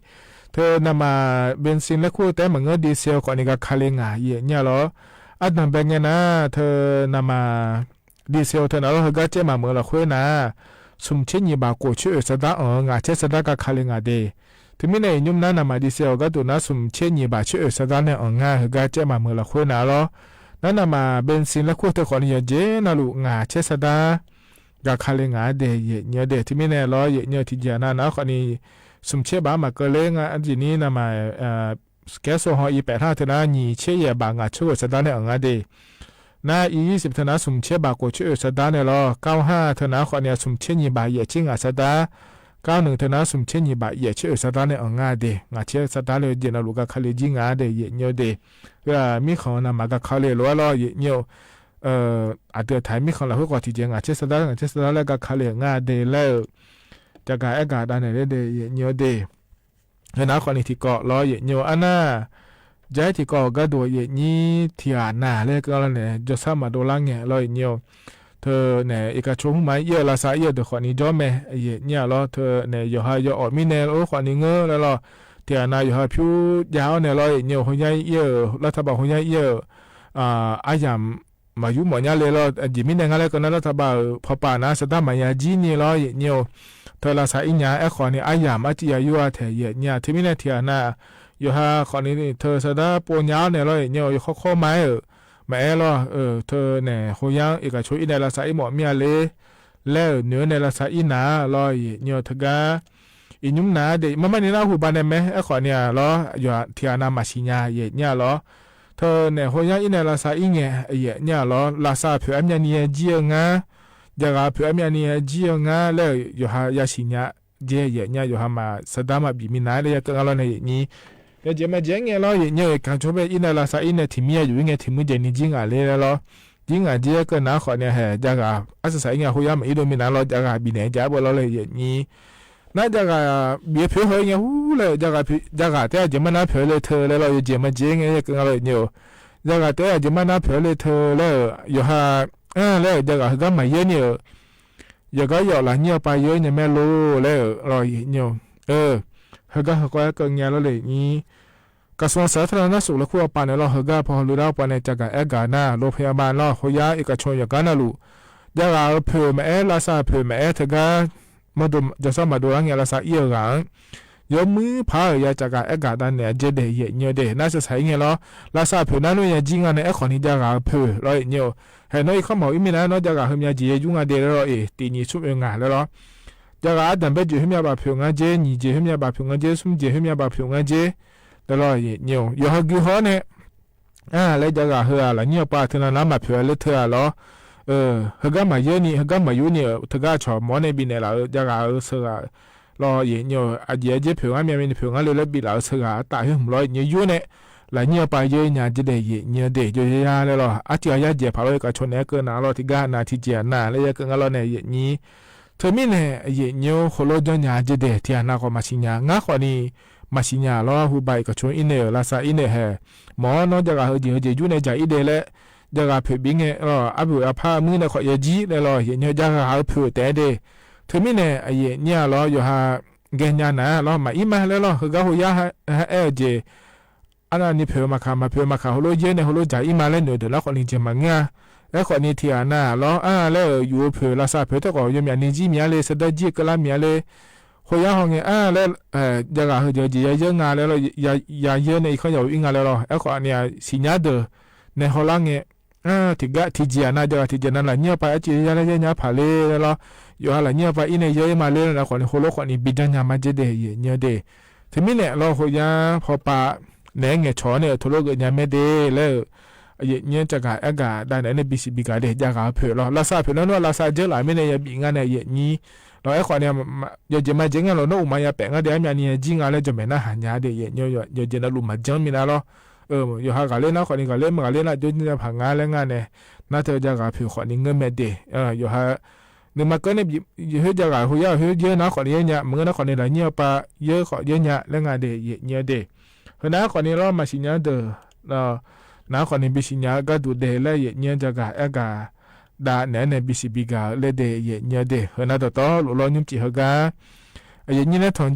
ထၢၣ်နးမး ဘ့ၣ်စ့ၣ်လဲၣ်ခိၣ် တဲမၤငၢၢ် ဒီးစဲးဃိးနံၤ ဂၤခးလ့ငါ ယဲၢ်ညိလီၤ အတၢ်ဘဲငဲၤနၤ ထၢၣ်နးမး ဒီးစဲးထၢၣ်နၤလီၤ ဟ့ၣ်ဂံၢ်စဲးမးမုာ်လီၤ ဃိနၤ သုးဆ့ၣ်ညံၣ်ဘၣ် ကိးဆၢအၢၣ်စဒါအီၤ ငါဆဲးစဒါ ဂၤခးလ့ငါဒဲး တမံၤန့ၣ် ယညိမနုၤ နးမး ဒီးစဲးအီၤ ဂၤဒိၣ်နၤ သုးဆ့ၣ်ညံၣ်ဘၣ် ဆၢအၢၣ်စဒါန့ၣ်အီၤ ငါဟ့ၣ်ဂံၢ်စဲးမးမုာ်လီၤ ဃိနၤလီၤ နးနးမး ဘ့ၣ်စ့ၣ်လဲၣ်ခိၣ် ထၢၣ်ဃိးနံၤ ယဲၢ်ကၠီနၤလူၤ ငါဆဲးစဒါ ဂၤခးလ့ငါဒဲး ယဲၢ်ညိဒဲး တမံၤန့ၣ်လီၤ ယဲၢ်ညိ ထံၣ်ကၠီနၤ နၤဃိးနံၤ သုးဆ့ၣ်ဘၣ် မၤကၢၢ်လၢ်ငါ အဒ်န့ၣ် နးမး ကဲစိဟီၣ် အံၤပဲာ်ထၢၣ် ထၢၣ်နၤ ညံၣ်ဆ့ၣ်ယဲၢ်ဘၣ် ငါဆၢအၢၣ်စဒါန့ၣ်အီၤ ငါဒဲး နၤ အံၤယဲၢ်စံး ထၢၣ်နၤ သုးဆ့ၣ်ဘၣ် ကိးဆၢအၢၣ်စဒါန့ၣ်လီၤ ကၠီဟါ ထၢၣ်နၤ ဃိးနံၤ သုးဆ့ၣ်ညံၣ်ဘၣ် ယဲၢ်ဆံငါစဒါ ကၠီနုၣ် ထၢၣ်နၤ သုးဆ့ၣ်ညံၣ်ဘၣ် ယဲၢ်ဆၢအၢၣ်စဒါန့ၣ်အီၤ ငါဒဲး ငါဆဲးစဒါလၢ ယဲၢ်နၤလူၤ ဂၤခးလ့ကၠီ ငါဒဲး ယဲၢ်ညိဒဲး မံဃီၤ နးမး ဂၤခးလ့လီၤလီၤ ယဲၢ်ညိ အတၢ်ထံၣ် မံဃီၤလီၤ ဃိကီးထံၣ်ကၠီ ငါဆဲးစဒါ ငါဆဲးစဒါလၢ ဂၤခးလ့ ငါဒဲးလၢ တၢ်ဂၤအဲၣ်ဂၤဒၣ်န့ၣ်လၢဒဲး ယဲၢ်ညိဒဲး နၤဃိးနံၤ ထံၣ်ကီးလီၤ ယဲၢ်ညိ အနၢ် ယဲၢ်ထံၣ်ကီး ဂၤဒိၣ် ယဲၢ်ညိ ထံၣ်အနၢ်လၢ ကၠီလၢ်န့ၣ် ကၠီဆၣ်မၤဒိလၢ်ငဲၤလီၤ ယဲၢ်ညိ ထၢၣ်န့ၣ် အ့ၣ်ကၣ်ဆိ ဟူမၤအံၣ်အၢ လၢ်သးအံၣ်အၢ ဒုးဃိးနံၤကၠီမဲာ် ယဲၢ်ညိလီၤ ထၢၣ်န့ၣ် ယိၤဟၣ်ယီၤအီၣ်မံန့ၣ် အိၣ်ဃိးနံၤငၢၢ်လၢလီၤ ထံၣ်အနၢ် ယိၤဟၣ်ဖၠူယါအီၤန့ၣ်လီၤ ယဲၢ်ညိ ဟိယါအံၣ်အၢ လၢ်ထးဘၣ် ဟိယါအံၣ်အၢ အါယၣ် မၤယူမီၣ်ညါလ့လီၤ ယံာ်မံန့ၣ် ငါလၢကနၣ်လၢ်ထးဘၣ် ဖီပာ်နၤ စဒါမၤယၤကၠီန့ၣ်လီၤ ယဲၢ်ညိ ထၢၣ်လၢ်သးအံၣ်ညါ အဲၣ်ဃိးနံၤ အါယၣ် မၤတံၢ်ယၤယူအထဲ ယဲၢ်ညိ တမံၤန့ၣ် ထံၣ်အနၢ် ယိၤဟၣ်ဃိးနံၤ ထၢၣ်စဒါပိာ်ညါအီၤန့ၣ်လီၤ ယဲၢ်ညိ ယိၤခီခီမၤအၢ မၤအၢလီၤ ထၢၣ်န့ၣ် ဟိယါ အ့ၣ်ကၣ်ဆိ အံၣ်နၤလၢ်သးအံၣ်မီၣ်မံအါလ့ လၢနုၤန့ၣ် လၢ်သးအံၣ်နၤလီၤ ယဲၢ်ညိ တဂၤ အံၤညိမနုၤဒဲး မ့မ့ၢ်န့ၣ် နၢ်ဟူဘၣ်န့ၣ် မ့ၢ်အဲၣ်ဃိးနံၤလီၤ ယွၤ ထံၣ်အနၢ် မၤဆံးညါ ယဲၢ်ညိလီၤ ထၢၣ်န့ၣ် ဟိယါ အံၣ်နၤလၢ်သးအံၣ်ငဲၤ ယဲၢ်ညိလီၤ လၢ်သးဖုးအါမံၤနံၤယၤကၠီဧၢ ငါ ယဂၤဖုးအါမံၤနံၤယၤကၠီဧၢ ငါ လၢယိၤဟၣ်ယၤဆံးညါ ယဲၢ်ညိ ယိၤဟၣ်မၤစဒါမၤဘံၣ်မံနၤ လၢယဲၢ်ကၢၣ် ငါလီၤန့ၣ် ယဲၢ်ညိ ယဲၢ်ကၠီမၤကၠီငဲၤလီၤ ယဲၢ်ညိ အ့ၣ်ကၣ်ဆိ ဘၣ်အံၣ်နၤလၢ်သးအံၣ်န့ၣ် ထံၣ်မံယၤယူၤ ယဲၢ်ညိ ထံၣ်မံယဲၢ်နံၤကၠီ ငါလ့လီၤ ကၠီ ငါ ယဲၢ်ကၢၣ် နၤဃိးနံၤ ဟဲ ယဂၤ အါစၢ်စၢ်အံၣ်ငဲၤ ဟိယါ မၤအံၣ်ဒိၣ်မံနၤလီၤ ယဂၤဘံၣ်န့ၣ် ယဘၣ်လီၤလၢ ယဲၢ်ညိ နၤ ယဂၤ ဘံၣ်ဖုးဟီၣ်အံၣ်ငဲၤ ဟူလၢ ယဂၤ ယဂၤတဲ ယဲၢ်မၤနၢ်ဖုးလၢထၢၣ်လၢလီၤ ယဲၢ်ကၠီမၤကၠီငဲၤ ယဲၢ်ကၢၣ် ငါလီၤ ယဲၢ်ညိ ယဂၤတဲ ယဲၢ်မၤနၢ်ဖုးလၢထၢၣ်လၢ ယိၤဟၣ် လၢ ယဂၤ ဟ့ၣ်ဂံၢ်မၤယဲၢ်န့ၣ်ဧၢ ယဂၤယီၤလၢ်ညိၣ်ပၤယဲၢ်ညိ မ့ၢ်လိၤလၢလီၤ ယဲၢ်ညိ အၢ ဟ့ၣ်ဂံၢ်ဟ့ၣ်ကီး ကၢၣ် ငဲၤလီၤ လၢညိ ကစီၣ်စၢထၢၣ်နၢ်စူးလၢခိၣ်အပၤန့ၣ်လီၤ ဟ့ၣ်ဂံၢ်ဖီလူဒါပှၤန့ၣ် တၢ်ဂၤအဲၣ်ဂၤနၤ လိဖယါဘၣ်လီၤ ဟိယါ အ့ၣ်ကၣ်ဆိ ယဂၤနၢ်လူၤ ယဂၤအၢဖုးမၤအဲၣ် လၢ်သးဖုးမၤအဲၣ် တဂၤ မၤဒိ ကၠီဆၣ်မၤဒိလၢ်ငဲၤ လၢ်သးအံၣ်အဂၤ ယမုၢ်ဖးဧၢ ယၤတၢ်ဂၤအဲၣ်ဂၤဒၣ်န့ၣ် အကၠီဒဲး ယဲၢ်ညိဒဲး နၤစၢ်စၢ်အံၣ်ငဲၤလီၤ လၢ်သးဖုးနၤနုၢ်ယၤကၠီ ငါန့ၣ် အဲၣ်ဃိးနံၤ ယဂၤဖုးလီၤ ယဲၢ်ညိ ဟဲနီၢ်အံၤခီမီၣ်အံၣ်မံနၤ နီၢ်ယဂၤ ဟ့ၣ်မၤယဲၢ်ယူၤ ငါဒဲးလီၤ အ့ၣ် တံၢ်နံၤဆူၣ်အၢ ငါလၢလီၤ ယဂၤအတၢ်ဘဲယဲၢ် ဟ့ၣ်မၤဘၣ်ဖုး ငါကၠီ နံၣ်ယဲၢ် ဟ့ၣ်မၤဘၣ်ဖုး ငါကၠီ သွံယဲၢ် ဟ့ၣ်မၤဘၣ်ဖုး ငါကၠီ လၢလီၤ ယဲၢ်ညိ ယိၤဟၣ်ဂုာ်ဟီၣ်န့ၣ် အၢ လၢယဂၤဟ့ၣ်အၢလၢ်ညိၣ်ပၤ ထၢၣ်နၤ နၤမၤဖုးလၢထၢၣ်လီၤ ဟ့ၣ်ဂံၢ်မၤယဲၢ်နံၤ ဟ့ၣ်ဂံၢ်မၤယူၤနံၤ တဂၤဆီၣ်မီၣ်န့ၣ် ဘံၣ်နဲၣ်လၢယဂၤအၢဆၢဂၤ လီၤ ယဲၢ်ညိ အယဲၢ်ယဲၢ်ဖုး ငါမံၤမံၤန့ၣ် ဖုး ငါလၢလၢဘံၣ်လၢအၢဆၢဂၤ အတၢ်ဟ့ၣ်မုၢ်လီၤ ယဲၢ်ညိယူၤန့ၣ် လၢ်ညိၣ်ပၤယဲၢ်ညါကၠီဒဲး ယဲၢ်ညိဒဲး ယိၤယၤလၢလီၤ အတံၢ်အီၤယၤယဲၢ်ဖးလီၤ အ့ၣ်ကၣ်ဆိန့ၣ် ကၢၣ်နၤလီၤ တံၢ်ဂၤနၤ ထံၣ်ကၠီနၤ လၢယဲၢ်ကၢၣ် ငါလီၤန့ၣ် ယဲၢ်ညိ ထၢၣ်မံၤန့ၣ် ယဲၢ်ညိ ဃိၣ်လိကၠီညါကၠီဒဲး ထံၣ်အနၢ်ဃိး မၤဆံးညါ ငါဃိးနံၤ မၤဆံးညါလီၤ ဟူဘၣ်အ့ၣ်ကၣ်ဆိအံၣ်န့ၣ် လၢ်သးအံၣ်န့ၣ် ဟဲ မီၣ်နီၢ်ယဂၤဟ့ၣ်ယဲၢ် ဟ့ၣ်ယဲၢ်ယူၤန့ၣ် ယၤအံၣ်ဒဲးလၢ ယဂၤဖုးဘံၣ်န့ၣ်လီၤ အဘုးအဖးမုၢ်န့ၣ် ဃိးယဲၢ်ကၠီန့ၣ်လီၤ ယဲၢ်ညိ ယဂၤဟ့ၣ်ဖုးတဲဒဲး ထၢၣ်မံၤန့ၣ် အယဲၢ်ညိလီၤ ယိၤဟၣ် ကဲညါနၤလီၤ မၤအံၣ်မါလၢလီၤ ဟ့ၣ်ဂံၢ်ဟိယါ ဟဲအဲၣ်ကၠီ အနံၤန့ၣ်ဖုးမၤခး မၤဖုးမၤခး ဟိၣ်လိယဲၢ်န့ၣ် ဟိၣ်လိယၤအံၣ်မါလၢ နုာ်တၢ်လၢဃိးနံၤကၠီမၤငါ အဲၣ်ဃိးနံၤထံၣ်အနၢ်လီၤ အၢ လၢယူၤဖုး လၢ်သးဖုးတကီး ယိၤမံၤအနံၤကၠီမံၤအါလၢ သဒၢကၠီကလါမံၤအါလၢ ဟိုယါဟီုငယ် အၢ လၢ အဲ ယဂၤဟဲယိယိယိယိငါလၢလီၤ ယၤယိန့ၣ် အံၤခီယီၤဝံအီငါလၢလီၤ အဲၣ်ဃီန့ၣ် စံၣ်ညါဒၢး နဲဟီလာ်ငယ် အၢ တံဂၤတံဂၤနၤ ယဂၤတံဂၤနၤ လၢညိၣ်ပၤ အဲၣ်ကၠံယါလၢယဲၢ်ညါဖးလ့လၢလီၤ ယိၤဟၣ်လၢညိၣ်ပၤအံၤန့ၣ် ယိယိမၤလ့လီၤ အဃီန့ၣ် ဟိလိၣ်ဃီန့ၣ် ဘံဒၣ်ညါမးကဲဒဲး ယဲၢ်ညိၣ်ဒဲး တမံၤန့ၣ်လီၤ ဟိုယါ ဖီပာ် နဲငဲၤဆီၣ်န့ၣ် ထိၣ်လိၣ်ဂ့ၤညါမ့ၢ်ဒဲးလၢ ယဲၢ်ညိၣ်တဂၤအဲၣ်ဂၤဒၣ်နဲန့ၣ် ဘံစံးဘံဂၤဒဲး ယဂၤဖုးလီၤ လၢ်သးဖုးနီၢ်နီၢ် လၢ်သးကၢလၢမ့ၢ်န့ၣ် ယဘံၣ်ငါန့ၣ် ယဲၢ်ညိၣ် လီၤ အဲၣ်ဃီန့ၣ် ယိယိမၤကဲငါလီၤ နီၢ်အူမၤယၤပဲာ်ငါဒဲး အမ့ၢ်န့ၣ် ယဲၢ်ညိၣ်ငါလၢ ယမဲာ်နၢ်ဟးညါဒဲး ယဲၢ်ညိၣ် ယိယိန့ၣ်လူၤမၤကၢမံၤနၤလီၤ အၢ ယိၤဟၣ်ဂၤလၢနၤဃီန့ၣ် ဂၤလၢမ့ၢ်ဂၤလၢနၤ ဒိၣ်ညါဖးငါလၢငါန့ၣ် နၤတယဂၤဖုးဃီန့ၣ် ငၢၢ်မဲာ်ဒဲး ယိၤဟၣ် နမၤကၢန့ၣ် ဟ့ၣ်ယဂၤ ဟိုယါ ဟ့ၣ်ယဲၢ်နၤဃီန့ၣ် ယဲၢ်ညါ မ့ၢ်ဂ့ၤနၤဃီန့ၣ် လၢညိၣ်ပၤ ယဲၢ်ဃီ ယဲၢ်ညါလၢငါဒဲး ယဲၢ်ညိၣ်ဒဲး ဟဲနၤဃီန့ၣ်လီၤ မၤစံၣ်ညါဒၢး နၤဃီန့ၣ် ဘံစံၣ်ညါကါဒူးဒဲးလၢ ယဲၢ်ညိၣ်တဂၤအဲၣ်ဂၤ ဒၣ်နဲန့ၣ် ဘံစံးဘံဂၤလၢဒဲး ယဲၢ်ညိၣ်ဒဲး ဟဲနၤတီတီ လူၤလီၤညိၣ်စံၣ်ဟဲဂၤ ယဲၢ်ညိၣ်န့ၣ် ထီ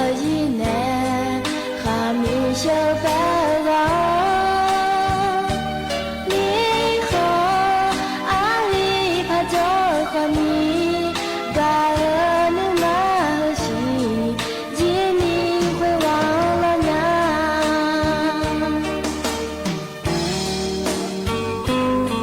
ၣ်ကၠိအယၢမ်ၣ်ဟဲလီၤဃုာ်လီၤ တဂၤအဲၣ်ဂၤဒၣ်နဲန့ၣ် ဘံစံးဘံဂၤဒဲး ဟဲဂၤနၤန့ၣ်လီၤ ဒီးဆၣ်ထံၣ်ဘံမနုၤဖးနၢ်ဟးဒါမး ယဲၢ်ညိၣ် ဟဲ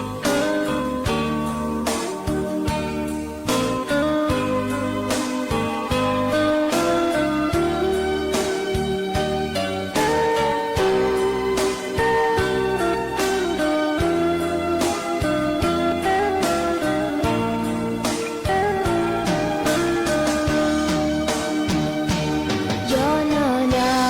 ဂၤဖီန့ၣ် ဘံနၢ်ဟးဒါ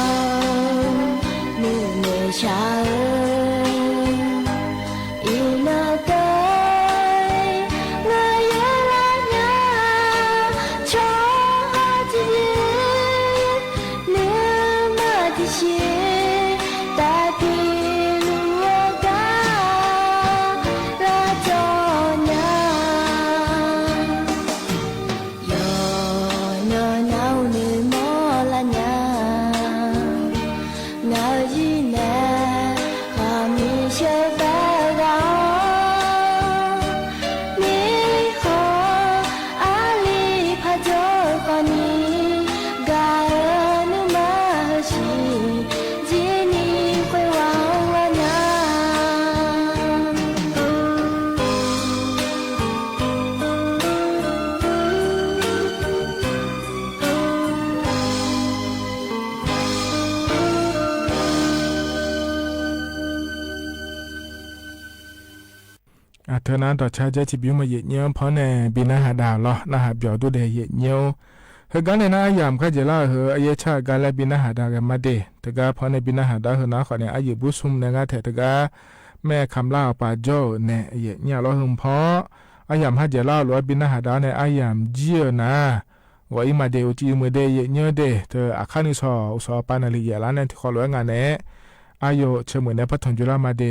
ဟဲနၤဃီန့ၣ် ဒီးဆၣ်ဆိမဲာ်နၢ် စၢၢ်ဘဲရၤလၢအဒဲး တံၤဃီလီၤဝဲနၢ်ဟးပၠီၤဒါမး အထၢၣ်နၤ ဒီးဆၣ်ကၠဲထံဘျုးမး ယဲၢ်ညိၣ် ဖီန့ၣ် ဘံနၢ်ဟးဒါလီၤ နၢ်ဟးပၠီၤဒိၣ်ဒဲး ယဲၢ်ညိၣ် ဟဲဂၤန့ၣ် နၢ်အယၢ်မးခါယဲၢ်လၢအဟဲ အယဲၢ်ဆၣ်ဂၤလၢဘံနၢ်ဟးဒါဂ့ၤမးဒဲး တဂၤဖီန့ၣ် ဘံနၢ်ဟးဒါဟဲနၤဃီန့ၣ် အယံာ်ဘူၣ်ဆူၣ်မးန့ၣ် ဂၤထဲတဂၤ မ့ၢ်ခမ်းလၢအပာ်ကၠီၣ်န့ၣ် ယဲၢ်ညိၣ်လီၤ ဟဲဖီ အယၢ်မးခါယဲၢ်လၢအလိာ်အဘံနၢ်ဟးဒါန့ၣ် အယၢ်မးယံာ်နၤ ဂီၤအံၤမးဒဲး အိၣ်တံၢ်မုာ်ဒဲး ယဲၢ်ညိၣ်ဒဲး တအခါနံၣ်ဆီ အိၣ်ဆီပာ်နၤလံယဲၢ်လါန့ၣ် တံၤဃီလီၤဝဲငါန့ၣ် အါယိၣ် ဆၢမိူဝ်ႈၼႆႉ ပၢတ်ႈထွင်ၸူလႃႉမႃးတႄႉ ဂီႈဢီးမႃးတႄႉ ဢူးတူဝ်ထွမ်ႇမႃး။ ငါဟူၸူ မၢၵ်ႇၵီႈၼီႈၼူမ် မၢၵ်ႇငိူဝ်ႈ သႃၼီႇ ၸေႃႉသျႃး မႃႇလူ သႃၼီႇ မၢၵ်ႇငိူဝ်ႈ ၸေႃႉၽူႈၸေႃႉငႄႈ မၢၵ်ႇၵီႈမီးၸေႈဢူးလႄႈ ၸေႃႉၽူႈၸေႃႉငႄႈ မၢၵ်ႇၵီႈမီးၸေႈမျႃႉ ဝူဝ်းၶႃႈမီးယူၺ်း ၸေႃႉၽူႈၸေႃႉတေႃႇမႃးထေးမီးမေႃ ဢူးလႄႈ ၸေႃႉၽူႈၸေႃႉတေႃႇမႃးထေးမီးမေႃ လၢႆ ငႃးလႄႈ ငၢၼ်ႇၼႄမႃးၵေႃႈ ၸေႃႉထီႇလေႃး ငၢၼ်ႇၼႄမႃးၸေႃႉ ၸေႃႉမီးသႃႇ လၢႆ ဢိူဝ်ႈ ပဵၼ်ၼႆၶိုၼ်းမႃးမႃးၶႃႈ ငၢၼ်ႇၼႄၶိုၼ်းမႃးမႃးၶႃႈ ၸဝ်ႈလႄႈ ပဵၼ်ၼႆမႃးၶႃႈ ၸဝ်ႈမျႃႉဢူဝ်း ၶႃႈမီးယူၺ်း ပဵၼ်ၼႆၶိုၼ်းမႃးမႃး ၶႃႈၸႃႉၺႃးလႄႈ ငၢၼ်ႇၼႄမႃးၵေႃႈ ၸေႃႉထီႇလေႃး ႁိုင်ႈငႃး မီးၸေႃႉၸႃႉမီးဢေႃႈ ယူႇလေႃး မႃး ၺႃးၺႃးလႄႈ ယူႇၸေႃႉၸႃႉမီးဢေႃႈ မီးလေႃး ၵႃႈၼႆႉ ၸိူင်ႉငဝ်းလႄႈ ဢိူဝ်ႈ ဢၢတ်ႈသေႃးမႃးတူဝ်ႈလႃႈ ငႃးသိူဝ်းလႄႈ ႁိူဝ်းၸႃႉၶႃႈ ပႃႈမုၼ် မႃး တူဝ်ႈလႄႈ ၸႃႉၶႃႈ ၸွႆႈမႃးၸူးလႄႈ ၽူႈလႄႈ ၸႃႉၶႃႈ ၼေႃႈ ဢၢတ်ႈသေႃး ဢီႈမႃးၸူး မျၢတ်ႈၼေႃႈလႄႈ သူင်ႇၸႃႇၼေႃႈ ၼီႈလႄႈ ဢၢတ်ႈၸီႉသႃႇ ဢီႈမႃးတူဝ်ႈ ဢူႈလႄႈ ငႃးတႄႉ ဢၢတ်ႈၸီႉလႄႈ ႁိူဝ်းသႃႇ မႃးတူဝ်ႈ မျၢတ်ႈလႄႈ ၸိူဝ်းၸိူဝ်းၶေႃးလႃႈ မီးၸိူဝ်း ငႃးလေႃးမႃး ၸႃႉမႄးသူဝ်း ဢႃႈ မႃးတူဝ်ႈ ၸွမ်းမႃး မီးၸိူဝ်းငႃးႁႃႉ ယႃႇယႃႇ ဢိူဝ်ႈ ၸႃႉၶႃႈလႄႈ ၸီႉဢႃႈ ၸေႃႉတူဝ်ႈလေႃးၼုင်ႈ ၸႃႉၶႃႈၶဝ်လႄႈ ၸီႉဢႃႈ ၸေႃႉတူဝ်ႈၼုင်ႈ ၸႃႉၶႃႈလႄႈ ဢႃႈ ၸေႃႉၶျႃႉမႃးလႄႈ ၼိူဝ်ႉၺႃး ဢိူဝ်ႈ ၸႃႉၶႃႈၶဝ်လႄႈ ၸီႉဢႃႈ ၸေႃႉၶျႃႉမႃးလႄႈ ၼိူဝ်ႉၺႃး ဢဝ်သျႃႉသျႃႉ ဢႄႇမျႃး ၼေႃႈလႄႈ ဢူဝ်ႈ ၸူဝ်ႈသုင်ႇၸႃႇ ယိၼ်းႁူဝ်ႉ ယႃႇၸီႉသုင်ႇမိုဝ်း ယႃႇယူႇၼိုင်ႈၵေႃႉလႄႈ သႃႇသေႃးၶႃႈ ဢိူဝ်ႈ သုင်ႇမိုဝ်း ယႃႇတူႈ တေႃႇငႃးလေႃးမႃး သႃႇဝေႇၶျေႇ ၸႃႇမီး ၸႃႇ ၺႃးလႄႈ ငႃးႁႃၸွႆႈပႃးယဵၼ်ၼႄၶႃႈ ၸေႃႉငႃးလႄႈ ၼႄလေႃးၺႃးလေႃးဢိူဝ်ႈ သမ်ႉမႃးလေႃးၸွႆႈယဵၼ်ၼႄၶႃႈဢူဝ်ႈ ငႃးလႄႈ ၶုၼ်ၼူၸွႆႈဝႃႈမႃး ဢႃႈ ယႃႇလေႃးမႃးသႃႇမႃးလႄႈ သမ်ႉမေႃလေႃးၸွႆႈၼႆႉ မီးလေႃးမႃးၶႄႇမႃးလႄႈ ၼႆဢူၺ်း ၺႃးလေႃး ယႃႇၸီႉသုင်ႇမိုဝ်း ယႃႇယူႇၼိုင်ႈၵေႃႉလႄႈ ၽူႈလေႃးယႃႇၶႃႈ ပေႃးသူႈ မႃးၸူႉၸူးဢၢႆႈ မႃးၸုမ်ႇပီႇတႄႉ သႃႇပေႃးသူႈပေႃးၸႂ်ႈ ဢိူဝ်ႈ ဢမေႃး ၸႃႉဢိူဝ်ႈ ၸႃ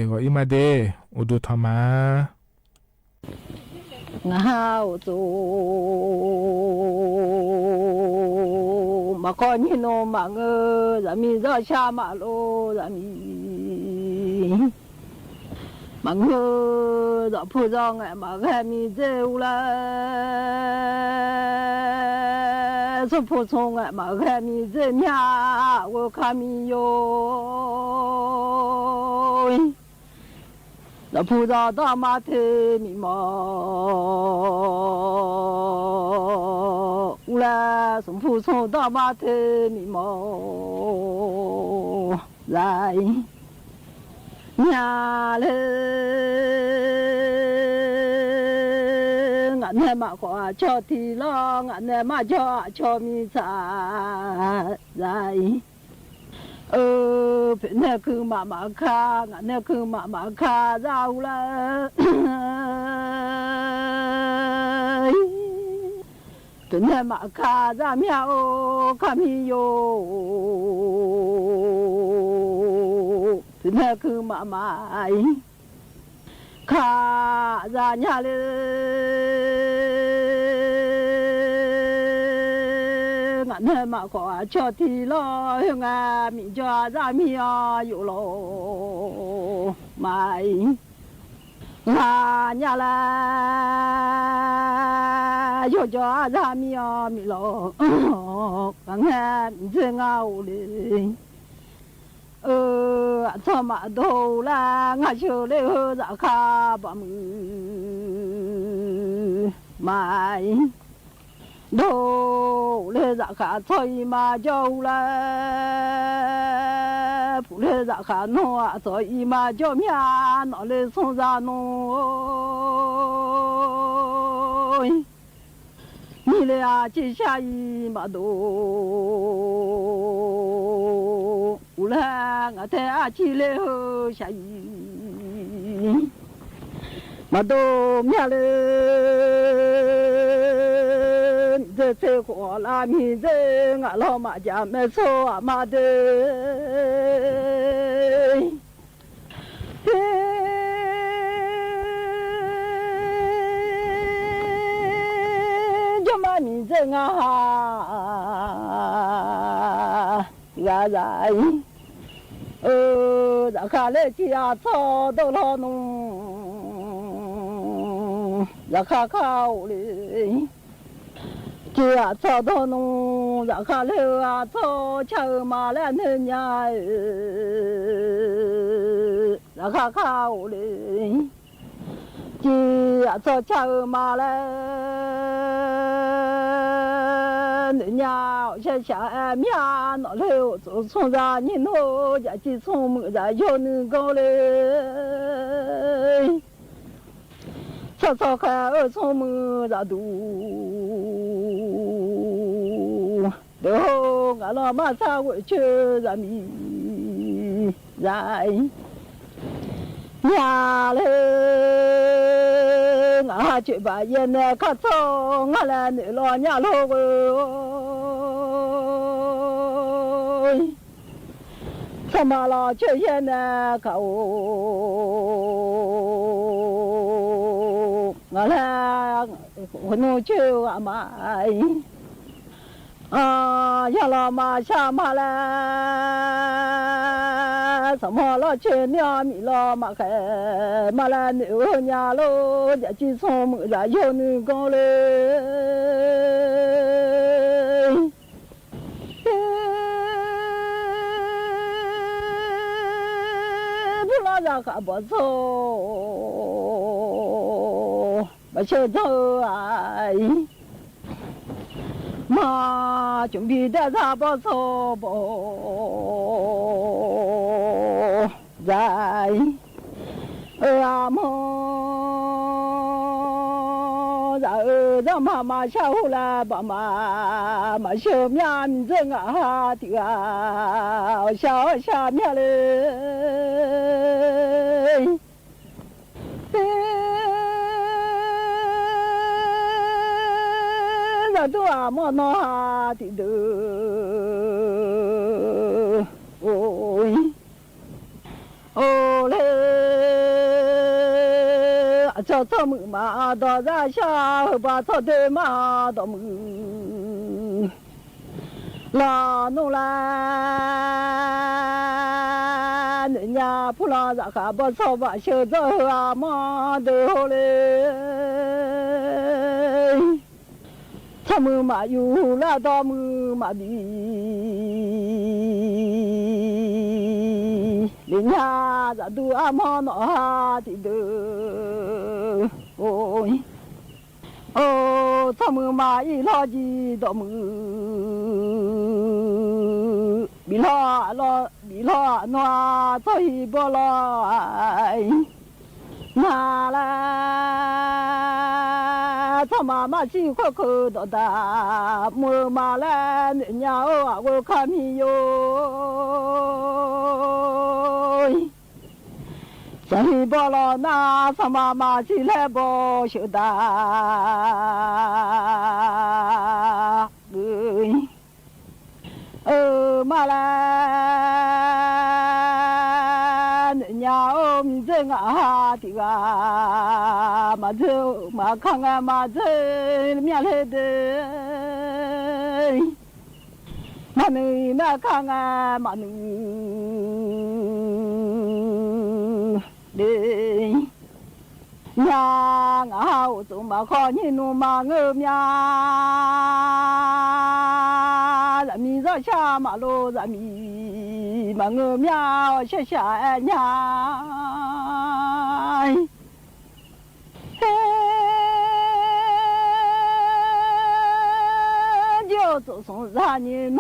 ႉမႃး မႃးသႃႇႁူႉလႄႈ ပေႃးမႃး မႃးသူႈမျၢတ်ႈ ၸိူင်ႉဢႃႈ တီႈဢႃႈ သႃႇ သႃႇမျၢတ်ႈလႄႈ ၸႃႉတူႈဢမေႃးၼေႃႈ ႁႃတီႈတိူဝ်း ဢူၺ်း โอเล อะ จ้อ จ้อมือมาดอดราชา หื้อบ่าจ้อเดินมาดอมือ ลาโนแล เน่อญาผู้ลาสาขาบ่ชอบว่าเชิญเจ้าหื้ออาหมอเดินโฮเล ถ้ามือมาอยู่ละดอมือมาดี เดียญาจะดูอาหมอหนอฮาติเดิน โอ้ย โอ้ ถ้ามือมาอีหลอดีดอมือ บิลอลอ บิลอหนัว ถ้าอีบ่ลอย นาแล ถ้ามามาชี้ข้อคือดอดา มือมาแล เน่อญาโอ อะ เวอร์ ข้ามีโย สาลีบ่ลอนา สมามาสิแลบ่เชิดา เอ้ย เออ มาแล เน่อญาโอ มีเจิงอาหาติกา มาเจิง มาคัง มาเจิง เมียเลเด มานึ่งแม่ข้างามานึ่งเดย ยางอ้าว จุมาขอยินหนูมาเงอเมีย จะมีเจ้าชามาโล จะมีมาเงอเมีย เชชาแอนยาย เฮ้ เดี๋ยวโตส่งซานี่โน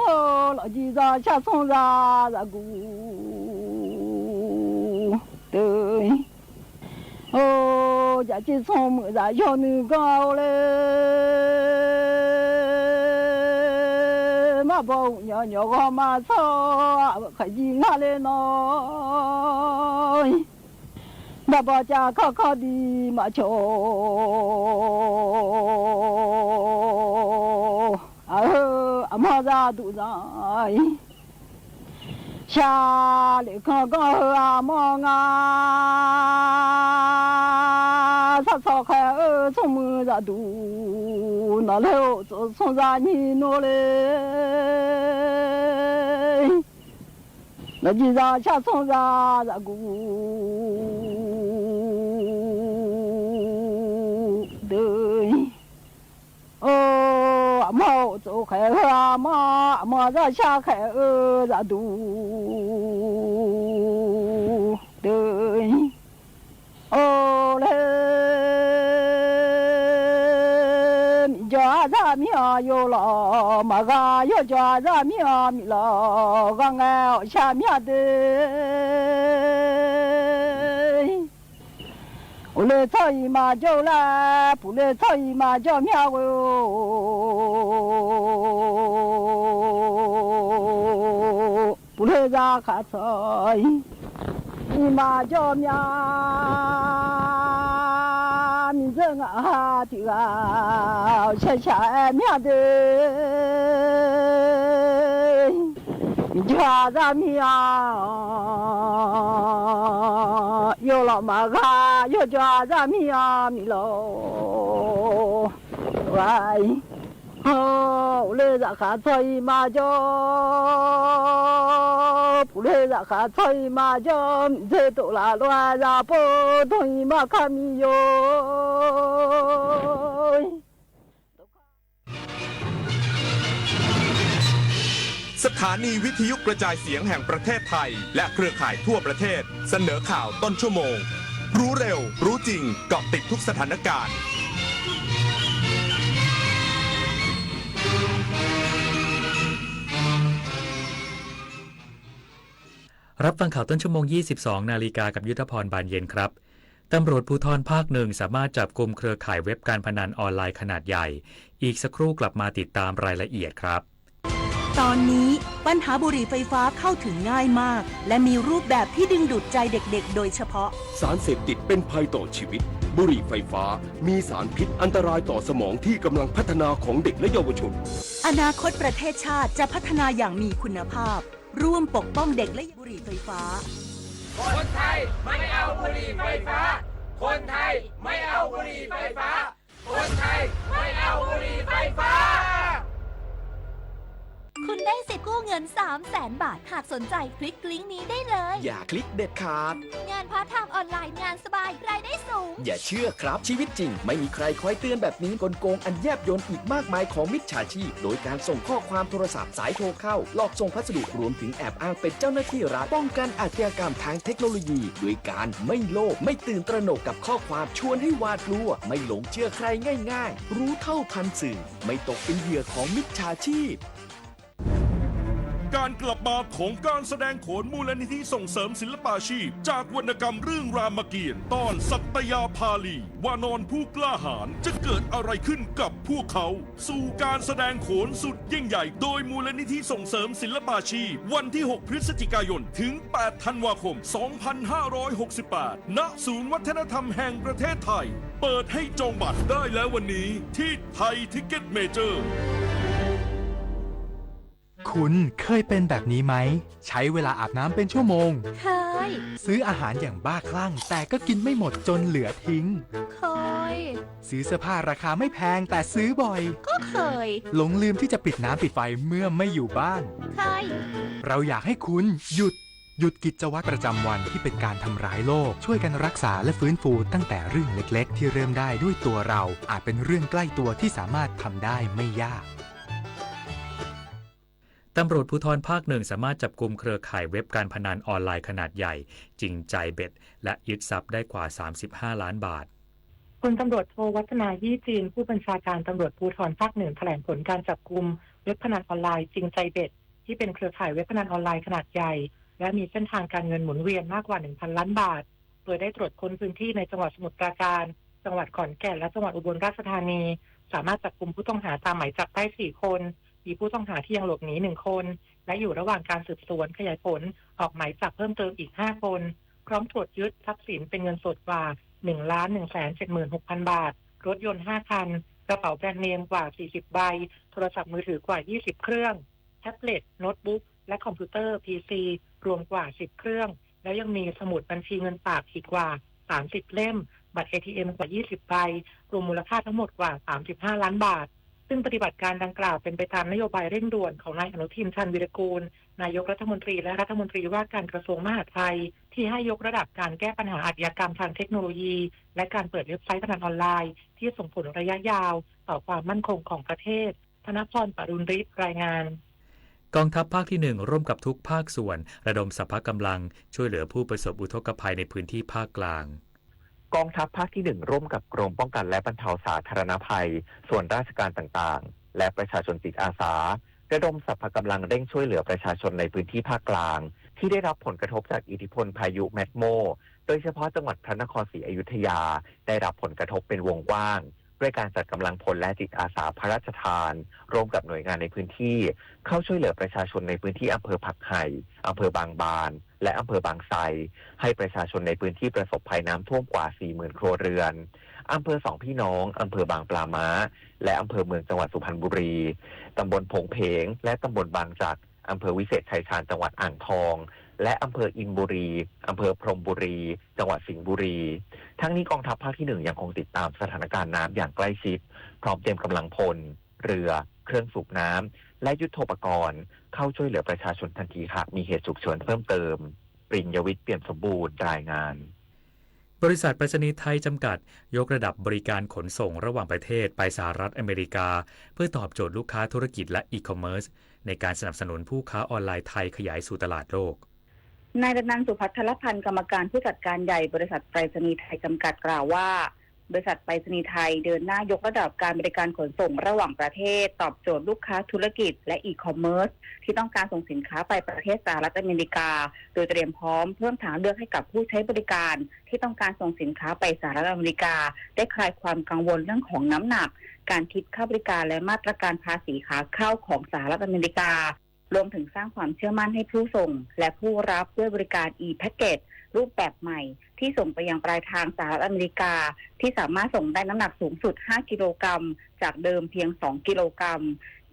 ลอจีซาชาส่งซาซากูเตย โอ้ จะจีส่งมือซาโยนึงก็เอาเลย มาบอกหยอหยอก็มาซ้อ ใครยิงหาเลยน้อย บ่บ่จาข้อข้อดีมาโชว์ เออ อะหมอซาดูซาย ชาเหล็กข้อก็เออ อะหมองา ซาซอแค่เออ ส่งมือซาดู หนอเร็ว ส่งซานี่โนเลย ละจีซาชาส่งซาซากูเดย โอ้ อะหมอโจแขเออ อะหมอ อะหมอซาชาแขเออ ซาดูเดย โอเล มีจ๋ออาซามีอาโยหลอ มาฮาโยจ๋ออาซามีอามีหลอ กางแงวชามีอาเด โอเล ถ้อยมาจ๋อลา ปูเล ถ้อยมาจ๋อมีอาโว ปูเลซาขาซอย อีมาจ๋อมยา มีเจิงอาหาติกา ชาชาแอมยาเด มีจ๋ออาซามีอา โยหลอมาฮา โยจ๋ออาซามีอามีหลอ ไว้ โอเลซาขาซอยมาจ๋อ ปูเลซาขาซอยมาจ๋อ เจโตลาลวาซาโป โตอีมาคามีโย สถานีวิทยุกระจายเสียงแห่งประเทศไทย และเครือข่ายทั่วประเทศ เสนอข่าวต้นชั่วโมง รู้เร็ว รู้จริง เกาะติดทุกสถานการณ์ รับฟังข่าวต้นชั่วโมง ยี่สิบสองนาฬิกา กับยุทธพร บานเย็นครับ ตำรวจภูธรภาคหนึ่งสามารถจับกุมเครือข่ายเว็บการพนันออนไลน์ขนาดใหญ่ อีกสักครู่กลับมาติดตามรายละเอียดครับ ตอนนี้ปัญหาบุหรี่ไฟฟ้าเข้าถึงง่ายมาก และมีรูปแบบที่ดึงดูดใจเด็กๆ โดยเฉพาะ สารเสพติดเป็นภัยต่อชีวิต บุหรี่ไฟฟ้ามีสารพิษอันตรายต่อสมองที่กำลังพัฒนาของเด็กและเยาวชน อนาคตประเทศชาติจะพัฒนาอย่างมีคุณภาพ ร่วมปกป้องเด็กและบุหรี่ไฟฟ้า คนไทยไม่เอาบุหรี่ไฟฟ้า คนไทยไม่เอาบุหรี่ไฟฟ้า คนไทยไม่เอาบุหรี่ไฟฟ้า คุณได้สิทธิ์กู้เงิน สามแสน บาท หากสนใจคลิกลิงก์นี้ได้เลย อย่าคลิกเด็ดขาด งานพาร์ทไทม์ออนไลน์ งานสบาย รายได้สูง อย่าเชื่อครับ ชีวิตจริงไม่มีใครคอยเตือนแบบนี้ กลโกงอันแยบยลอีกมากมายของมิจฉาชีพ โดยการส่งข้อความโทรศัพท์ สายโทรเข้า หลอกส่งพัสดุ รวมถึงแอบอ้างเป็นเจ้าหน้าที่รัฐ ป้องกันอาชญากรรมทางเทคโนโลยี ด้วยการไม่โลภ ไม่ตื่นตระหนกกับข้อความชวนให้หวาดกลัว ไม่หลงเชื่อใครง่ายๆ รู้เท่าทันสื่อ ไม่ตกเป็นเหยื่อของมิจฉาชีพ การกลับมาของการแสดงโขนมูลนิธิส่งเสริมศิลปาชีพ จากวรรณกรรมเรื่องรามเกียรติ์ ตอนสัตยาภาลี วานรผู้กล้าหาญ จะเกิดอะไรขึ้นกับพวกเขา สู่การแสดงโขนสุดยิ่งใหญ่ โดยมูลนิธิส่งเสริมศิลปาชีพ วันที่ หก พฤศจิกายน ถึง แปด ธันวาคม สองพันห้าร้อยหกสิบแปด ณ ศูนย์วัฒนธรรมแห่งประเทศไทย เปิดให้จองบัตรได้แล้ววันนี้ที่ไทยทิกเก็ตเมเจอร์ คุณเคยเป็นแบบนี้ไหม ใช้เวลาอาบน้ำเป็นชั่วโมง เคย ซื้ออาหารอย่างบ้าคลั่ง แต่ก็กินไม่หมดจนเหลือทิ้ง เคย ซื้อเสื้อผ้าราคาไม่แพงแต่ซื้อบ่อย ก็เคย หลงลืมที่จะปิดน้ำปิดไฟเมื่อไม่อยู่บ้าน เคย เราอยากให้คุณหยุด หยุดกิจวัตรประจำวันที่เป็นการทำร้ายโลก ช่วยกันรักษาและฟื้นฟูตั้งแต่เรื่องเล็กๆ ที่เริ่มได้ด้วยตัวเรา อาจเป็นเรื่องใกล้ตัวที่สามารถทำได้ไม่ยาก ตำรวจภูธรภาคหนึ่งสามารถจับกุมเครือข่ายเว็บการพนันออนไลน์ขนาดใหญ่ จริงใจเบ็ด และยึดทรัพย์ได้กว่า สามสิบห้าล้านบาท พลตำรวจโทวัฒนา ยี่จีน ผู้บัญชาการตำรวจภูธรภาคหนึ่ง แถลงผลการจับกุมเว็บพนันออนไลน์จริงใจเบ็ด ที่เป็นเครือข่ายเว็บพนันออนไลน์ขนาดใหญ่ และมีเส้นทางการเงินหมุนเวียนมากกว่า หนึ่งพันล้านบาท โดยได้ตรวจค้นพื้นที่ในจังหวัดสมุทรปราการ จังหวัดขอนแก่น และจังหวัดอุบลราชธานี สามารถจับกุมผู้ต้องหาตามหมายจับได้ สี่ คน มีผู้ต้องหาที่ยังหลบหนี หนึ่ง คน และอยู่ระหว่างการสืบสวนขยายผลออกหมายจับเพิ่มเติมอีก ห้า คน พร้อมตรวจยึดทรัพย์สินเป็นเงินสดกว่า หนึ่งล้านหนึ่งแสนเจ็ดหมื่นหกพันบาท รถยนต์ ห้า คัน กระเป๋าแบรนด์เนมกว่า สี่สิบใบ โทรศัพท์มือถือกว่า ยี่สิบเครื่อง แท็บเล็ต โน้ตบุ๊ก และคอมพิวเตอร์ พีซี รวมกว่า สิบเครื่อง แล้วยังมีสมุดบัญชีเงินฝากอีกกว่า สามสิบเล่ม บัตรเอทีเอ็มกว่า ยี่สิบใบ รวมมูลค่าทั้งหมดกว่า สามสิบห้าล้านบาท ซึ่งปฏิบัติการดังกล่าวเป็นไปตามนโยบายเร่งด่วนของนายอนุทิน ชาญวีรกูล นายกรัฐมนตรี และรัฐมนตรีว่าการกระทรวงมหาดไทย ที่ให้ยกระดับการแก้ปัญหาอาชญากรรมทางเทคโนโลยี และการเปิดเว็บไซต์พนันออนไลน์ ที่ส่งผลระยะยาวต่อความมั่นคงของประเทศ ธนพร ปรุณฤทธิ์ รายงาน กองทัพภาคที่หนึ่งร่วมกับทุกภาคส่วน ระดมสรรพกำลังช่วยเหลือผู้ประสบอุทกภัยในพื้นที่ภาคกลาง กองทัพภาคที่หนึ่งร่วมกับกรมป้องกันและบรรเทาสาธารณภัย ส่วนราชการต่างๆ และประชาชนจิตอาสา ระดมสรรพกำลังเร่งช่วยเหลือประชาชนในพื้นที่ภาคกลาง ที่ได้รับผลกระทบจากอิทธิพลพายุแมคโม โดยเฉพาะจังหวัดพระนครศรีอยุธยา ได้รับผลกระทบเป็นวงกว้าง ด้วยการจัดกำลังพลและจิตอาสาพระราชทาน ร่วมกับหน่วยงานในพื้นที่ เข้าช่วยเหลือประชาชนในพื้นที่อำเภอผักไห่ อำเภอบางบาน และอำเภอบางไทร ให้ประชาชนในพื้นที่ประสบภัยน้ำท่วมกว่า สี่หมื่นครัวเรือน อำเภอสองพี่น้อง อำเภอบางปลาม้า และอำเภอเมืองจังหวัดสุพรรณบุรี ตำบลโผงเพง และตำบลบางจักร อำเภอวิเศษชัยชาญ จังหวัดอ่างทอง และอำเภออินบุรี อำเภอพรหมบุรี จังหวัดสิงห์บุรี ทั้งนี้กองทัพภาคที่หนึ่งยังคงติดตามสถานการณ์น้ำอย่างใกล้ชิด พร้อมเตรียมกำลังพล เรือ เครื่องสูบน้ำ และยุทโธปกรณ์ เข้าช่วยเหลือประชาชนทันทีหากมีเหตุฉุกเฉินเพิ่มเติม ปริญญวิทย์ เปี่ยมสมบูรณ์ รายงาน บริษัทไปรษณีย์ไทยจำกัด ยกระดับบริการขนส่งระหว่างประเทศไปสหรัฐอเมริกา เพื่อตอบโจทย์ลูกค้าธุรกิจและอีคอมเมิร์ซ ในการสนับสนุนผู้ค้าออนไลน์ไทยขยายสู่ตลาดโลก นายดนันท์ สุพัทรพันธ์ กรรมการผู้จัดการใหญ่บริษัทไปรษณีย์ไทยจำกัดกล่าวว่า บริษัทไปรษณีย์ไทยเดินหน้ายกระดับการบริการขนส่งระหว่างประเทศ ตอบโจทย์ลูกค้าธุรกิจและอีคอมเมิร์ซ ที่ต้องการส่งสินค้าไปประเทศสหรัฐอเมริกา โดยเตรียมพร้อมเพิ่มทางเลือกให้กับผู้ใช้บริการ ที่ต้องการส่งสินค้าไปสหรัฐอเมริกา ได้คลายความกังวลเรื่องของน้ำหนัก การคิดค่าบริการและมาตรการภาษีขาเข้าของสหรัฐอเมริกา รวมถึงสร้างความเชื่อมั่นให้ผู้ส่งและผู้รับด้วยบริการ e-package รูปแบบใหม่ ที่ส่งไปยังปลายทางสหรัฐอเมริกา ที่สามารถส่งได้น้ำหนักสูงสุด ห้ากิโลกรัม จากเดิมเพียง สองกิโลกรัม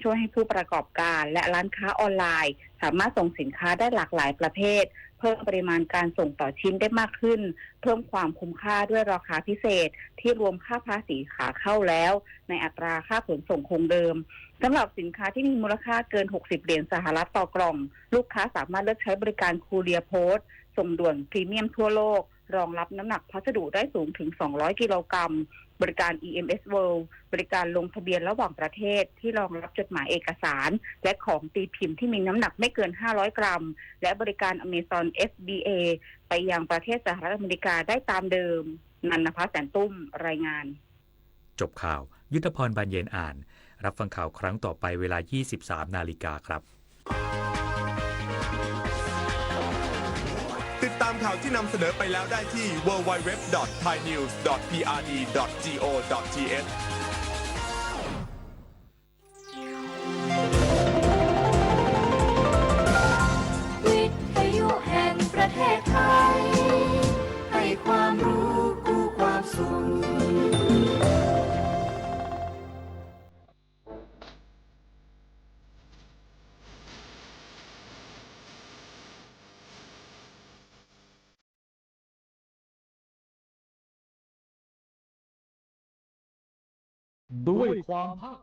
ช่วยให้ผู้ประกอบการและร้านค้าออนไลน์ สามารถส่งสินค้าได้หลากหลายประเภท เพิ่มปริมาณการส่งต่อชิ้นได้มากขึ้น เพิ่มความคุ้มค่าด้วยราคาพิเศษที่รวมค่าภาษีขาเข้าแล้ว ในอัตราค่าขนส่งคงเดิม สำหรับสินค้าที่มีมูลค่าเกิน หกสิบเหรียญสหรัฐต่อกล่อง ลูกค้าสามารถเลือกใช้บริการ Courier Post ส่งด่วนพรีเมียมทั่วโลก รองรับน้ำหนักพัสดุได้สูงถึง สองร้อยกิโลกรัม บริการ อี เอ็ม เอส World บริการลงทะเบียนระหว่างประเทศที่รองรับจดหมายเอกสาร และของตีพิมพ์ที่มีน้ำหนักไม่เกิน ห้าร้อยกรัม และบริการ Amazon เอฟ บี เอ ไปยังประเทศสหรัฐอเมริกาได้ตามเดิม นันทพัฒน์ แสนตุ้ม รายงาน จบข่าว ยุทธพร บานเย็นอ่าน รับฟังข่าวครั้งต่อไปเวลา ยี่สิบสามนาฬิกาครับ ติดตามข่าวที่นำเสนอไปแล้วได้ที่ ดับเบิลยู ดับเบิลยู ดับเบิลยู ดอท ไทยนิวส์ ดอท พีอาร์ดี ดอท จี โอ ดอท ที เอช วิทยุแห่งประเทศไทย ให้ความรู้คู่ความสุข ด้วยความภาค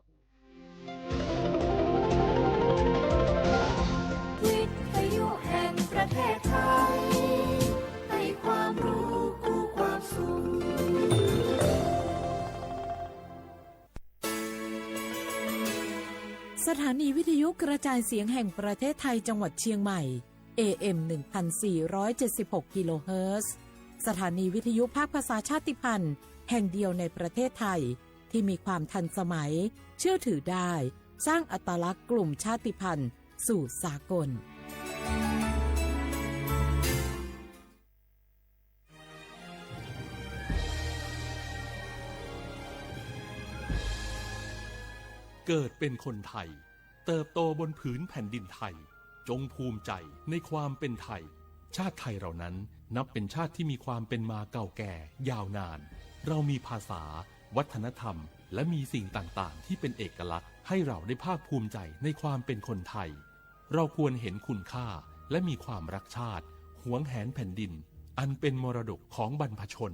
วิทยุแห่งประเทศไทย ให้ความรู้คู่ความสุข สถานีวิทยุกระจายเสียงแห่งประเทศไทยจังหวัดเชียงใหม่ เอ เอ็ม หนึ่งพันสี่ร้อยเจ็ดสิบหกกิโลเฮิรตซ์ สถานีวิทยุภาคภาษาชาติพันธุ์แห่งเดียวในประเทศไทย ที่มีความทันสมัย เชื่อถือได้ สร้างอัตลักษณ์กลุ่มชาติพันธุ์สู่สากล เกิดเป็นคนไทย เติบโตบนผืนแผ่นดินไทย จงภูมิใจในความเป็นไทย ชาติไทยเรานั้นนับเป็นชาติที่มีความเป็นมาเก่าแก่ยาวนาน เรามีภาษา วัฒนธรรม และมีสิ่งต่างๆ ที่เป็นเอกลักษณ์ ให้เราได้ภาคภูมิใจในความเป็นคนไทย เราควรเห็นคุณค่า และมีความรักชาติ หวงแหนแผ่นดิน อันเป็นมรดกของบรรพชน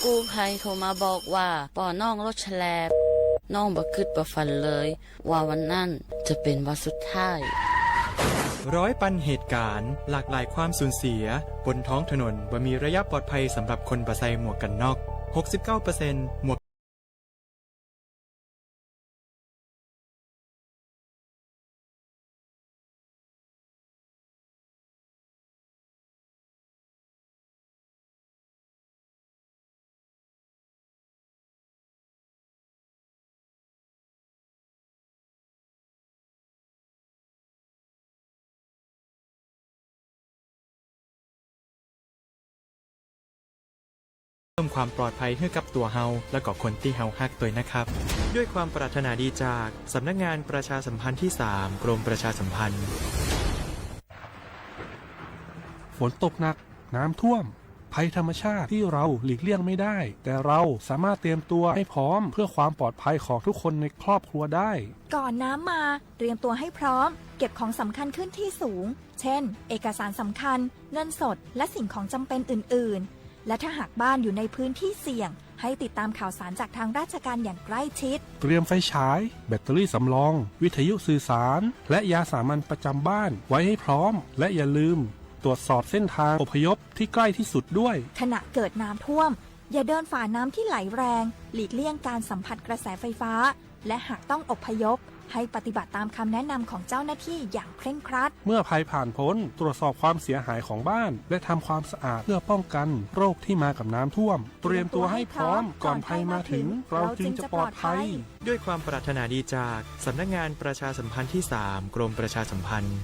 กู้ภัยโทรมาบอกว่าป้อน้องรถแฉลบ น้องบ่กึ๊ดบ่ฝันเลย ว่าวันนั้นจะเป๋นวันสุดท้าย ร้อยปันเหตุก๋ารณ์ หลากหลายความสูญเสีย บนท้องถนนบ่มีระยะปลอดภัยสำหรับคนบ่ใส่หมวกกั๋นน็อก หกสิบเก้าเปอร์เซ็นต์ หมวก เพิ่มความปลอดภัยหื้อกับตั๋วเฮา และก็คนตี้เฮาฮักตวยนะครับ ด้วยความปรารถนาดีจากสำนักงานประชาสัมพันธ์ที่สาม กรมประชาสัมพันธ์ ฝนตกหนัก น้ำท่วม ภัยธรรมชาติที่เราหลีกเลี่ยงไม่ได้ แต่เราสามารถเตรียมตัวให้พร้อมเพื่อความปลอดภัยของทุกคนในครอบครัวได้ ก่อนน้ำมา เตรียมตัวให้พร้อม เก็บของสำคัญขึ้นที่สูง เช่น เอกสารสำคัญ เงินสด และสิ่งของจำเป็นอื่นๆ และถ้าหากบ้านอยู่ในพื้นที่เสี่ยง ให้ติดตามข่าวสารจากทางราชการอย่างใกล้ชิด เตรียมไฟฉาย แบตเตอรี่สำรอง วิทยุสื่อสาร และยาสามัญประจำบ้านไว้ให้พร้อม และอย่าลืมตรวจสอบเส้นทางอพยพที่ใกล้ที่สุดด้วย ขณะเกิดน้ำท่วม อย่าเดินฝ่าน้ำที่ไหลแรง หลีกเลี่ยงการสัมผัสกระแสไฟฟ้า และหากต้องอพยพ ให้ปฏิบัติตามคำแนะนำของเจ้าหน้าที่อย่างเคร่งครัด เมื่อภัยผ่านพ้น ตรวจสอบความเสียหายของบ้าน และทำความสะอาดเพื่อป้องกันโรคที่มากับน้ำท่วม เตรียมตัวให้พร้อม ก่อนภัยมาถึง เราจึงจะปลอดภัย ด้วยความปรารถนาดีจากสำนักงานประชาสัมพันธ์ที่สาม กรมประชาสัมพันธ์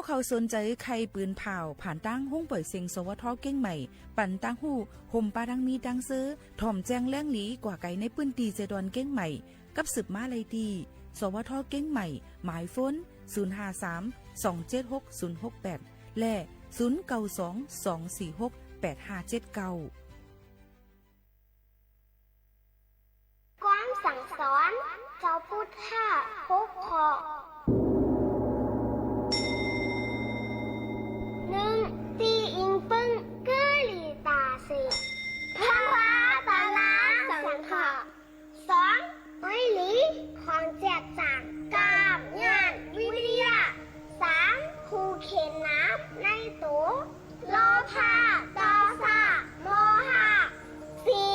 เขาสนใจ๋ใค่ปืนผ่าว ผ่านตางห้องป่อยเสียง สวท เกียงใหม่ ปันตางฮู้ ห่มปาดังมีดังเซอ ถ่อมแจ้งแหล่งหลีกว่าไก๋ในปื้นตี้เจดอนเกียงใหม่ กับสืบมาได้ตี้ สวท เกียงใหม่ หมายโฟน ศูนย์ห้าสาม สองเจ็ดหก ศูนย์หกแปด และ ศูนย์เก้าสอง สองสี่หก แปดห้าเจ็ดเก้า กำสั่งสอน เจ้าพุทธะหกข้อ นึ่ง ตี้อิงเปิ้ง คือหลีต๋าเสก พระวาตะลาสังเคราะห์ สอง เอยหลี ของเจียดจ๋าง กามญาณวิทยา สาม ผู้เข็นหนามในตั๋ว โลภะ โตสะ โมหะ สี่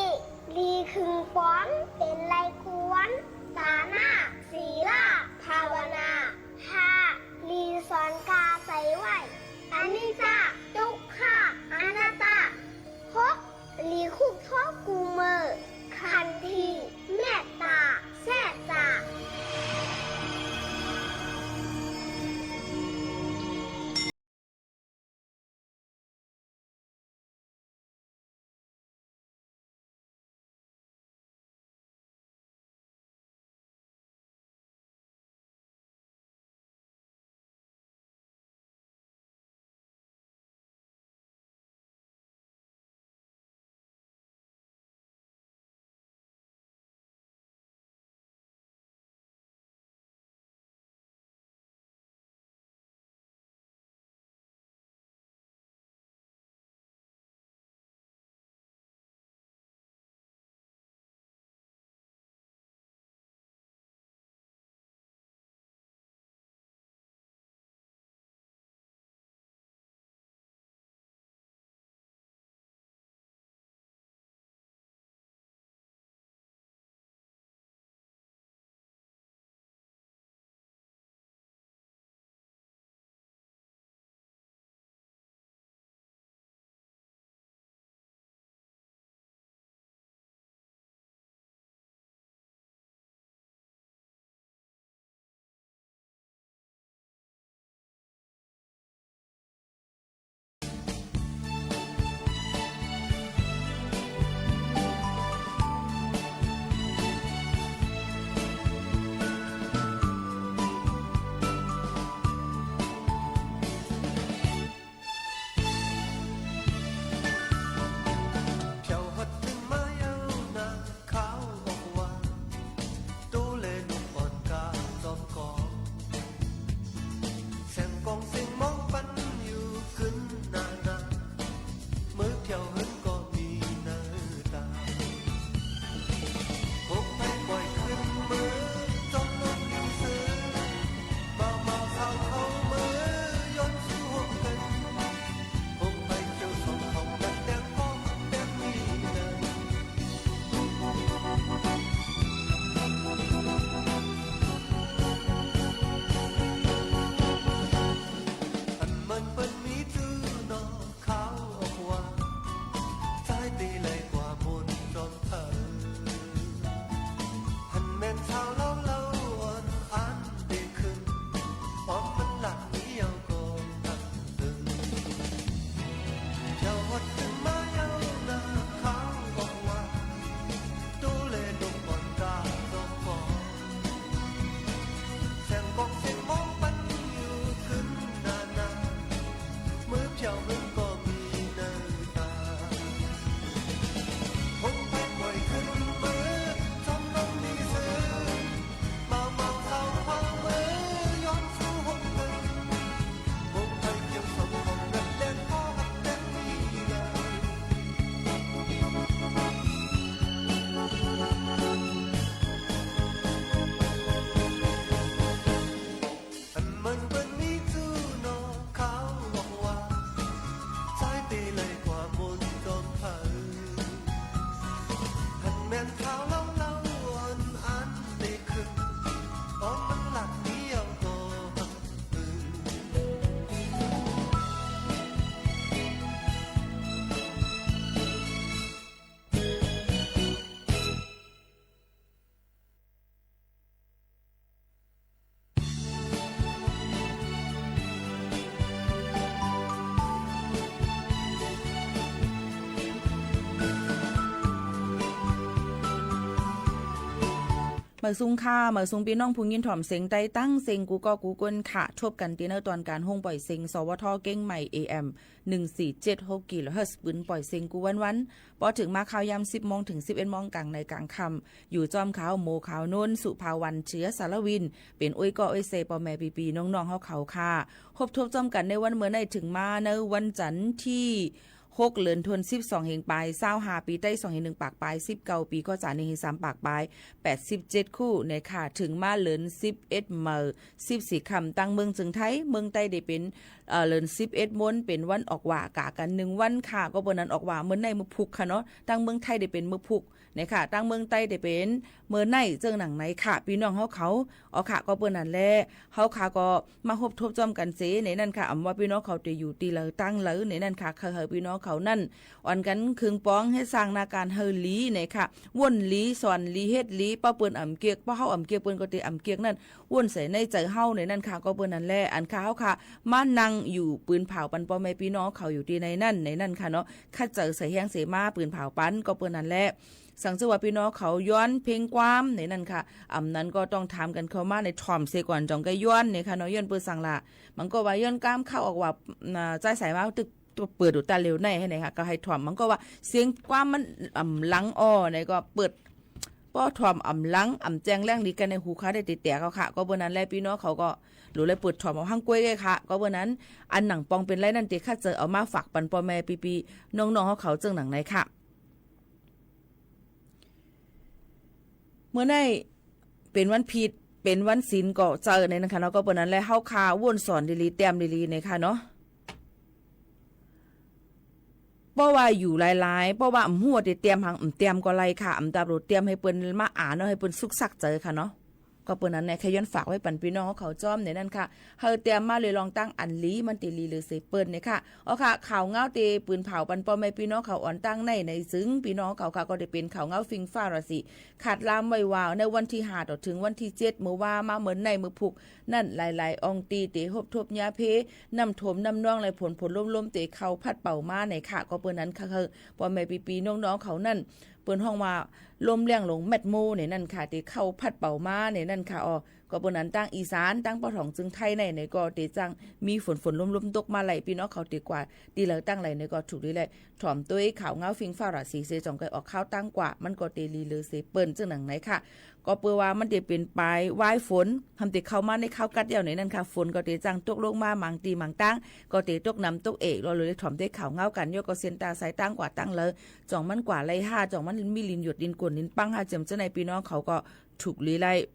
หลีขึงป๋อง เป๋นไล่กวน ต๋านะ ศีละ ภาวนา ห้า หลีสอนก๋าใจ๋ไหว้ อนิจจะ ตุ๊กขะ อนัตตา หก หลีคุกโทษกู้เมิน ขันที เมตต๋า แซ่จ๋า เที่ยวฮอดเถิงมาเย้านา ข้าวออกว่า โตและหนุ่มอ่อนก้าจอมกอง เสียงกองเสียงมองปันอยู่กึ๊นหน้านา เมื่อเที่ยวเหินก็มีเนินตา หกไผป่อยขึ้นเมือ จอมลงอยู่ซื่อ บ่าวๆ สาวๆ เฮาเมือ ย้อนสู่โฮมกั๋น หกไผเขียวสองของกั๋น แดงก็แดงมีเนิน อันเมินเปิ้นมีจื้อหนอ ข้าวออกว่า จายตี้ไหลกว่ามูลจอมเถิง หันแม่นชาวลาวเล่าอ่อน อันเตขึ้น อ้อมมันหลักนี้เย้าก็ตักตึง เที่ยวฮอดเถิงมาเย้านา ข้าวออกว่า โตและหนุ่มอ่อนก้าจอมกอง เสียงกองเสียงมองปันอยู่กึ๊นหน้านา เมื่อเที่ยวเหินก็มีเนินตา หกไผป่อยขึ้นเมือ จอมลงมีซื่อ บ่าวๆ สาวๆ เฮาเมือ ย้อนสู่โฮมกั๋น หกไผเขียวสองของกั๋น แดงก็แดงมีเนิน อันเมินเปิ้นมีจื้อหนอ ข้าวออกว่า หมายสูงค่ะ หมายสูงปี้น้องผู้ยินถ่อมเสียงใต้ตังเสียงกู้ก้อกู้ก้นค่ะ ทบกั๋นตี้ในตอนก๋านห้องป่อยเสียง สวท เกียงใหม่ เอเอ็ม หนึ่งสี่เจ็ดหก กิโลเฮิรตซ์ ปืนป่อยเสียงกู้วันๆ ปอเถิงมาข่าวยามสิบโมงเถิงสิบเอ็ดโมงก๋างในก๋างค่ำ อยู่จ้อมข้า หมอข้าว นนท์สุภาวรรณ เจือสารวิน เป๋นโอ้ยก้อโอ้ยเซ ป้อแม่ปี้ๆ น้องๆ เฮาเขาค่ะ ฮบทบจ้อมกั๋นในวันเมื่อในเถิงมาในวันจันทร์ตี้ หก เดือนธันวา สิบสองเฮงปาย ซาวห้า ปี๋ไต้ สองเฮงนึ่งปากปาย สิบเก้า ปี๋ ก็จ๋า นึ่งเฮงสามปากปาย แปดสิบเจ็ด คู่ เนี่ยค่ะ เถิงมาเดือนสิบเอ็ด เมื่อสิบสี่ค่ำ ตังเมืองเจียงไฮ้ เมืองใต้ได้เป๋น เอ่อ เดือนสิบเอ็ด ม้วน เป๋นวันออกหว่า ก๋ากั๋นนึ่งวันค่ะ ก็เปิ้นอั้นออกหว่าเมื่อในเมื่อพุกค่ะเนาะ ตังเมืองไทยได้เป๋นเมื่อพุก เนี่ยค่ะ ตังเมืองใต้ได้เป๋นเมื่อใน เจิ่งหนังไหนค่ะ ปี้น้องเฮาเขา อ๋อค่ะ ก็เปิ้นอั้นแหละ เฮาค่ะก็มาฮบทบจ้อมกั๋นเส ในนั้นค่ะ อำว่าปี้น้องเขาจะอยู่ตี้ใดตังใด ในนั้นค่ะ ใค่หื้อปี้น้องเขานั้น อ่อนกั๋นเคืองปอง เฮ็ดสร้างนาก๋านหื้อดี เนี่ยค่ะ ว่นดี สอนดี เฮ็ดดี ป้อเปิ้นอ่ำเกียก ป้อเฮาอ่ำเกียก เปิ้นก็จะอ่ำเกียกนั้น ว่นใส่ในใจ๋เฮา ในนั้นค่ะ ก็เปิ้นอั้นแหละ อันค่ะ เฮาค่ะ มานั่งอยู่ปืนผ่าวปันป้อแม่ปี้น้องเขาอยู่ตี้ในนั้น ในนั้นค่ะเนาะ คัดเจอใส่แฮงเสมาปืนผ่าวปัน ก็เปิ้นอั้นแหละ สังเจื้อว่าปี้น้องเขาย้อนเพลงความ ในนั้นค่ะ อำนั้นก็ต้องถามกั๋นเข้ามาในถ่อมเสก่อน จ่องใก้ย้อน เนี่ยค่ะเนาะ ย้อนเปิ้นสังละ มันก็ว่าย้อนก้ามเข้าออกว่า อ่า ใจ๊สายมาตึก เปิดดูตาเหลียวในหื้อ เนี่ยค่ะ ก็หื้อถ่อม มันก็ว่าเสียงความมันอ่ำหลังอ้อ เนี่ยก็เปิด ป้อถ่อมอ่ำหลัง อ่ำแจ้งแรงดีกั๋นในหูข้าได้แต๊ๆ เขาค่ะ ก็เปิ้นอั้นแหละ ปี้น้องเขาก็หลูเลยเปิดถ่อมเอาห้างก้วยเลยค่ะ ก็เปิ้นอั้น อันหนังปองเป๋นไรนั้น เต๋คัดเจอเอามาฝากปันป้อแม่ปี้ๆ น้องๆ เฮาเขาเจิ่งหนังไหนค่ะ เมื่อในเป๋นวันผิด เป๋นวันศีลก็เจอในนั้นค่ะเนาะ ก็เปิ้นอั้นแหละ เฮาค่ะว่นสอนดีๆ แต้มดีๆ เนี่ยค่ะเนาะ เพราะว่าอยู่หลายๆ เพราะว่าอ่ำฮู้ว่าจะแต้มหยัง อ่ำแต้มก็ได้ค่ะ อ่ำตาบลูแต้มหื้อเปิ้นมาอ่านเนาะ หื้อเปิ้นสุขสักดิ์ใจ๋ค่ะเนาะ ก็เปิ้นอั้นเนี่ย แค่ย้อนฝากไว้ปันปี้น้องเขาจ้อม ในนั้นค่ะ หื้อแต้มมาเลยลองตั้งอันดี มันจะดีเหลือเสเปิ้น เนี่ยค่ะ อ๋อค่ะ ข่าวเงาเต๋ปืนผ่าวปันป้อแม่ปี้น้องเขาอ่อนตั้งใน ในซึ่งปี้น้องเขาค่ะ ก็จะเป๋นข่าวเงาฟิงฟ้าราศี คาดลามไว้ว่าในวันตี้ห้าต่อเถิงวันตี้เจ็ด เมื่อว่ามาเมื่อในเมื่อพุก นั้นหลายๆ อ่องตี้เต๋ฮบทบญาเพ น้ำท่วมน้ำนองไหลผลผลล้มๆ เต๋เข้าพัดเป่ามา เนี่ยค่ะ ก็เปิ้นอั้นค่ะ หื้อป้อแม่ปี้ๆ น้องๆ เขานั้น เปิ้นฮ้องว่าล้มแล้งลงแมดโม เนี่ยนั้นค่ะ เต๋เข้าพัดเป่ามา เนี่ยนั้นค่ะ อ๋อ ก็เปิ้นอั้นตังอีสาน ตังป้อถ่องเจียงไฮ้ใน เนี่ยก็เต๋จั่งมีฝนๆ ล้มๆ ตกมาไหล ปี้น้องเขาเต๋กว่าตี้ใดตังใด เนี่ยก็ถูกดีแหละ ถ่อมตวยข่าวเงาฟิงฟ้าราศีเส จ่องใก้ออกข่าวตังกว่า มันก็เต๋ดีเหลือเสเปิ้น เจิ่งหนังไหนค่ะ ก็เปื้อว่ามันเต๋เป๋นปายว้ายฝน หำเต๋เข้ามาในข่าวกัดเยี่ยวในนั้นค่ะ ฝนก็เต๋จั่งตกลงมา หมางตี้หมางตัง ก็เต๋ตกหนำตกเอก เฮาเลยถ่อมตวยข่าวเงากั๋น ยอดก็เสี้ยนตาสายตังกว่าตังเลย จ่องมันกว่าไหลห้า จ่องมันมีลินหยดลินก๋นลินปังห้า เจียมเจ้าในปี้น้องเขาก็ถูกดีไล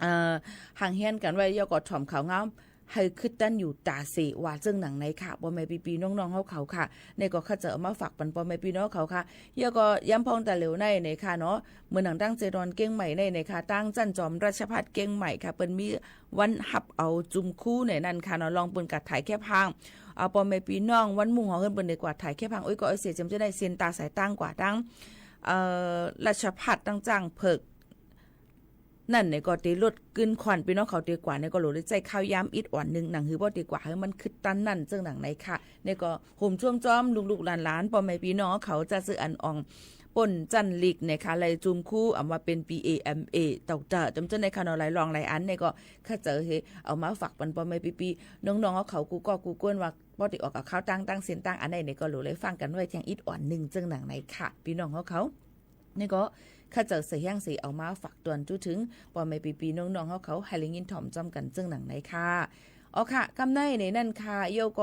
เอ่อ ห่างเฮี้ยนกั๋นไว้ ยอดก็ถ่อมข่าวเงา หื้อคึดตันอยู่ต๋าเส ว่าเจิ่งหนังไหนค่ะ ป้อแม่ปี้ๆ น้องๆ เฮาเขาค่ะ เนี่ยก็ข้าจะเอามาฝากปันป้อแม่ปี้น้องเขาค่ะ ยอดก็ย้ำพ่องตาเหลียวใน เนี่ยค่ะเนาะ เมื่อหนังตั้งเจดอนเกียงใหม่ใน เนี่ยค่ะ ตั้งจั้นจอมราชภัฏเกียงใหม่ค่ะ เปิ้นมีวันฮับเอาจุมครูในนั้นค่ะเนาะ ลองเปิ้นกัดถ่ายแคบฮาง อ่า ป้อแม่ปี้น้องวันมุ่งหอเฮิรนเปิ้นได้กว่าถ่ายแคบฮาง โอ้ย ก็โอ้ย เสียเจียมจะได้เส้นตาสายตังกว่าตัง เอ่อ ราชภัฏตังจ้างเผิก นั่นเนี่ยก็เต๋ลดกึ๊นควันปี้น้องเขาเต๋กว่าเนี่ยก็หลูได้ใจ๊ข้าวยามอิดอ่อนนึ่ง หนังหื้อป้อเต๋กว่าหื้อมันคึดตันนั่นเจิ่งหนังไหนค่ะ เนี่ยก็โหมจ้วมจ้อมลูกๆ หลานๆ ป้อแม่ปี้น้องเขาจะซื้ออันอ่องป้นจั้นลีกเนี่ยค่ะ ไหลจุมครู อำว่าเป๋น ปี เอ เอ็ม เอ เต่าเต่า จำเจ้าในค่ะเนาะ หลายรองหลายอันเนี่ยก็ข้าเจอหื้อเอามาฝากปันป้อแม่ปี้ๆ น้องๆ เขากู้ก้อกู้ก้นว่าป้อเต๋ออกกับข้าวตั้งตั้งเส้นตั้งอันไหนเนี่ยก็หลูได้ฟังกั๋นไว้เทียงอิดอ่อนนึ่งเจิ่งหนังไหนค่ะ ปี้น้องเขาเขา นี่ก็ข้าเจอเสียงเสียงเอามาฝากตวนจุถึงป้อแม่ปี้ๆ น้องๆ เฮาเขาหื้อได้ยินถ่อมจ้อมกั๋นเจิ่งหนังไหนค่ะ อ๋อค่ะ กำในในนั้นค่ะ เยี่ยวก็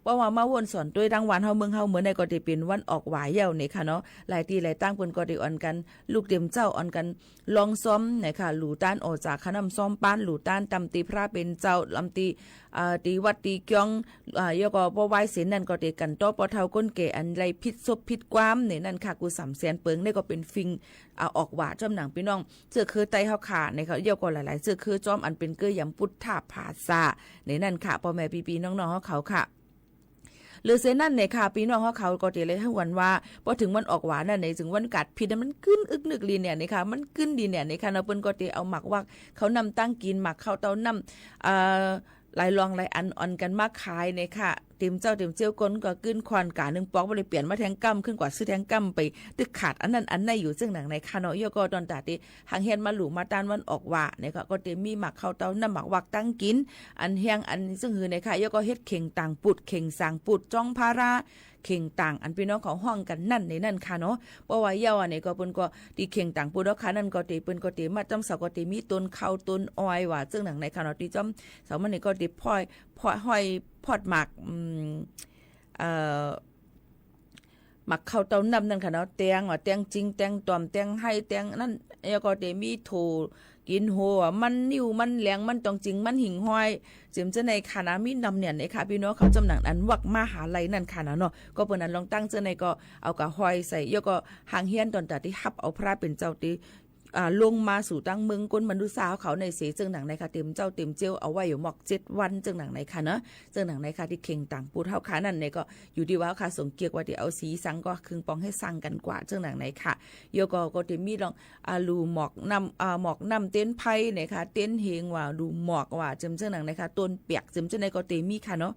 เพราะว่ามาว่นสอนตวยตังวันเฮาเมืองเฮาเมื่อในก็จะเป๋นวันออกหว่าเยี่ยวเนี่ยค่ะเนาะ หลายตี้หลายตังเปิ้นก็จะอ่อนกั๋น ลุกเต๋มเจ๊าอ่อนกั๋น ลองซ้อมเนี่ยค่ะ หลู่ต้านออกจากขน้ำซ้อมป๊าน หลู่ต้านตำตี้พระเป๋นเจ้า ตำตี้ อ่า ตี้วัดตี้เกี้ยง อ่า เยี่ยวก็ป้อไหว้เสร็จนั่นก็จะกั๋นต่อป้อเฒ่าก้นแก่อันใดผิดศพผิดความในนั้นค่ะ กู้สามแสนเปิง นี่ก็เป๋นฟิง อ่า ออกหว่าจ้อมหนังปี้น้อง เจื้อเคือไตเฮาค่ะ ในเขาเยี่ยวก็หลายๆ เจื้อคือจ้อมอันเป๋นเกื้อยำปุทธภาษา ในนั้นค่ะ ป้อแม่ปี้ๆ น้องๆ เฮาเขาค่ะ หรือเสร็จนั่นเนี่ยค่ะ ปี้น้องเฮาเขาก็จะเลยหื้อวันว่า ป้อเถิงวันออกหว่านั่นเนี่ย เถิงวันกัดผิดนั่นมันกึ๊นอึกนึกดีเนี่ยนี่ค่ะ มันกึ๊นดีเนี่ยนี่ค่ะเนาะ เปิ้นก็จะเอาหมากวัก ข้าวน้ำตั้งกิ๋น หมากข้าวเต้าน้ำ เอ่อ หลายรองหลายอันอ่อนกั๋นมาขายเนี่ยค่ะ เต็มเจ๊าเต็มเซี้ยว คนก็กึ๊นควันก๋านึ่งปอก บ่ได้เปลี่ยนมาแทงก้ำ ขึ้นกว่าซื้อแทงก้ำไป ตึกขาดอันนั้นอันนี้อยู่ เซิ่งหนังในค่ะเนาะ แล้วก็ตอนต๋าตี้ หางเฮียนมาลู่มาต้านวันออกหว่าเนี่ยค่ะ ก็เตมีหมากเข้าเต้าน้ำ หมากวักตั้งกิ๋น อันแห้งอันเซิ่งหื้อเนี่ยค่ะ แล้วก็เฮ็ดเข่งต่างปุด เข่งสางปุด จ้องผารา เข่งต่างอันปี้น้องเขาฮ้องกั๋นนั่นในนั้นค่ะเนาะ เพราะว่าเย้าอันนี้ก็เปิ้นก็ ตี้เข่งต่างปุดเฮาค่ะ นั่นก็เต เปิ้นก็เตมาจ้ำเสา ก็เตมีต้นเข้าต้นอ้อยหว่า เซิ่งหนังในค่ะเนาะ ตี้จ้ำเสามันนี่ก็เตพ่อย พ่อย ห้อยพอดหมาก อืม เอ่อ หมากเข้าเต้าน้ำนั่นค่ะเนาะ แตงว่าแตงจิง แตงต่อม แตงไฮ้ แตงนั่น แล้วก็เตมีโถ กิ๋นหัว มันนิ่ว มันแหลง มันตองจิง มันหิ่งห้อย เจิมเจ้าในค่ะนะ มีนำเนี่ยในค่ะ ปี้น้องเขา จ้ำหนังอันวักมหาลัยนั่นค่ะนะเนาะ ก็เปิ้นอันลองตั้งเจ้าในก็เอากะห้อยใส่ แล้วก็หางเฮียนต๋อนต๋าตี้ฮับเอาพระเป๋นเจ้าตี้ อ่า ลงมาสู่ตังเมืองก้นมนุษย์สาวเขาในเส เซิ่งหนังในค่ะ เต็มเจ๊าเต็มเซี้ยว เอาไว้อยู่หมอกเจ็ดวัน เซิ่งหนังในค่ะเนาะ เซิ่งหนังในค่ะ ตี้เข่งต่างปุดเฮาค่ะ นั่นในก็อยู่ตี้ว่าเฮาค่ะ สงเกียกว่าตี้เอาสีสัง ก็คึงปองหื้อสังกั๋นกว่า เซิ่งหนังในค่ะ แล้วก็ ก็เตมีลอง อ่า ลู่หมอกน้ำ อ่า หมอกน้ำเต็นไพรเนี่ยค่ะ เต็นเฮงหว่า ลู่หมอกหว่า เจิมเซิ่งหนังในค่ะ ต้นเปียก เจิมเจ้าในก็เตมีค่ะเนาะ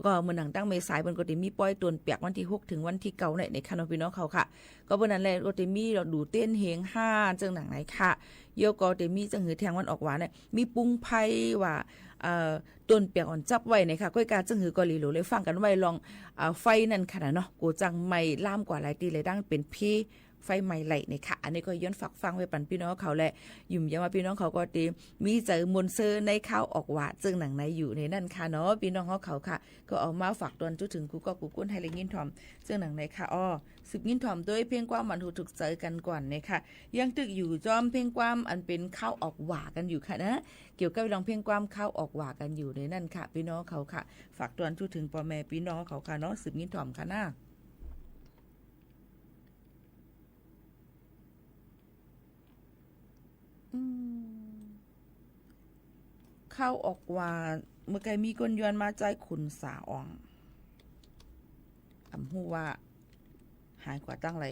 ก็เหมือนหนังตั้งแม่สาย เปิ้นก็เตมีป้อยต้นเปียกวันตี้หกเถิงวันตี้เก้าเนี่ยในค่ะเนาะ ปี้น้องเขาค่ะ ก็เปิ้นนั่นแหละ ก็เตมีลู่เต็นเฮงห้า เซิ่งหนังในค่ะ แล้วก็เตมีเซิ่งหื้อแทงวันออกหว่าเนี่ย มีปุ้งไพรหว่า เอ่อ ต้นเปียกอ่อนจับไว้เนี่ยค่ะ ก้อยกาเซิ่งหื้อก็หลีโหลเลยฟังกั๋นไว้ลอง อ่า ไฟนั่นค่ะนะเนาะ กูจังไหม้ลามกว่าหลายตี้เลย ดังเป๋นเพ ไฟไหม้ไหล่เนี่ยค่ะ อันนี้ก็ย้อนฝากฟังไว้ปันปี้น้องเขาแหละ หยุมยำว่าปี้น้องเขาก็เตมีใจ๋มวลเซิงในข่าวออกหว่า เซิ่งหนังในอยู่ในนั้นค่ะเนาะ ปี้น้องเขาค่ะ ก็เอามาฝากตอนจุ๊ถึงกู้ก๊อกกู้กุ้นหื้อได้ยินถ่อม เซิ่งหนังในค่ะ อ้อ สืบยินถ่อมตวยเพลงความหวานหูถูกใจ๋กั๋นก่อนเนี่ยค่ะ ยังตึกอยู่จ้อมเพลงความอันเป๋นข่าวออกหว่ากั๋นอยู่ค่ะนะ เกี่ยวกับเรื่องเพลงความข่าวออกหว่ากั๋นอยู่ในนั้นค่ะ ปี้น้องเขาค่ะ ฝากตอนจุ๊ถึงป้อแม่ปี้น้องเขาค่ะเนาะ สืบยินถ่อมค่ะนะ อืม ข่าวออกหว่า เมื่อไกลมีคนย้อนมาใจ๊ขุนสาอ่อง อ่ำฮู้ว่า หายกว่าตั้งไหล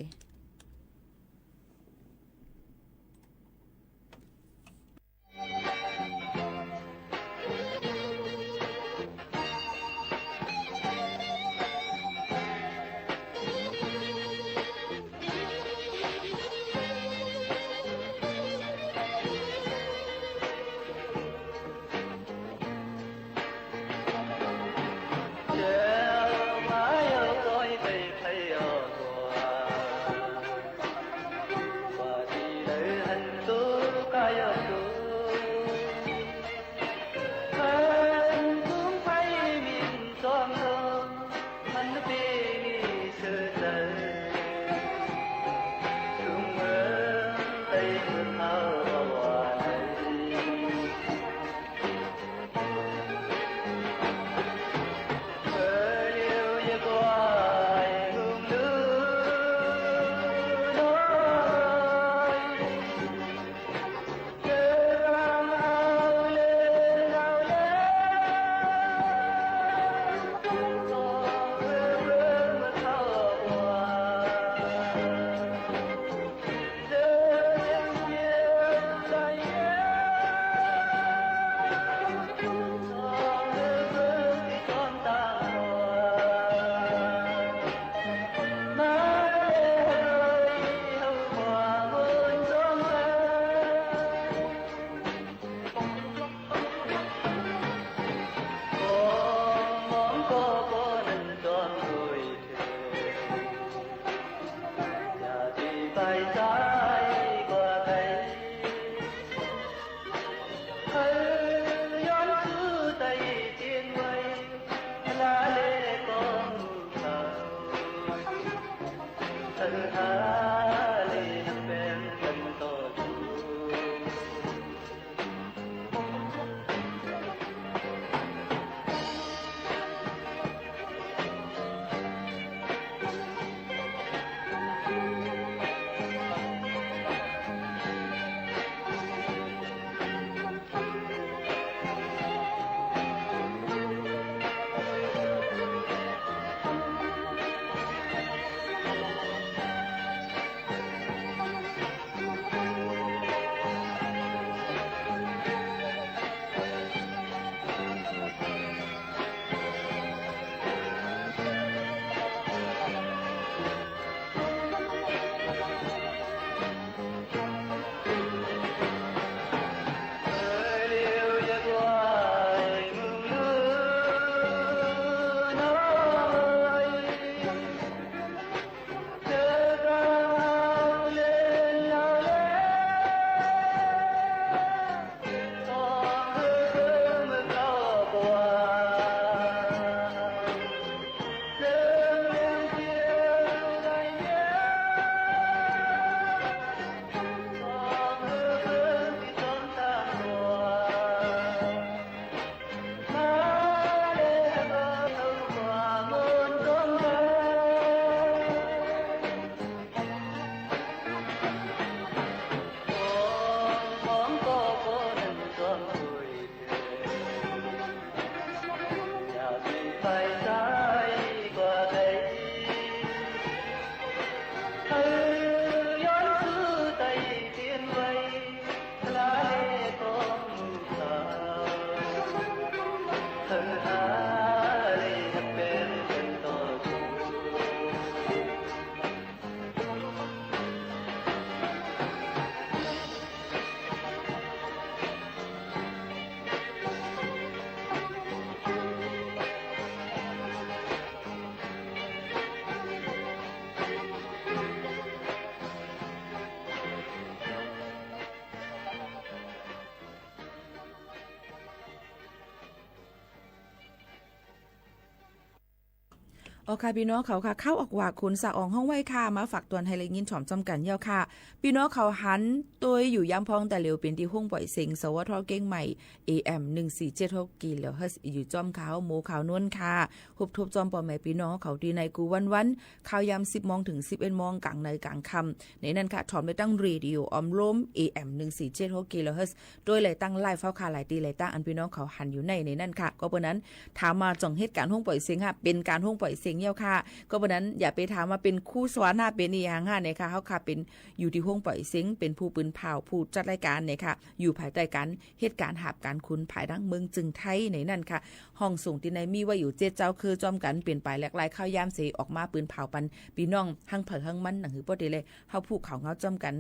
อ๋อค่ะ ปี้น้องเขาค่ะ ข่าวออกว่าขุนสะอองฮ้องไว้ค่ะ มาฝากตวนหื้อได้ยินถ่อมจ้อมกั๋นเย้าค่ะ ปี้น้องเขาหันตวยอยู่ยามพ่องตะเหลียว เป๋นตี้ห้องป่อยเสียง สวท เกียงใหม่ เอ เอ็ม หนึ่งสี่เจ็ดหก กิโลเฮิรตซ์ อยู่จ้อมข่าวโมข่าวนวลค่ะ ฮบทบจ้อมป้อแม่ปี้น้องเขาตี้ในกู้วันๆ ข่าวยามสิบโมงเถิงสิบเอ็ดโมง ก๋างในก๋างค่ำ ในนั้นค่ะ ถ่อมได้ตั้งเรดิโอออมโลม เอ เอ็ม หนึ่งสี่เจ็ดหก กิโลเฮิรตซ์ ตวยหลายตั้งไลฟ์เฮาค่ะ หลายตี้หลายตั้งอันปี้น้องเขาหันอยู่ใน ในนั้นค่ะ ก็เปิ้นนั้นถามมาจ่องเหตุก๋ารณ์ห้องป่อยเสียงค่ะ เป๋นก๋ารณ์ห้องป่อยเสียงเย้าค่ะ ก็เปิ้นนั้นอย่าไปถามว่าเป๋นครูสอนค่ะ เป๋นอะหยังค่ะ เนี่ยค่ะ เฮาค่ะเป๋นอยู่ตี้ห้องป่อยเสียง เป๋นผู้ปืนผ่าว ผู้จัดรายก๋านเนี่ยค่ะ อยู่ภายใต้ก๋านเหตุก๋ารณ์หาบก๋านขุนภายในเมืองเจิงไทยในนั้นค่ะ ห้องส่งตี้ในมีไว้อยู่เจ็ดเจ้า คือจ้อมกั๋นเป๋นป๋ายแหลกหลายข่าวยามเสออกมาปืนผ่าวปันปี้น้องหั้งใผหั้งมัน หนังหือป้อเตเลย เฮาผู้ข่าวเหงาจ้อมกั๋น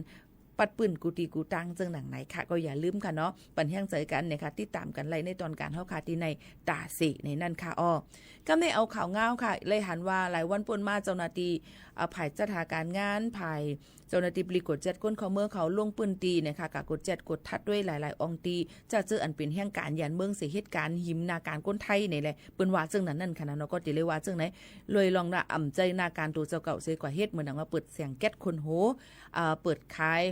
ปัดปื้นกู้ตี้กู้ตังเจิงหนังไหนค่ะ ก็อย่าลืมค่ะเนาะ ปันแฮงใจ๋กั๋นเนี่ยค่ะ ติดต๋ามกั๋นไล่ในตอนก๋านเฮาค่ะ ตี้ในต๋าเสในนั้นค่ะ อ้อ ก็ได้เอาข่าวเหงาค่ะ เลยหันว่าหลายวันป้นมาเจ้าหน้าตี้ อ่า ฝ่ายจัดหาก๋านงาน ฝ่ายเจ้าหน้าตี้ปลีกกวดจัดคนเข้าเมืองเขาลงปื้นตี้เนี่ยค่ะ ก็กวดจัดกวดตัดตวยหลายๆ อ่องตี้ จะเจออันเป๋นแฮงก๋านหยันเมืองเสเหตุก๋ารณ์หิมนาก๋านคนไทยเนี่ยแหละ เปิ้นว่าเจิงนั้นนั่นค่ะนะเนาะ ก็เตเลยว่าเจิงไหน เลยลองนะ อ่ำใจ้นาก๋านตั๋วเจ้าเก่าเสกว่าเฮ็ด เหมือนดังว่าเปิดแสงแก๊สคนโห อ่า เปิดขาย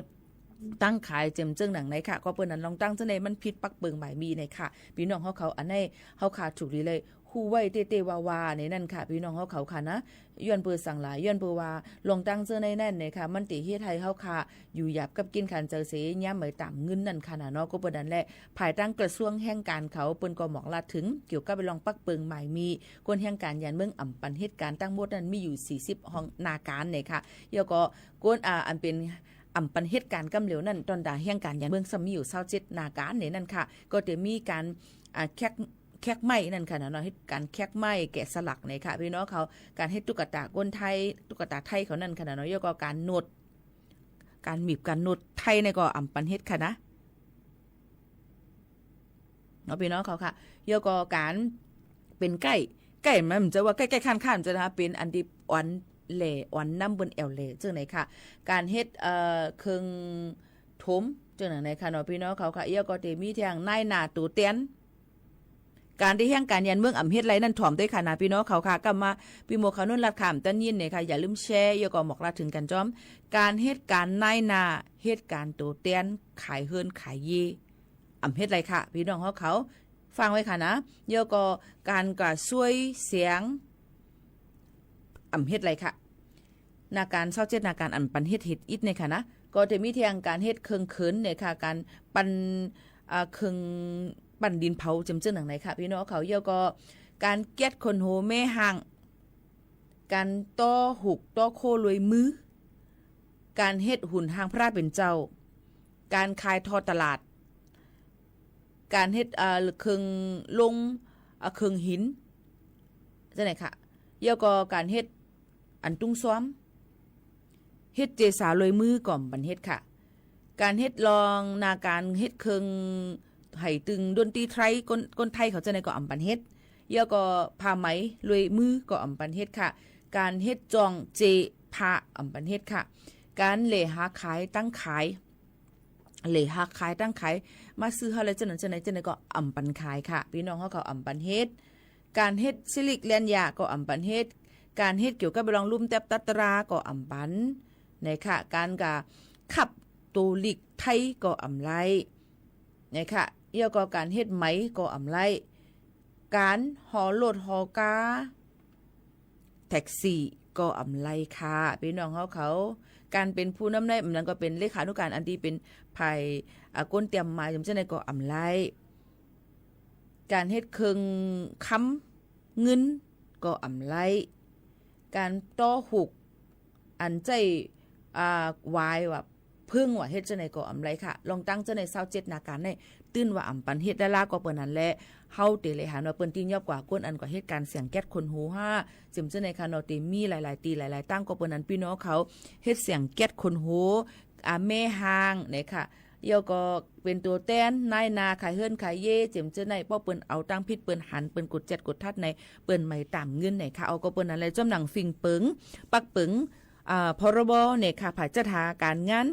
ตั้งขายเจ๋มเจิงหนังไหนค่ะ ก็เปิ้นนั้นลองตั้งเจ้าในมันผิดปักเปิงหมายมีในค่ะ ปี้น้องเฮาเขา อันในเฮาค่ะถูกดีเลย ฮู้ไว้เต้ๆ ว่าๆ ในนั้นค่ะ ปี้น้องเฮาเขาค่ะนะ ย้อนเปื้อสังหลาย ย้อนเปื้อว่าลองตั้งเจ้าในนั้นเนี่ยค่ะ มันเตเฮ็ดหื้อเฮาค่ะ อยู่หยาบกับกิ๋นขันใจ๋เส ยามไหมต๋ามเงินนั่นค่ะนะเนาะ ก็เปิ้นนั้นแหละ ภายใต้กระทรวงแฮงก๋านเขา เปิ้นก็บอกลาดเถิง เกี่ยวกับเรื่องปักเปิงหมายมี คนแฮงก๋านหยันเมืองอ่ำปันเหตุก๋ารณ์ ตังหมดนั้นมีอยู่สี่สิบห้องนาก๋านเนี่ยค่ะ แล้วก็คน อ่า อันเป๋น อ่ำปันเหตุก๋ารณ์กำเหลียวนั้น ต๋อนต๋าแฮงก๋านหยันเมืองซ้ำมีอยู่ซาวเจ็ดนาก๋านในนั้นค่ะ ก็เตมีก๋าน อ่า แขก แขกไม้นั่นค่ะนะเนาะ เหตุก๋ารณ์แขกไม้แกะสลักเนี่ยค่ะ ปี้น้องเขา ก๋านเฮ็ดตุ๊กต๋าคนไทย ตุ๊กต๋าไทยเขานั่นค่ะนะเนาะ แล้วก็ก๋านหนวด ก๋านหมีบก๋านหนวดไทยเนี่ยก็อ่ำปันเหตุค่ะนะ เนาะปี้น้องเขาค่ะ แล้วก็ก๋านเป๋นไก้ ไก้มันบ่ใจ้ว่าไก้ๆ คันๆ บ่ใจ้นะคะ เป๋นอันตี้อ่อนแหล่อ่อนน้ำเปิ้นแอ่วแหล่เจิงไหนค่ะ ก๋านเฮ็ด เอ่อ เครื่องถมเจิงหนังไหนค่ะเนาะ ปี้น้องเขาค่ะ แล้วก็เตมีแท่งนายหน้าตั๋วแตน ก๋านตี้แฮงก๋านหยันเมืองอ่ำเฮ็ดไรนั้นถ่อมตวยค่ะนะ ปี้น้องเขาค่ะ ก็มาปี้โมข่าวนวลลาดค่ะ อ่ำตันยินเนี่ยค่ะ อย่าลืมแชร์ แล้วก็บอกลาดเถิงกั๋นจ้อม ก๋านเฮ็ดก๋านนายหน้า เฮ็ดก๋านตั๋วแตน ขายเฮือนขายเย่ อ่ำเฮ็ดไรค่ะ ปี้น้องเฮาเขา ฟังไว้ค่ะนะ แล้วก็ก๋านก๋าซ่วยเสียง อ่ำเฮ็ดไรค่ะ นาก๋านซาวเจ็ดนาก๋านอ่ำปันเฮ็ดเฮ็ดอิดเนี่ยค่ะนะ ก็เตมีแท่งก๋านเฮ็ดเครื่องเขินเนี่ยค่ะ ก๋านปั่น อ่า เครื่องปั่นดินเผาเจิมเจิงหนังไหนค่ะ ปี้น้องเขา แล้วก็ก๋านแก๊สคนโหแม่ฮ้าง ก๋านต่อฮูกต่อโค้ลวยมือ ก๋านเฮ็ดหุ่นฮางพระเป๋นเจ้า ก๋านขายทอดตลาด ก๋านเฮ็ด เอ่อ เครื่องลง เอ่อ เครื่องหิน เจ้าไหนค่ะ แล้วก็ก๋านเฮ็ดอันตุ้งซ้อม เฮ็ดเจสาลวยมือก็อ่ำปันเฮ็ดค่ะ ก๋านเฮ็ดลองนาก๋านเฮ็ดเครื่องไหตึงดนตรีไทย คน คนไทยเขาเจ้าไหนก็อ่ำปันเฮ็ด แล้วก็ผ้าไหมลวยมือก็อ่ำปันเฮ็ดค่ะ ก๋านเฮ็ดจ่องเจ ผ้าอ่ำปันเฮ็ดค่ะ ก๋านเหล่หาขายตั้งขาย เหล่หาขายตั้งขาย มาซื้อเฮาแล้วเจ้านั้นเจ้าไหนเจ้าไหนก็อ่ำปันขายค่ะ ปี้น้องเฮาเขาอ่ำปันเฮ็ด ก๋านเฮ็ดซิลิกแลนยาก็อ่ำปันเฮ็ด ก๋านเฮ็ดเกี่ยวกับเรื่องลุ่มแต๊บตัดตราก็อ่ำปัน นะคะ ก๋านก๋าขับตั๋วลีกไทยก็อ่ำไล่ นะคะ แล้วก็ก๋านเฮ็ดไหมก็อ่ำไล่ ก๋านฮอรถฮอก้า แท็กซี่ก็อ่ำไล่ค่ะ ปี้น้องเฮาเขา ก๋านเป๋นผู้นำใน อันนั้นก็เป๋นเลขานุก๋านอันตี้เป๋นฝ่าย อ่า คนเตรียมมา อย่างเจ้าไหนก็อ่ำไล่ ก๋านเฮ็ดเครื่องคำเงินก็อ่ำไล่ ก๋านต่อฮูก อันใจ๊ อ่า หวายว่าเพิ่งว่าเฮ็ดเจ้าไหนก็อ่ำไล่ค่ะ ลองตั้งเจ้าไหนซาวเจ็ดนาก๋านใน ตื้นว่าอ่ำปันเฮ็ดได้ละ ก็เปิ้นนั้นแหละ เฮาเตเลยหันว่าเปิ้นตี้ยอบกว่าคนอันกว่าเฮ็ดก๋านเสียงแก๊สคนโหห้า เจิมเจ้าไหนค่ะเนาะ เตมีหลายๆ ตี้หลายๆ ตั้ง ก็เปิ้นนั้นปี้น้องเขา เฮ็ดเสียงแก๊สคนโห อ่า แม่ฮ้างเนี่ยค่ะ แล้วก็เป๋นตั๋วแตน นายหน้าขายเฮือนขายเย่ เจิมเจ้าไหน ป้อเปิ้นเอาตังผิด เปิ้นหัน เปิ้นกดแจ๊ดกดทัดใน เปิ้นไหมต๋ามเงินเนี่ยค่ะ เอาก็เปิ้นนั้นแหละ จ้อมหนังฝิ่งเปิง ปักเปิง อ่า พรบ เนี่ยค่ะ ฝ่ายจัดหาก๋านงาน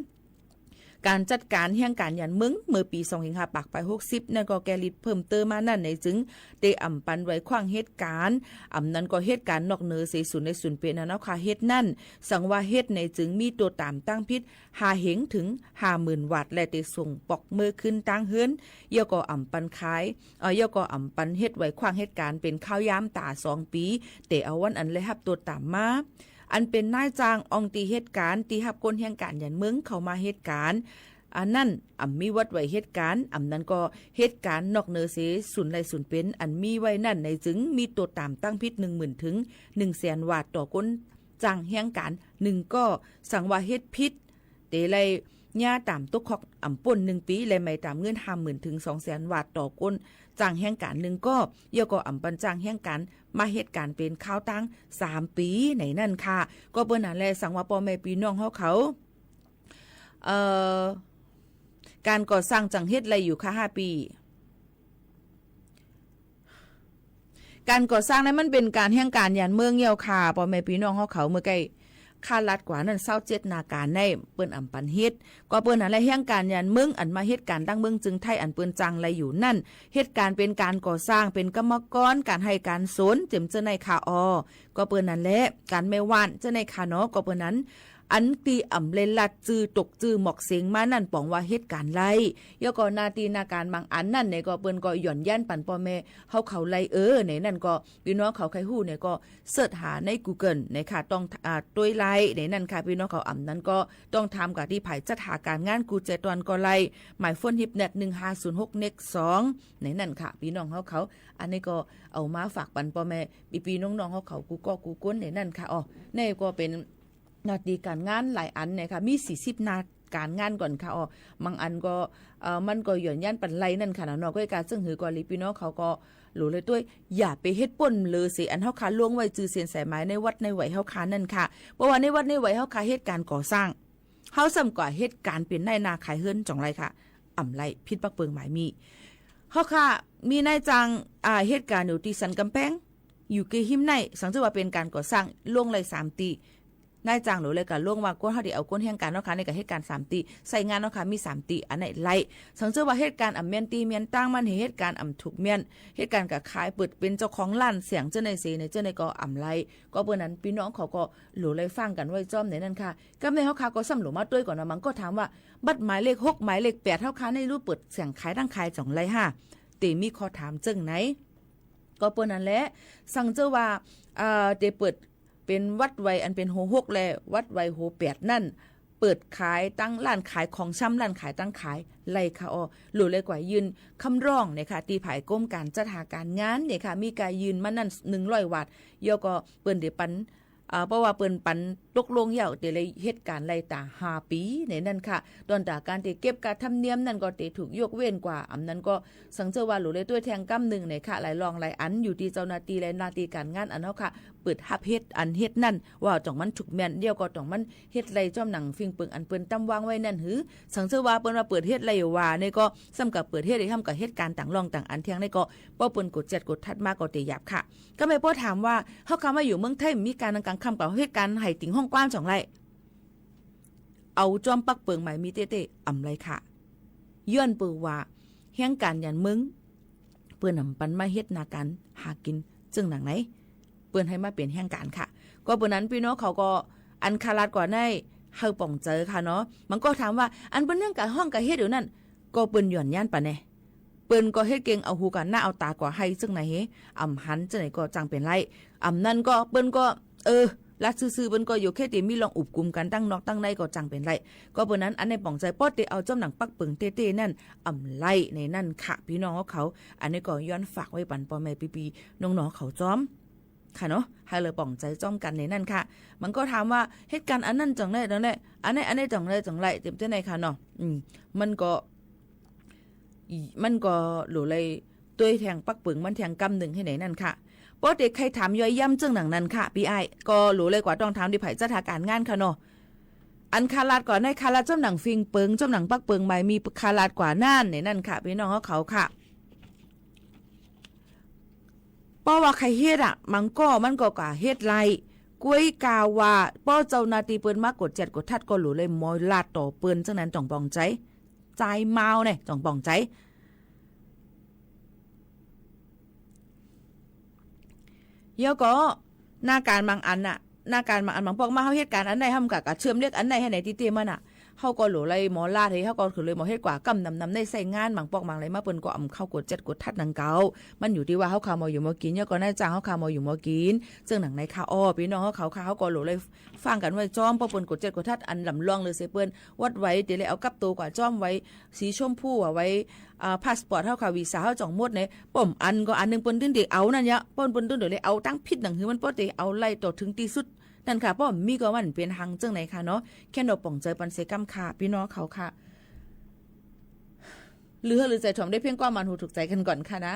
ก๋านจัดก๋านแฮงก๋านหยันเมืองเมื่อปี๋สองเหียงห้าปากปายหกสิบนั่นก็แก้ฤทธิ์เพิ่มเติมมานั่นไหนจึง เต๊อะอ่ำปันไหวขว้างเหตุก๋ารณ์ อ่ำนั้นก็เหตุก๋ารณ์นอกเหนือเสศูนย์และศูนย์เป๋นอันเอาค่าเฮ็ดนั้น สังว่าเฮ็ดไหนจึงมีตั๋วต๋ามตังผิด ห้าเหียงเถิงห้าหมื่นวาท และเต๊อะส่งปอกเมือขึ้นตางเฮือน เยียะก็อ่ำปันขาย เอ่อ เยียะก็อ่ำปันเฮ็ดไหวขว้างเหตุก๋ารณ์เป๋นคราวยามต๋าสองปี๋ เต๊อะเอาวันอันได้ฮับตั๋วต๋ามมา อันเป๋นนายจ้างอ่องตี้เหตุก๋ารณ์ตี้ฮับคนแฮงก๋านหยันเมืองเข้ามาเหตุก๋ารณ์ อันนั้นอ่ำมีวัดไหวเหตุก๋ารณ์ อ่ำนั้นก็เหตุก๋ารณ์นอกเหนือเสศูนย์และศูนย์เป๋นอันมีไว้นั่นไหนจึงมีตั๋วต๋ามตังผิดหนึ่งหมื่นเถิงหนึ่งแสนวาทต่อคนจ้างแฮงก๋านหนึ่งก้อ สังว่าเฮ็ดผิด เต๊อะไล่เยียะต๋ามตกคอกอ่ำป๊นหนึ่งปี๋ และไหมต๋ามเงินห้าหมื่นเถิงสองแสนวาทต่อคนจ้างแฮงก๋านหนึ่งก้อ เยียะก็อ่ำปันจ้างแฮงก๋านมาเหตุก๋ารณ์เป๋นคราวตังสามปี๋ไหนนั่นค่ะ ก็เปิ้นนั้นแหละ สังว่าป้อแม่ปี้น้องเฮาเขา เอ่อ ก๋านก่อสร้างจั่งเฮ็ดไล่อยู่ค่ะห้าปี๋ ก๋านก่อสร้างนั้นมันเป๋นก๋านแฮงก๋านหยันเมืองเยียะค่ะ ป้อแม่ปี้น้องเฮาเขา เมื่อไก้ข้าลัดกว่านั้นซาวเจ็ดนาก๋านในเปิ้นอ่ำปันเฮ็ด ก็เปิ้นนั้นแหละแฮงก๋านหยันเมืองอันมาเหตุก๋ารณ์ตังเมืองจึงไทยอันเปิ้นจ้างไล่อยู่นั่น เหตุก๋ารณ์เป๋นก๋านก่อสร้าง เป๋นก๋รรมกร ก๋านไฮ่ก๋านสวน เจียมเจ้าไหนค่ะ อ้อ ก็เปิ้นนั้นแหละ ก๋านแม่บ้านเจ้าไหนค่ะเนาะ ก็เปิ้นนั้น อันตี้อ่ำได้ลัดจื้อตกจื้อหมอกเสียงมานั่นป๋องว่าเหตุก๋ารณ์ไล่ เยียะก็หน้าตี้หน้าก๋านบางอันนั่นไหนก็เปิ้นก็หย่อนยันปันป้อแม่เฮาเขาไล่ เออ ไหนนั่นก็ปี้น้องเขาใค่ฮู้ไหนก็เสิร์ชหาในกูเกิลไหนค่ะ ต้อง อ่า ตวยไล่ไหนนั่นค่ะ ปี้น้องเขา อ่ำนั้นก็ต้องถามก่อตี้ผายจัดหาก๋านงานกู้แจตวนก็ไล่ หมายโฟนฮิปเน็ตหนึ่งห้าศูนย์หกเลขสองไหนนั่นค่ะ ปี้น้องเฮาเขา อันนี้ก็เอามาฝากปันป้อแม่ปี้ๆน้องๆเฮาเขากู้ก้อกู้คนไหนนั่นค่ะ อ้อ นี่ก็เป๋น หน้าตี้ก๋านงานหลายอันเนี่ยค่ะ มีสี่สิบหน้าก๋านงานก่อนค่ะ อ้อ บางอันก็ เอ่อ มันก็หย่อนยันปันไล่นั่นค่ะเนาะ ก็กาเซิ่งหือก็หลีปี้น้องเขาก็หลู่เลยตวย อย่าไปเฮ็ดป๊นเลยเส อันเฮาค่ะลงไว้จื้อเส้นสายหมายในวัดในไหวเฮาค่ะนั่นค่ะ เพราะว่าในวัดในไหวเฮาค่ะเหตุก๋ารณ์ก่อสร้าง เฮาซ้ำกว่าเหตุก๋ารณ์เป๋นนายหน้าขายเฮือนจ่องไล่ค่ะ อ่ำไล่ ผิดปักเปิงหมายมี เฮาค่ะ มีนายจ้าง อ่า เหตุก๋ารณ์อยู่ตี้สันก๋ำแพง อยู่เกฮิมใน สังเจ้าว่าเป๋นก๋านก่อสร้าง ลงไล่สามตี้ นายจ้างหลู่เลยกาลงว่าคนเฮาตี้เอาคนแฮงก๋านเนาะค่ะ นี่กาเหตุก๋ารณ์สามตี้ ใส่งานเนาะค่ะ มีสามตี้ อันไหนไล่ สังเจ้าว่าเหตุก๋ารณ์อ่ำแม่นตี้แม่นตาง มันเหตุก๋ารณ์อ่ำถูกแม่น เหตุก๋ารณ์กาขายเปิดเป๋นเจ้าของร้านเสียงเจ้าไหนเส ในเจ้าไหนก็อ่ำไล่ ก็เปิ้นนั้นปี้น้องเขาก็หลู่เลยฟังกั๋นไว้จ้อมในนั่นค่ะ กำในเฮาค่ะก็ซ้ำหลู่มาตวยก่อนนะ บางก็ถามว่า บัตรหมายเลขหก หมายเลขแปดเฮาค่ะในรู้เปิดเสียงขายตังขายจ่องไล่ห้า เต๊อะมีข้อถามเจิ่งไหน ก็เปิ้นนั้นแหละ สังเจ้าว่า เอ่อ เต๊อะเปิดเป๋นวัดไหวอันเป๋นโหหกและวัดไหวโหแปดนั่น เปิดขายตังร้านขายของชำ ร้านขายตังขายไล่ค่ะ อ้อ หลู่เลยกว่ายื่นกำร้องเนี่ยค่ะ ตี้ผายกรมก๋านจัดหาก๋านงานเนี่ยค่ะ มีก๋านยื่นมานั่นหนึ่งร้อยวาท เยียะก็เปิ้นเต๊อะปัน อ่า เพราะว่าเปิ้นปันตกลงเยียะ เต๊อะเลยเหตุก๋ารณ์ไล่ต๋าห้าปี๋ในนั่นค่ะ ตอนต๋าก๋านตี้เก็บก๋าธรรมเนียมนั่นก็เต๊อะถูกยกเว้นกว่า อ่ำนั้นก็สังเจ้าว่าหลู่เลยตวยแทงก๋ำนึ่งในค่ะ หลายรองหลายอันอยู่ตี้เจ้าหน้าตี้และหน้าตี้ก๋านงานอันเฮาค่ะ เปิดฮับเหตุอันเหตุนั่น ว่าจ่องมันถูกแม่น เยียะก็จ่องมันเหตุไล่จ้อมหนังฟิงเปิงอันเปิ้นตำวางไว้นั่นหือ สังเจ้าว่าเปิ้นว่าเปิดเหตุไล่ว่าในก็ซ้ำกาเปิดเหตุไล่ทำกาเหตุก๋ารณ์ต่างรองต่างอันแทงในก็ ป้อเปิ้นกดแจ๊ดกดทัดมาก็เต๊อะหยาบค่ะ ก็แม่นป้อถามว่า เฮาค่ะมาอยู่เมืองไทย มีก๋านนังก๋างค่ำกาเหตุก๋ารณ์ไห้ติ่งห้องกว้างจ่องไล่ เอาจ้อมปักเปิงหมายมีเต๊อะๆ อ่ำไล่ค่ะ ย้อนเปิ้นว่า แฮงก๋านหยันเมือง เปิ้นอ่ำปันมาเหตุหน้าก๋านหากิ๋นเจิ่งหนังไหน เปิ้นหื้อมาเป๋นแฮงก๋านค่ะ ก็เปิ้นนั้นปี้น้องเขาก็ อันคาลัดกว่าใน หื้อป่องใจ๋ค่ะเนาะ บางก็ถามว่า อันเปิ้นเรื่องก๋าฮ้องก๋าเหตุอยู่นั่น ก็เปิ้นหย่อนยันปันแน่ เปิ้นก็เฮ็ดเก่งเอาหูกั๋นหน้าเอาต๋ากว่าไห้เจิ่งไหนเฮ อ่ำหันเจิ่งไหนก็จั่งเป๋นไล่ อ่ำนั้นก็เปิ้นก็ เออ ลัดซื่อๆ เปิ้นก็อยู่แค่ตี้มีรองอุบกุมกั๋นตังนอกตังในก็จั่งเป๋นไล่ ก็เปิ้นนั้นอันในป่องใจ๋ป้อเต๊อะเอาจ้อมหนังปักเปิงเต๊อะๆ นั่น อ่ำไล่ในนั่นค่ะ ปี้น้องเฮาเขา อันนี้ก็ย้อนฝากไว้ปันป้อแม่ปี้ๆ น้องๆ เขาจ้อม ค่ะเนาะ หื้อเลยป่องใจ๋จ้อมกั๋นในนั่นค่ะ บางก็ถามว่า เหตุก๋ารณ์อันนั้นจ่องไล่จ่องไล่ อันนี้ อันนี้จ่องไล่จ่องไล่ เจียมเจ้าไหนค่ะเนาะ อืม มันก็ มันก็หลู่เลยตวยแทงปักเปิงมันแทงก๋ำนึ่งหื้อในนั่นค่ะ ป้อเต๊อะใค่ถามย้อยย้ำเจิ่งหนังนั้นค่ะ ปี้อ้าย ก็หลู่เลยกว่าต้องถามตี้ผายจัดหาก๋านงานค่ะเนาะ อันคาลัดกว่าในคาลัดจ้อมหนังฟิงเปิง จ้อมหนังปักเปิงหมายมีคาลัดกว่านั่นในนั่นค่ะ ปี้น้องเฮาเขาค่ะ ป้อว่าใค่เหตุอะ บางก็มันก็ก๋าเหตุไล่ กวยกาว่า ป้อเจ้าหน้าตี้เปิ้นมากวดแจ๊ดกวดทัดก็หลูเลยหมอลาดต่อเปิ้น เซิ่งนั้นจ่องปองใจ๋ จายมาวเนี่ยจ่องปองใจ๋ แล้วก็หน้าก๋านบางอันน่ะ หน้าก๋านบางอัน บางปอกมาเฮาเหตุก๋ารณ์อันใด เฮาก็กะเชื่อมเรียกอันใด๋ หื้อในตี้เต้มันน่ะ เฮาก็หลูเลยหมอลาด เฮาก็หลูเลยหมอเหตุกว่า ก้ำนำนำในใส่งาน บางปอกบางอะไรมาเปิ้นก็อำเข้ากวดแจ๊ดกวดทัดหนังเก่า มันอยู่ตี้ว่าเฮาค่าหมออยู่หมอกิ๋น แล้วก็นายจ้างเฮาค่าหมออยู่หมอกิ๋น เซิ่งหนังในค่า อ้อ ปี้น้องเฮาเขาค่า เฮาก็หลูเลยฟังกั๋นไว้จ้อม ป้อเปิ้นกวดแจ๊ดกวดทัดอันลำลองเลยเสียเปิ้น วัดไว้ เดี๋ยวเลยเอากับตั๋วกว่าจ้อมไว้ สีชมพูอะไว้ อ่า พาสปอร์ตเฮาค่า วีซ่าเฮาจ่องหมดเนี่ย ป้อมอันก็อันนึ่งเปิ้นตึงได้เอานั่นยะ ป้อเปิ้นตึงได้เลยเอาตังผิดหนังหื้อมัน ป้อได้เอาไล่ต่อเถิงตี้สุดนั่นค่ะ ป้อมีก็มันเป๋นหังเจิ่งไหนค่ะเนาะ แค่นอป๋องใจ๋ปันเสียก้ำค่ะ ปี้น้องเขาค่ะ หรือหื้อใจ๋ถ่อมได้เพียงความหมานหูถูกใจ๋กั๋นก่อนค่ะนะ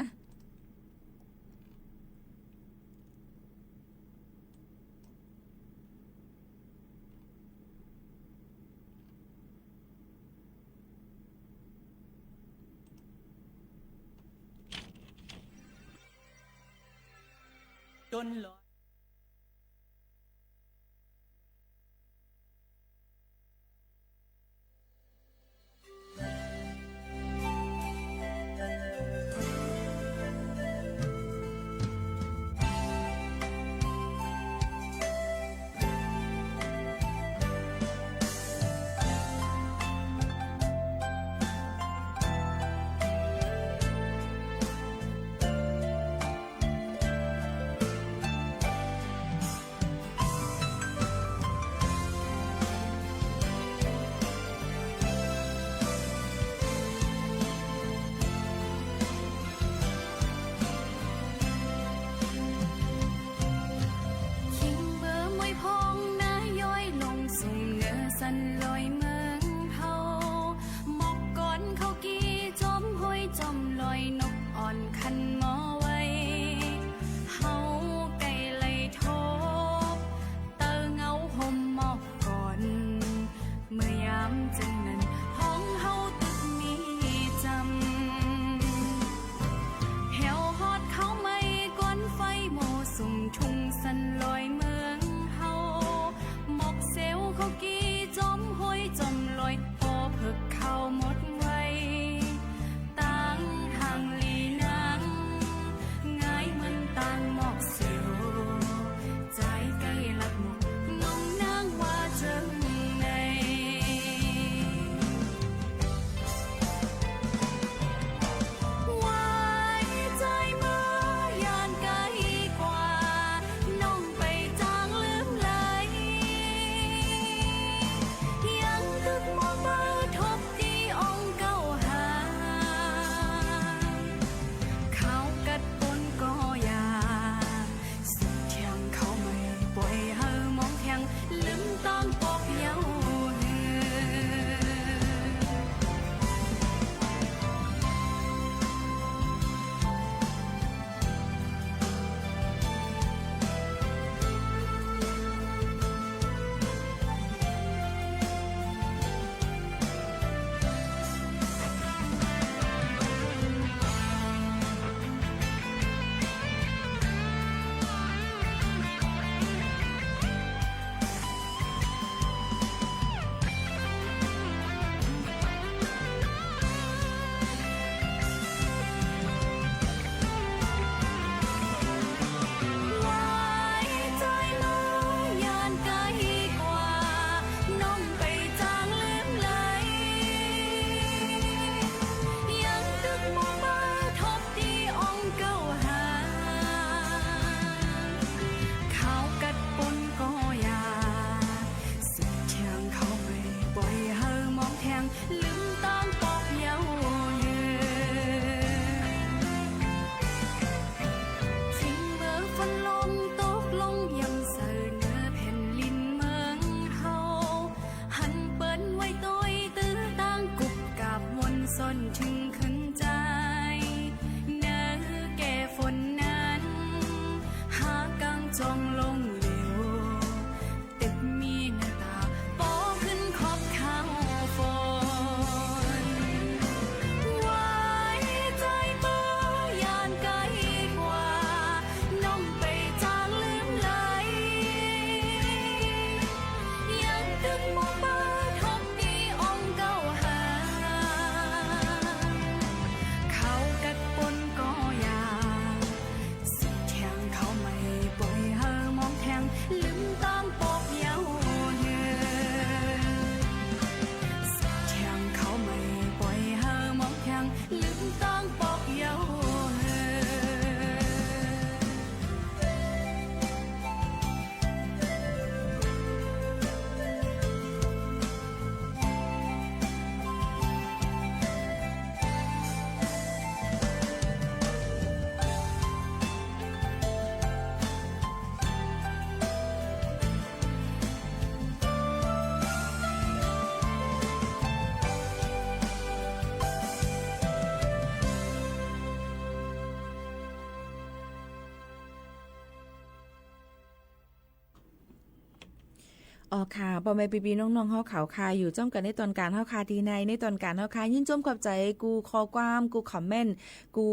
อ๋อค่ะ ป้อแม่ปี้ๆ น้องๆ เฮาเขาค่ะ อยู่จ้อมกั๋นในตอนก๋านเฮาค่ะ ตี้ใน ในตอนก๋านเฮาค่ะ ยินดีจ้อมขอบใจ๋ กู้ข้อความ กู้คอมเมนต์ กู้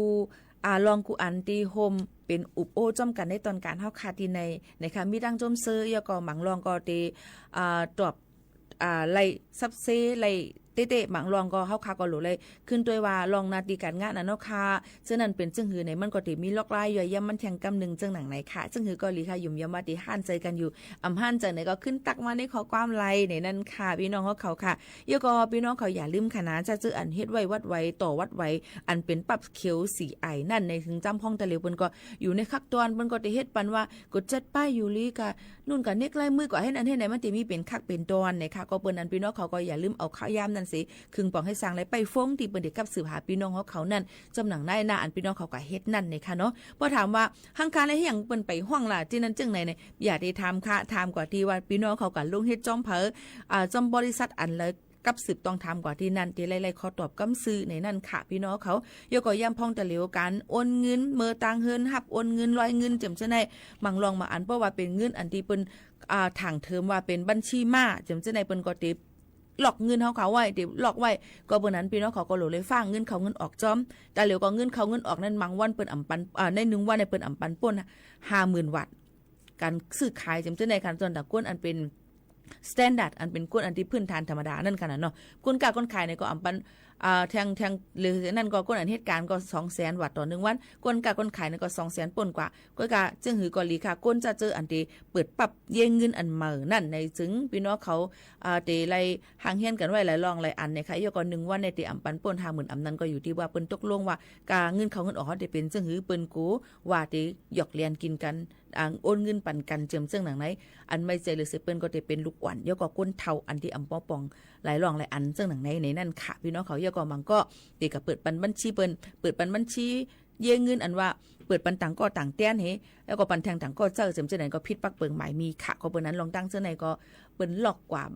อ่า ลองกู้อันตี้โฮมเป๋นอุบโอ้จ้อมกั๋นในตอนก๋านเฮาค่ะ ตี้ใน นะคะ มีตังโจมเซอ แล้วก็บางลองก็ตี้ อ่า ตอบ อ่า ไล่ซับเซ้ ไล่เต๊ะๆ บางลองก็เฮาค่ะก็หลู่ไล่ขึ้นตวยว่าลองหน้าตี้ก๋านงานอันเนาะค่ะ เจ้านั้นเป๋นเจ้าหื้อไหน มันก็ตี้มีลอกลายย่อยยำมันแท่งกำนึ่งเจ้าหนังไหนค่ะ เจ้าหื้อก็หลีค่ะ หยุมยำว่าตี้หันใจ๋กั๋นอยู่ อ่ำหันใจ๋ไหนก็ขึ้นตั๊กมาในข้อความไล่ในนั้นค่ะ ปี้น้องเฮาเขาค่ะ แล้วก็ปี้น้องเขาอย่าลืมค่ะนะ จะเจออันเฮ็ดไว้วัดไว้ต่อวัดไว้ อันเป๋นปั๊บเขียวสีไอนั่นใน เถิงจำพ่องตะเหลวเปิ้นก็อยู่ในขั้นตอน เปิ้นก็ตี้เฮ็ดปันว่า กดจัดป้ายอยู่หลีกะ นู่นกะเน็กลายมือกว่าเฮ็ดอันเฮ็ดไหน มันตี้มีเป๋นขั้นเป๋นตอนนะคะ ก็เปิ้นอันปี้น้องเขาก็อย่าลืมเอาข้าวยามนั้นเสีย ครึ่งป๋องให้ส่างไล่ไปฟ้องตี้เปิ้นตี้กับสืบหาปี้น้องเฮาเขานั่น จ้อมหนังในหน้าอันปี้น้องเขาก็เฮ็ดนั่นนะคะเนาะ ป้อถามว่า หั้งคาแล้วเฮ็ดหยังเปิ้นไปห้องล่ะ ตี้นั้นเจ้าไหนเนี่ย อย่าได้ถามค่ะ ถามกว่าตี้ว่าปี้น้องเขาก็ลงเฮ็ดจ้อมใผ อ่า จ้อมบริษัทอันใด กับสืบต้องถามกว่าตี้นั่น ตี้ไล่ๆ ขอตอบกำซื่อในนั้นค่ะ ปี้น้องเขา แล้วก็ยามพ่องตะเหลวก๋านโอนเงิน เมื่อตางเฮือนฮับโอนเงิน ลอยเงิน เจิ่มเจ้าไหน บางลองบางอัน เพราะว่าเป๋นเงินอันตี้เปิ้น อ่า ถ่างเถิมว่าเป๋นบัญชีม้า เจิ่มเจ้าไหน เปิ้นก็ตี้ ล็อกเงินเฮาเขาไว้ ตี้ล็อกไว้ ก็เปิ้นนั้นปี้น้องเขาก็หลู่ไล่ฟั่งเงินเข้าเงินออกจ้อม ตะเหลวก็เงินเข้าเงินออกนั้น บางวันเปิ้นอ่ำปัน อ่า ในนึ่งวันเนี่ยเปิ้นอ่ำปันป้นห้าหมื่นวาท ก๋านซื้อขายเจิ่มเจ้าไหนค่ะ ส่วนตางคนอันเป๋น standard อันเป๋นคนอันตี้พื้นฐานธรรมดานั่นค่ะนะเนาะ คนก้าคนขายเนี่ยก็อ่ำปัน อ่า แท่ง แท่ง หรือนั้นก็คนอันเฮ็ดก๋านก็สองแสนวาทต่อนึ่งวัน คนก้าคนขายเนี่ยก็สองแสนป้นกว่า ก็กะเจ้าหื้อก็หลีค่ะ คนจะเจออันตี้เปิดปั๊บเย้งเงินอันใหม่นั่นใน เจิ่งปี้น้องเขา อ่า ตี้ไล่ห่างเหียนกั๋นไว้หลายลองหลายอันนะคะ แล้วก็นึ่งวันเนี่ยตี้อ่ำปันป้นห้าหมื่น อ่ำนั้นก็อยู่ตี้ว่าเปิ้นตกลงว่ากาเงินเข้าเงินออกเฮาตี้เป๋นเจ้าหื้อ เปิ้นก็ว่าตี้หยอกเลียนกิ๋นกั๋น อ่า โอนเงินปันกั๋นเจิ่มเจ้าหนังไหน อันไม่ใจ้หรือเสียเปิ้นก็ตี้เป๋นลูกอ่อน แล้วก็คนเฒ่าอันตี้อ่ำปอป่องหลายลองหลายอันเจ้าหนังไหนในนั้นค่ะ ปี้น้องเขา แล้วก็บางก็ตี้ก็เปิดปันบัญชีเปิ้น เปิดปันบัญชีเย้งเงินอันว่าเปิดปันต่างก้อต่างแต๊นเฮ แล้วก็ปันแท่งต่างก้อเจ้า เจิ่มเจ้าไหนก็ผิดปักเปิงหมายมีค่ะ ก็เปิ้นนั้นลองตั้งเจ้าไหนก็เปิ้นล็อกกว่า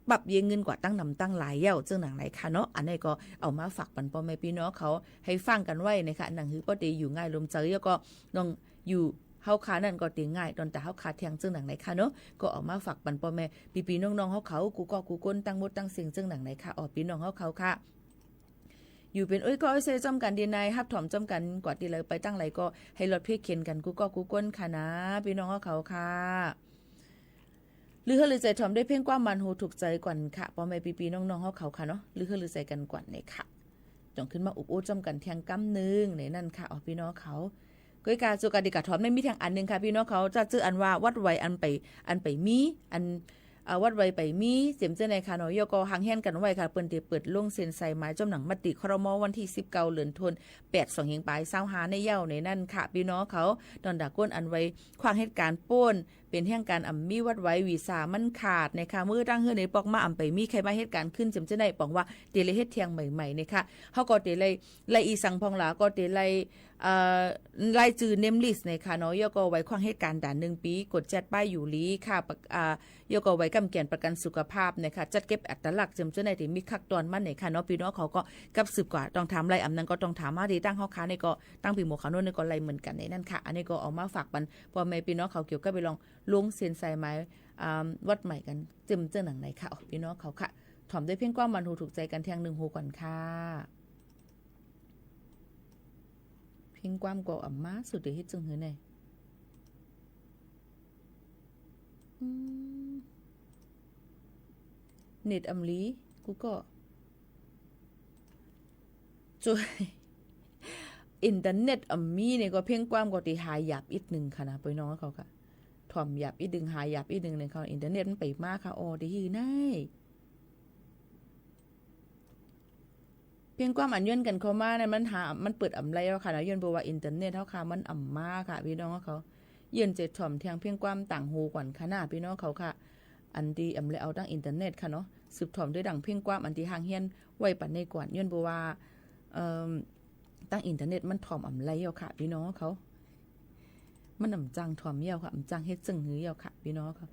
ปั๊บเย้งเงินกว่าตั้งนำตั้งหลายเย้าเจ้าหนังไหนค่ะเนาะ อันนี้ก็เอามาฝากปันป้อแม่ปี้น้องเขา หื้อฟั่งกั๋นไว้นะคะ หนังหื้อป้อตี้อยู่ง่ายลมใจ๋ แล้วก็น้องอยู่เฮาค่ะนั่นก็ตี้ง่าย ตอนตาเฮาค่ะแท่งเจ้าหนังไหนค่ะเนาะ ก็เอามาฝากปันป้อแม่ปี้ๆ น้องๆ เฮาเขา กู้ก้อกู้คน ตังหมดตังเสี้ยงเจ้าหนังไหนค่ะ อ๋อ ปี้น้องเฮาเขาค่ะ อยู่เป๋นโอ้ยก้อยโอ้ยเซจ้อมกั๋นตี้ใน ฮับถอมจ้อมกั๋นกว่าตี้ใดไปตังใดก็หื้อลอดเพ่งเข็ญกั๋นกู้ก้อกู้คนค่ะนะ ปี้น้องเฮาเขาค่ะ ลือเฮือลือใจ๋ถอมด้วยเพลงความมันหูถูกใจ๋ก่อนค่ะ ป้อแม่ปี้ๆ น้องๆ เฮาเขาค่ะเนาะ ลือเฮือลือใจ๋กั๋นก่อนเนี่ยค่ะ จ่องขึ้นมาอุบอู้จ้อมกั๋นแท่งกำนึ่งในนั้นค่ะ อ๋อ ปี้น้องเขา ก้อยกา สุกาติกาถอมได้มีแท่งอันนึ่งค่ะ ปี้น้องเขา จะเจออันว่าวัดไว้อันไป อันไปมี อัน อ่า วัดไว้ไปมี เจิ่มเจ้าไหนค่ะเนาะ แล้วก็ห่างเหียนกั๋นไว้ค่ะ เปิ้นตี้เปิดลงเซ็นใส่หมายจ้อมหนังมติ ครม. วันตี้สิบเก้า เดือนธันวา แปด สองเหียงป๋ายซาวห้าในเย้าในนั้นค่ะ ปี้น้องเขา ตอนตาคนอันไว้ขว้างเหตุก๋ารณ์ป้น เป๋นแห่งก๋านอ่ำมีวัดไว้ วีซ่ามันขาดนะคะ เมื่อตังเฮือนในปอกมาอ่ำไปมีใผมาเหตุก๋ารณ์ขึ้น เจิ่มเจ้าไหน ป๋องว่าตี้ไล่เฮ็ดแท่งใหม่ๆ นะคะ เฮาก็ตี้ไล่ ไล่อีสังพ่องหลา ก็ตี้ไล่ เอ่อ รายจื้อ name list นะคะเนาะ แล้วก็ไว้ขว้างเหตุก๋ารณ์ต๋านึ่งปี๋ กดจัดป้ายอยู่หลีค่ะ ปะ อ่า แล้วก็ไว้กำเกียรติประกั๋นสุขภาพนะคะ จัดเก็บอัตลักษณ์ เจิ่มเจ้าไหนตี้มีขั้นตอนมันนะคะเนาะ ปี้น้องเขาก็กับสืบกว่า ต้องถามไล่อ่ำนั้นก็ต้องถามมาตี้ตังเฮาค่ะ นี่ก็ตังปี้หมวกขาวโน้นนี่ก็ไล่เหมือนกั๋นในนั้นค่ะ อันนี้ก็เอามาฝากปันป้อแม่ปี้น้องเขา เกี่ยวกับไปลองลงเซ็นใส่หมาย อ่า วัดใหม่กั๋น เจิ่มเจ้าหนังไหนค่ะ อ๋อ ปี้น้องเขาค่ะ ถอมด้วยเพลงความมันหูถูกใจ๋กั๋นแท่งนึ่งหูก่อนค่ะ เพลงความก็อ่ำมาสุดเดี๋ยวเฮ็ดเจิ่งหื้อแน่ อืม เน็ตอ่ำหลี กูก็ จ้วย อินเทอร์เน็ตอ่ำมีเนี่ยก็เพลงความก็ตี้หาหยาบอิดนึ่งค่ะนะ ปี้น้องเขาค่ะ ถอมหยาบอิดนึ่ง หาหยาบอิดนึ่งเนี่ยค่ะ อินเทอร์เน็ตมันไปมาค่ะ อ๋อ ตี้หื้อไหน เพลงความอันเยื่อนกั๋นเข้ามานั้น มันหา มันเปิดอ่ำไล่แล้วค่ะนะ ย้อนเปิ้นว่าอินเทอร์เน็ตเฮาค่ะ มันอ่ำมาค่ะ ปี้น้องเขา เยื่อนจะถอมแท่งเพลงความต่างหูก่อนค่ะนะ ปี้น้องเขาค่ะ อันตี้อ่ำไล่เอาตังอินเทอร์เน็ตค่ะเนาะ สืบถอมด้วยดั่งเพลงความอันตี้ห่างเหียนไว้ปันในก่อน ย้อนเปิ้นว่า เอิ่ม ตังอินเทอร์เน็ตมันถอมอ่ำไล่แล้วค่ะ ปี้น้องเขา มันอ่ำจังถอมแล้วค่ะ อ่ำจังเฮ็ดเจิ่งหื้อแล้วค่ะ ปี้น้องเขา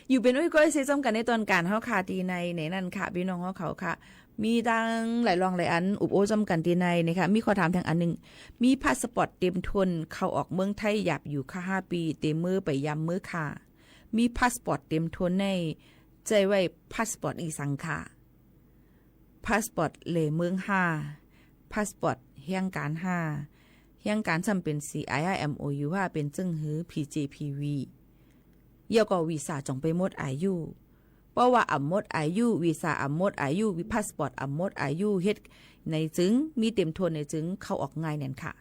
อยู่เป๋นอุ้ยก้อยเซาะจ้อมกั๋นในตอนก๋านเฮาค่ะ ตี้ใน ในนั้นค่ะ ปี้น้องเฮาเขาค่ะ มีตังหลายรองหลายอัน อุบโอ้จ้อมกั๋นตี้ในนะคะ มีข้อถามแท่งอันนึ่ง มีพาสปอร์ตเต็มถ้วน เข้าออกเมืองไทยหยาบอยู่ค่ะ ห้าปี๋ เต๋เมินไปยามเมินค่ะ มีพาสปอร์ตเต็มถ้วนใน ใจ๊ไว้พาสปอร์ตอีสังค่ะ พาสปอร์ตแหล่เมืองห้า พาสปอร์ตแห่งก๋านห้า แห่งก๋านซ้ำเป๋น ซีไออาร์ เอ็มโอยู ห้า เป๋นเจิ่งหื้อ พีจีพีวี เยี่ยวก่อวีซ่าจ่องไปหมดอายุ เพราะว่าอ่ำหมดอายุ วีซ่าอ่ำหมดอายุ วีพาสปอร์ตอ่ำหมดอายุ เฮ็ดไหนจึง มีเต็มถ้วนไหนจึง เข้าออกง่ายแน่นค่ะ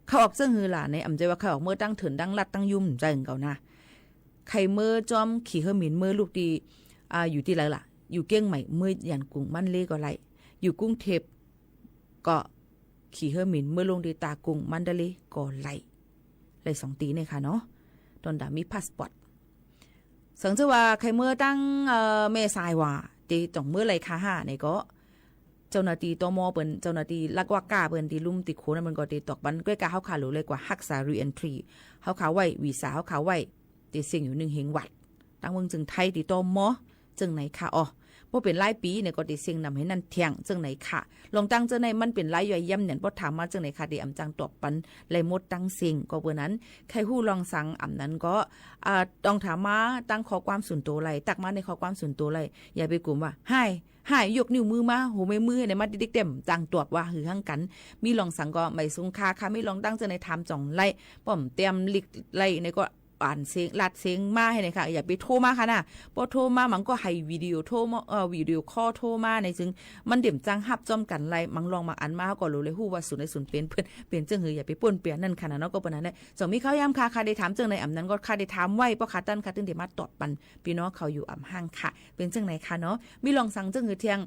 เข้าออกเจิ่งหื้อล่ะ ในอ่ำใจ๋ว่าเข้าออกเมินตังเถินตังลัดตังยุ่มใจ๋เก่านะ ใค่เมินจ้อมขี่เฮอหมินเมินลูกตี้ อ่า อยู่ตี้ไหนล่ะ อยู่เจียงใหม่เมินหยันกรุงมันเล่ก็ไหล่ อยู่กรุงเทพฯ ก็ขี่เฮอหมินเมินลงตี้ตากุงมันเดเล่ก็ไหล่ ไหล่สองตี้เนี่ยค่ะเนาะ ตอนดามีพาสปอร์ต เสิงเจ้าว่าใค่เมินตัง เอ่อ แม่สายว่า ตี้ต้องเมินไหล่ค่ะห้า ในก็ เจ้าหน้าตี้ ตม. เปิ้น เจ้าหน้าตี้ลักว่าก้าเปิ้นตี้ลุ่มตี้โขนนั้นเปิ้นก็ตี้ตอกปัน ก้อยก้าเฮาข้าหลูเลยกว่าฮักษา รีเอนทรี เฮาข้าไว้ วีซ่าเฮาข้าไว้ ตี้เซ็งอยู่นึ่งเฮงวัด ตังเมืองเจิงไทยตี้ ตม. เจิ่งไหนค่ะ อ๋อ บ่เป๋นหลายปี๋เนี่ยก็ตี้เซ็งนำหื้อนั้นแท่ง เจิ่งไหนค่ะ ลองตังเจิ่งไหนมันเป๋นรายย่อยเยี่ยมเนี่ย บ่ถามมาเจิ่งไหนค่ะ ตี้อ่ำจังตอบปัน ไหล่หมดตังเซ็ง ก็เปิ้นนั้น ใค่ฮู้ลองสังอ่ำนั้นก็ อ่า ต้องถามมาตังข้อความส่วนตั๋วไหล่ ตักมาในข้อความส่วนตั๋วไหล่ อย่าไปกุ๋มว่า ฮ้าย ฮ้าย ยกนิ้วมือมา หัวแม่มือในมาติ๊กๆ เต็ม จังตอบว่าหื้อหังกั๋น มีลองสังก็ไม่สุงค่ะ ค่ะ มีลองตังเจิ่งไหนถามจ่องไหล่ ป้อมเตียมลิกไหล่ในก็ อ่านเสียง ลัดเสียงมาหื้อในค่ะ อย่าไปโทรมาค่ะนะ พอโทรมามันก็หื้อวิดีโอโทรมา เอ่อ วิดีโอคอลโทรมาในจึง มันเต็มจังฮับจ้อมกั๋นไหล่ มังลองมังอันมาก็หลูเลยฮู้ว่าศูนย์ในศูนย์เป๋นเปิ้น เป๋นเจิ่งหื้อ อย่าไปป้วนเปี้ยนนั่นค่ะนะเนาะ ก็เปิ้นนั้นแหละ ส่องมีข้าวย่ำค่ะ ค่ะได้ถามเจิ่งไหนอ่ำนั้นก็ค่ะได้ถามไว้ เพราะค่ะตันค่ะ ตึงได้มาตอบปัน ปี้น้องเขาอยู่อ่ำห้างค่ะ เป๋นเจิ่งไหนค่ะเนาะ มีลองสังเจิ่งหื้อแท่ง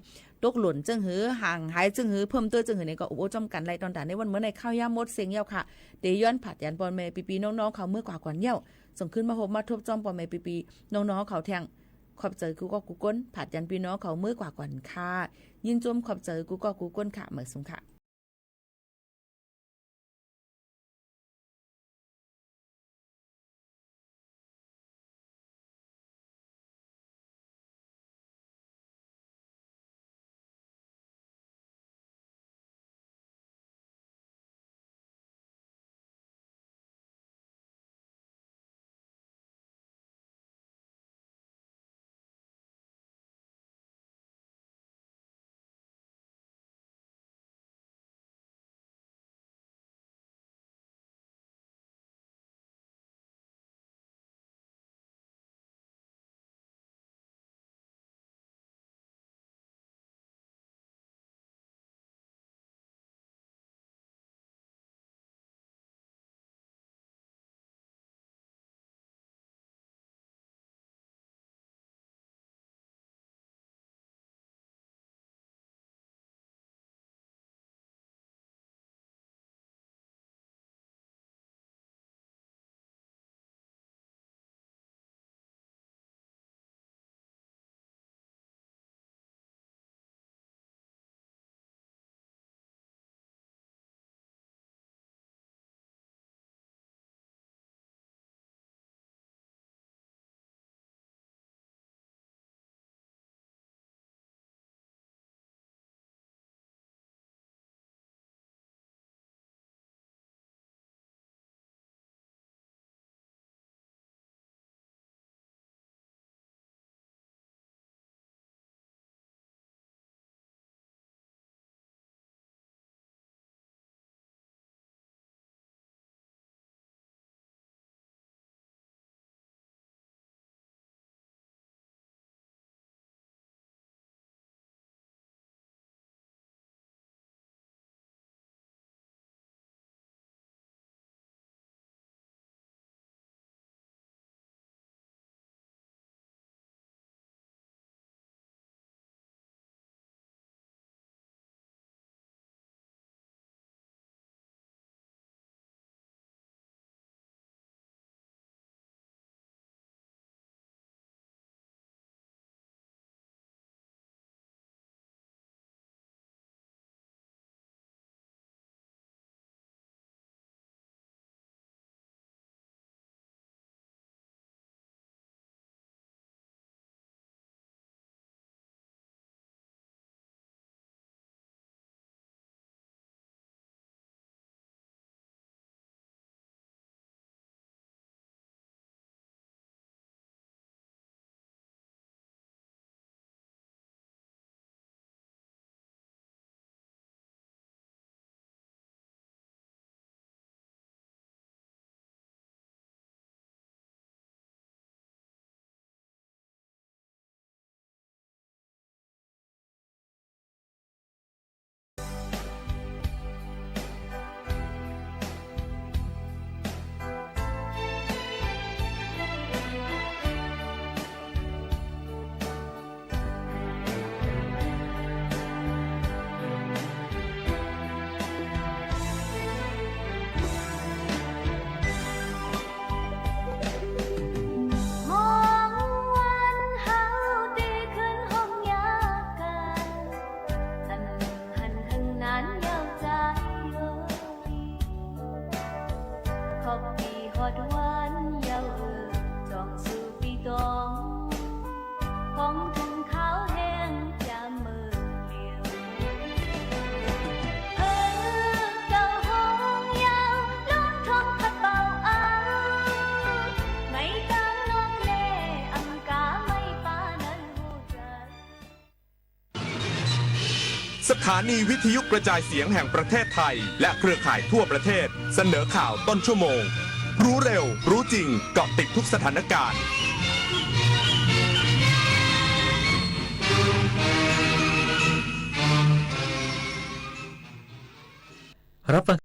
ตกหล่นเจิ่งหื้อ ห่างหายเจิ่งหื้อ เพิ่มเติมเจิ่งหื้อในก็อุบโอ้จ้อมกั๋นไหล่ ตอนดาในวันเมินในข้าวย่ำหมดเซ็งเยี่ยวค่ะ ตี้ย้อนผาดยันป้อแม่ปี้ๆ น้องๆ เขาเมินกว่าก่อนเยี่ยว ส่งขึ้นมาพบมาทบจ้อมป้อแม่ปี้ๆ น้องๆ เขาแท่ง ขอบใจ๋กู้ก๊อกกู้ก้น ผาดยันปี้น้องเขาเมินกว่าก่อนค่ะ ยินจมขอบใจ๋กู้ก๊อกกู้ก้นค่ะ ไม่สุงค่ะ วันยาวเอ่อ จ้องสู่ปี้ตอง ของถุงขาวแห้งยามมื้อเหลียว เฮอ เก่าฮ้องยาว ลองท่องขัดเบาเอา ไม่ต้องนอกแน่ อังกาไม่ปานั้นฮู้จัก สถานีวิทยุกระจายเสียงแห่งประเทศไทย และเครือข่ายทั่วประเทศ เสนอข่าวต้นชั่วโมง รู้เร็ว รู้จริง เกาะติดทุกสถานการณ์ รับฟัง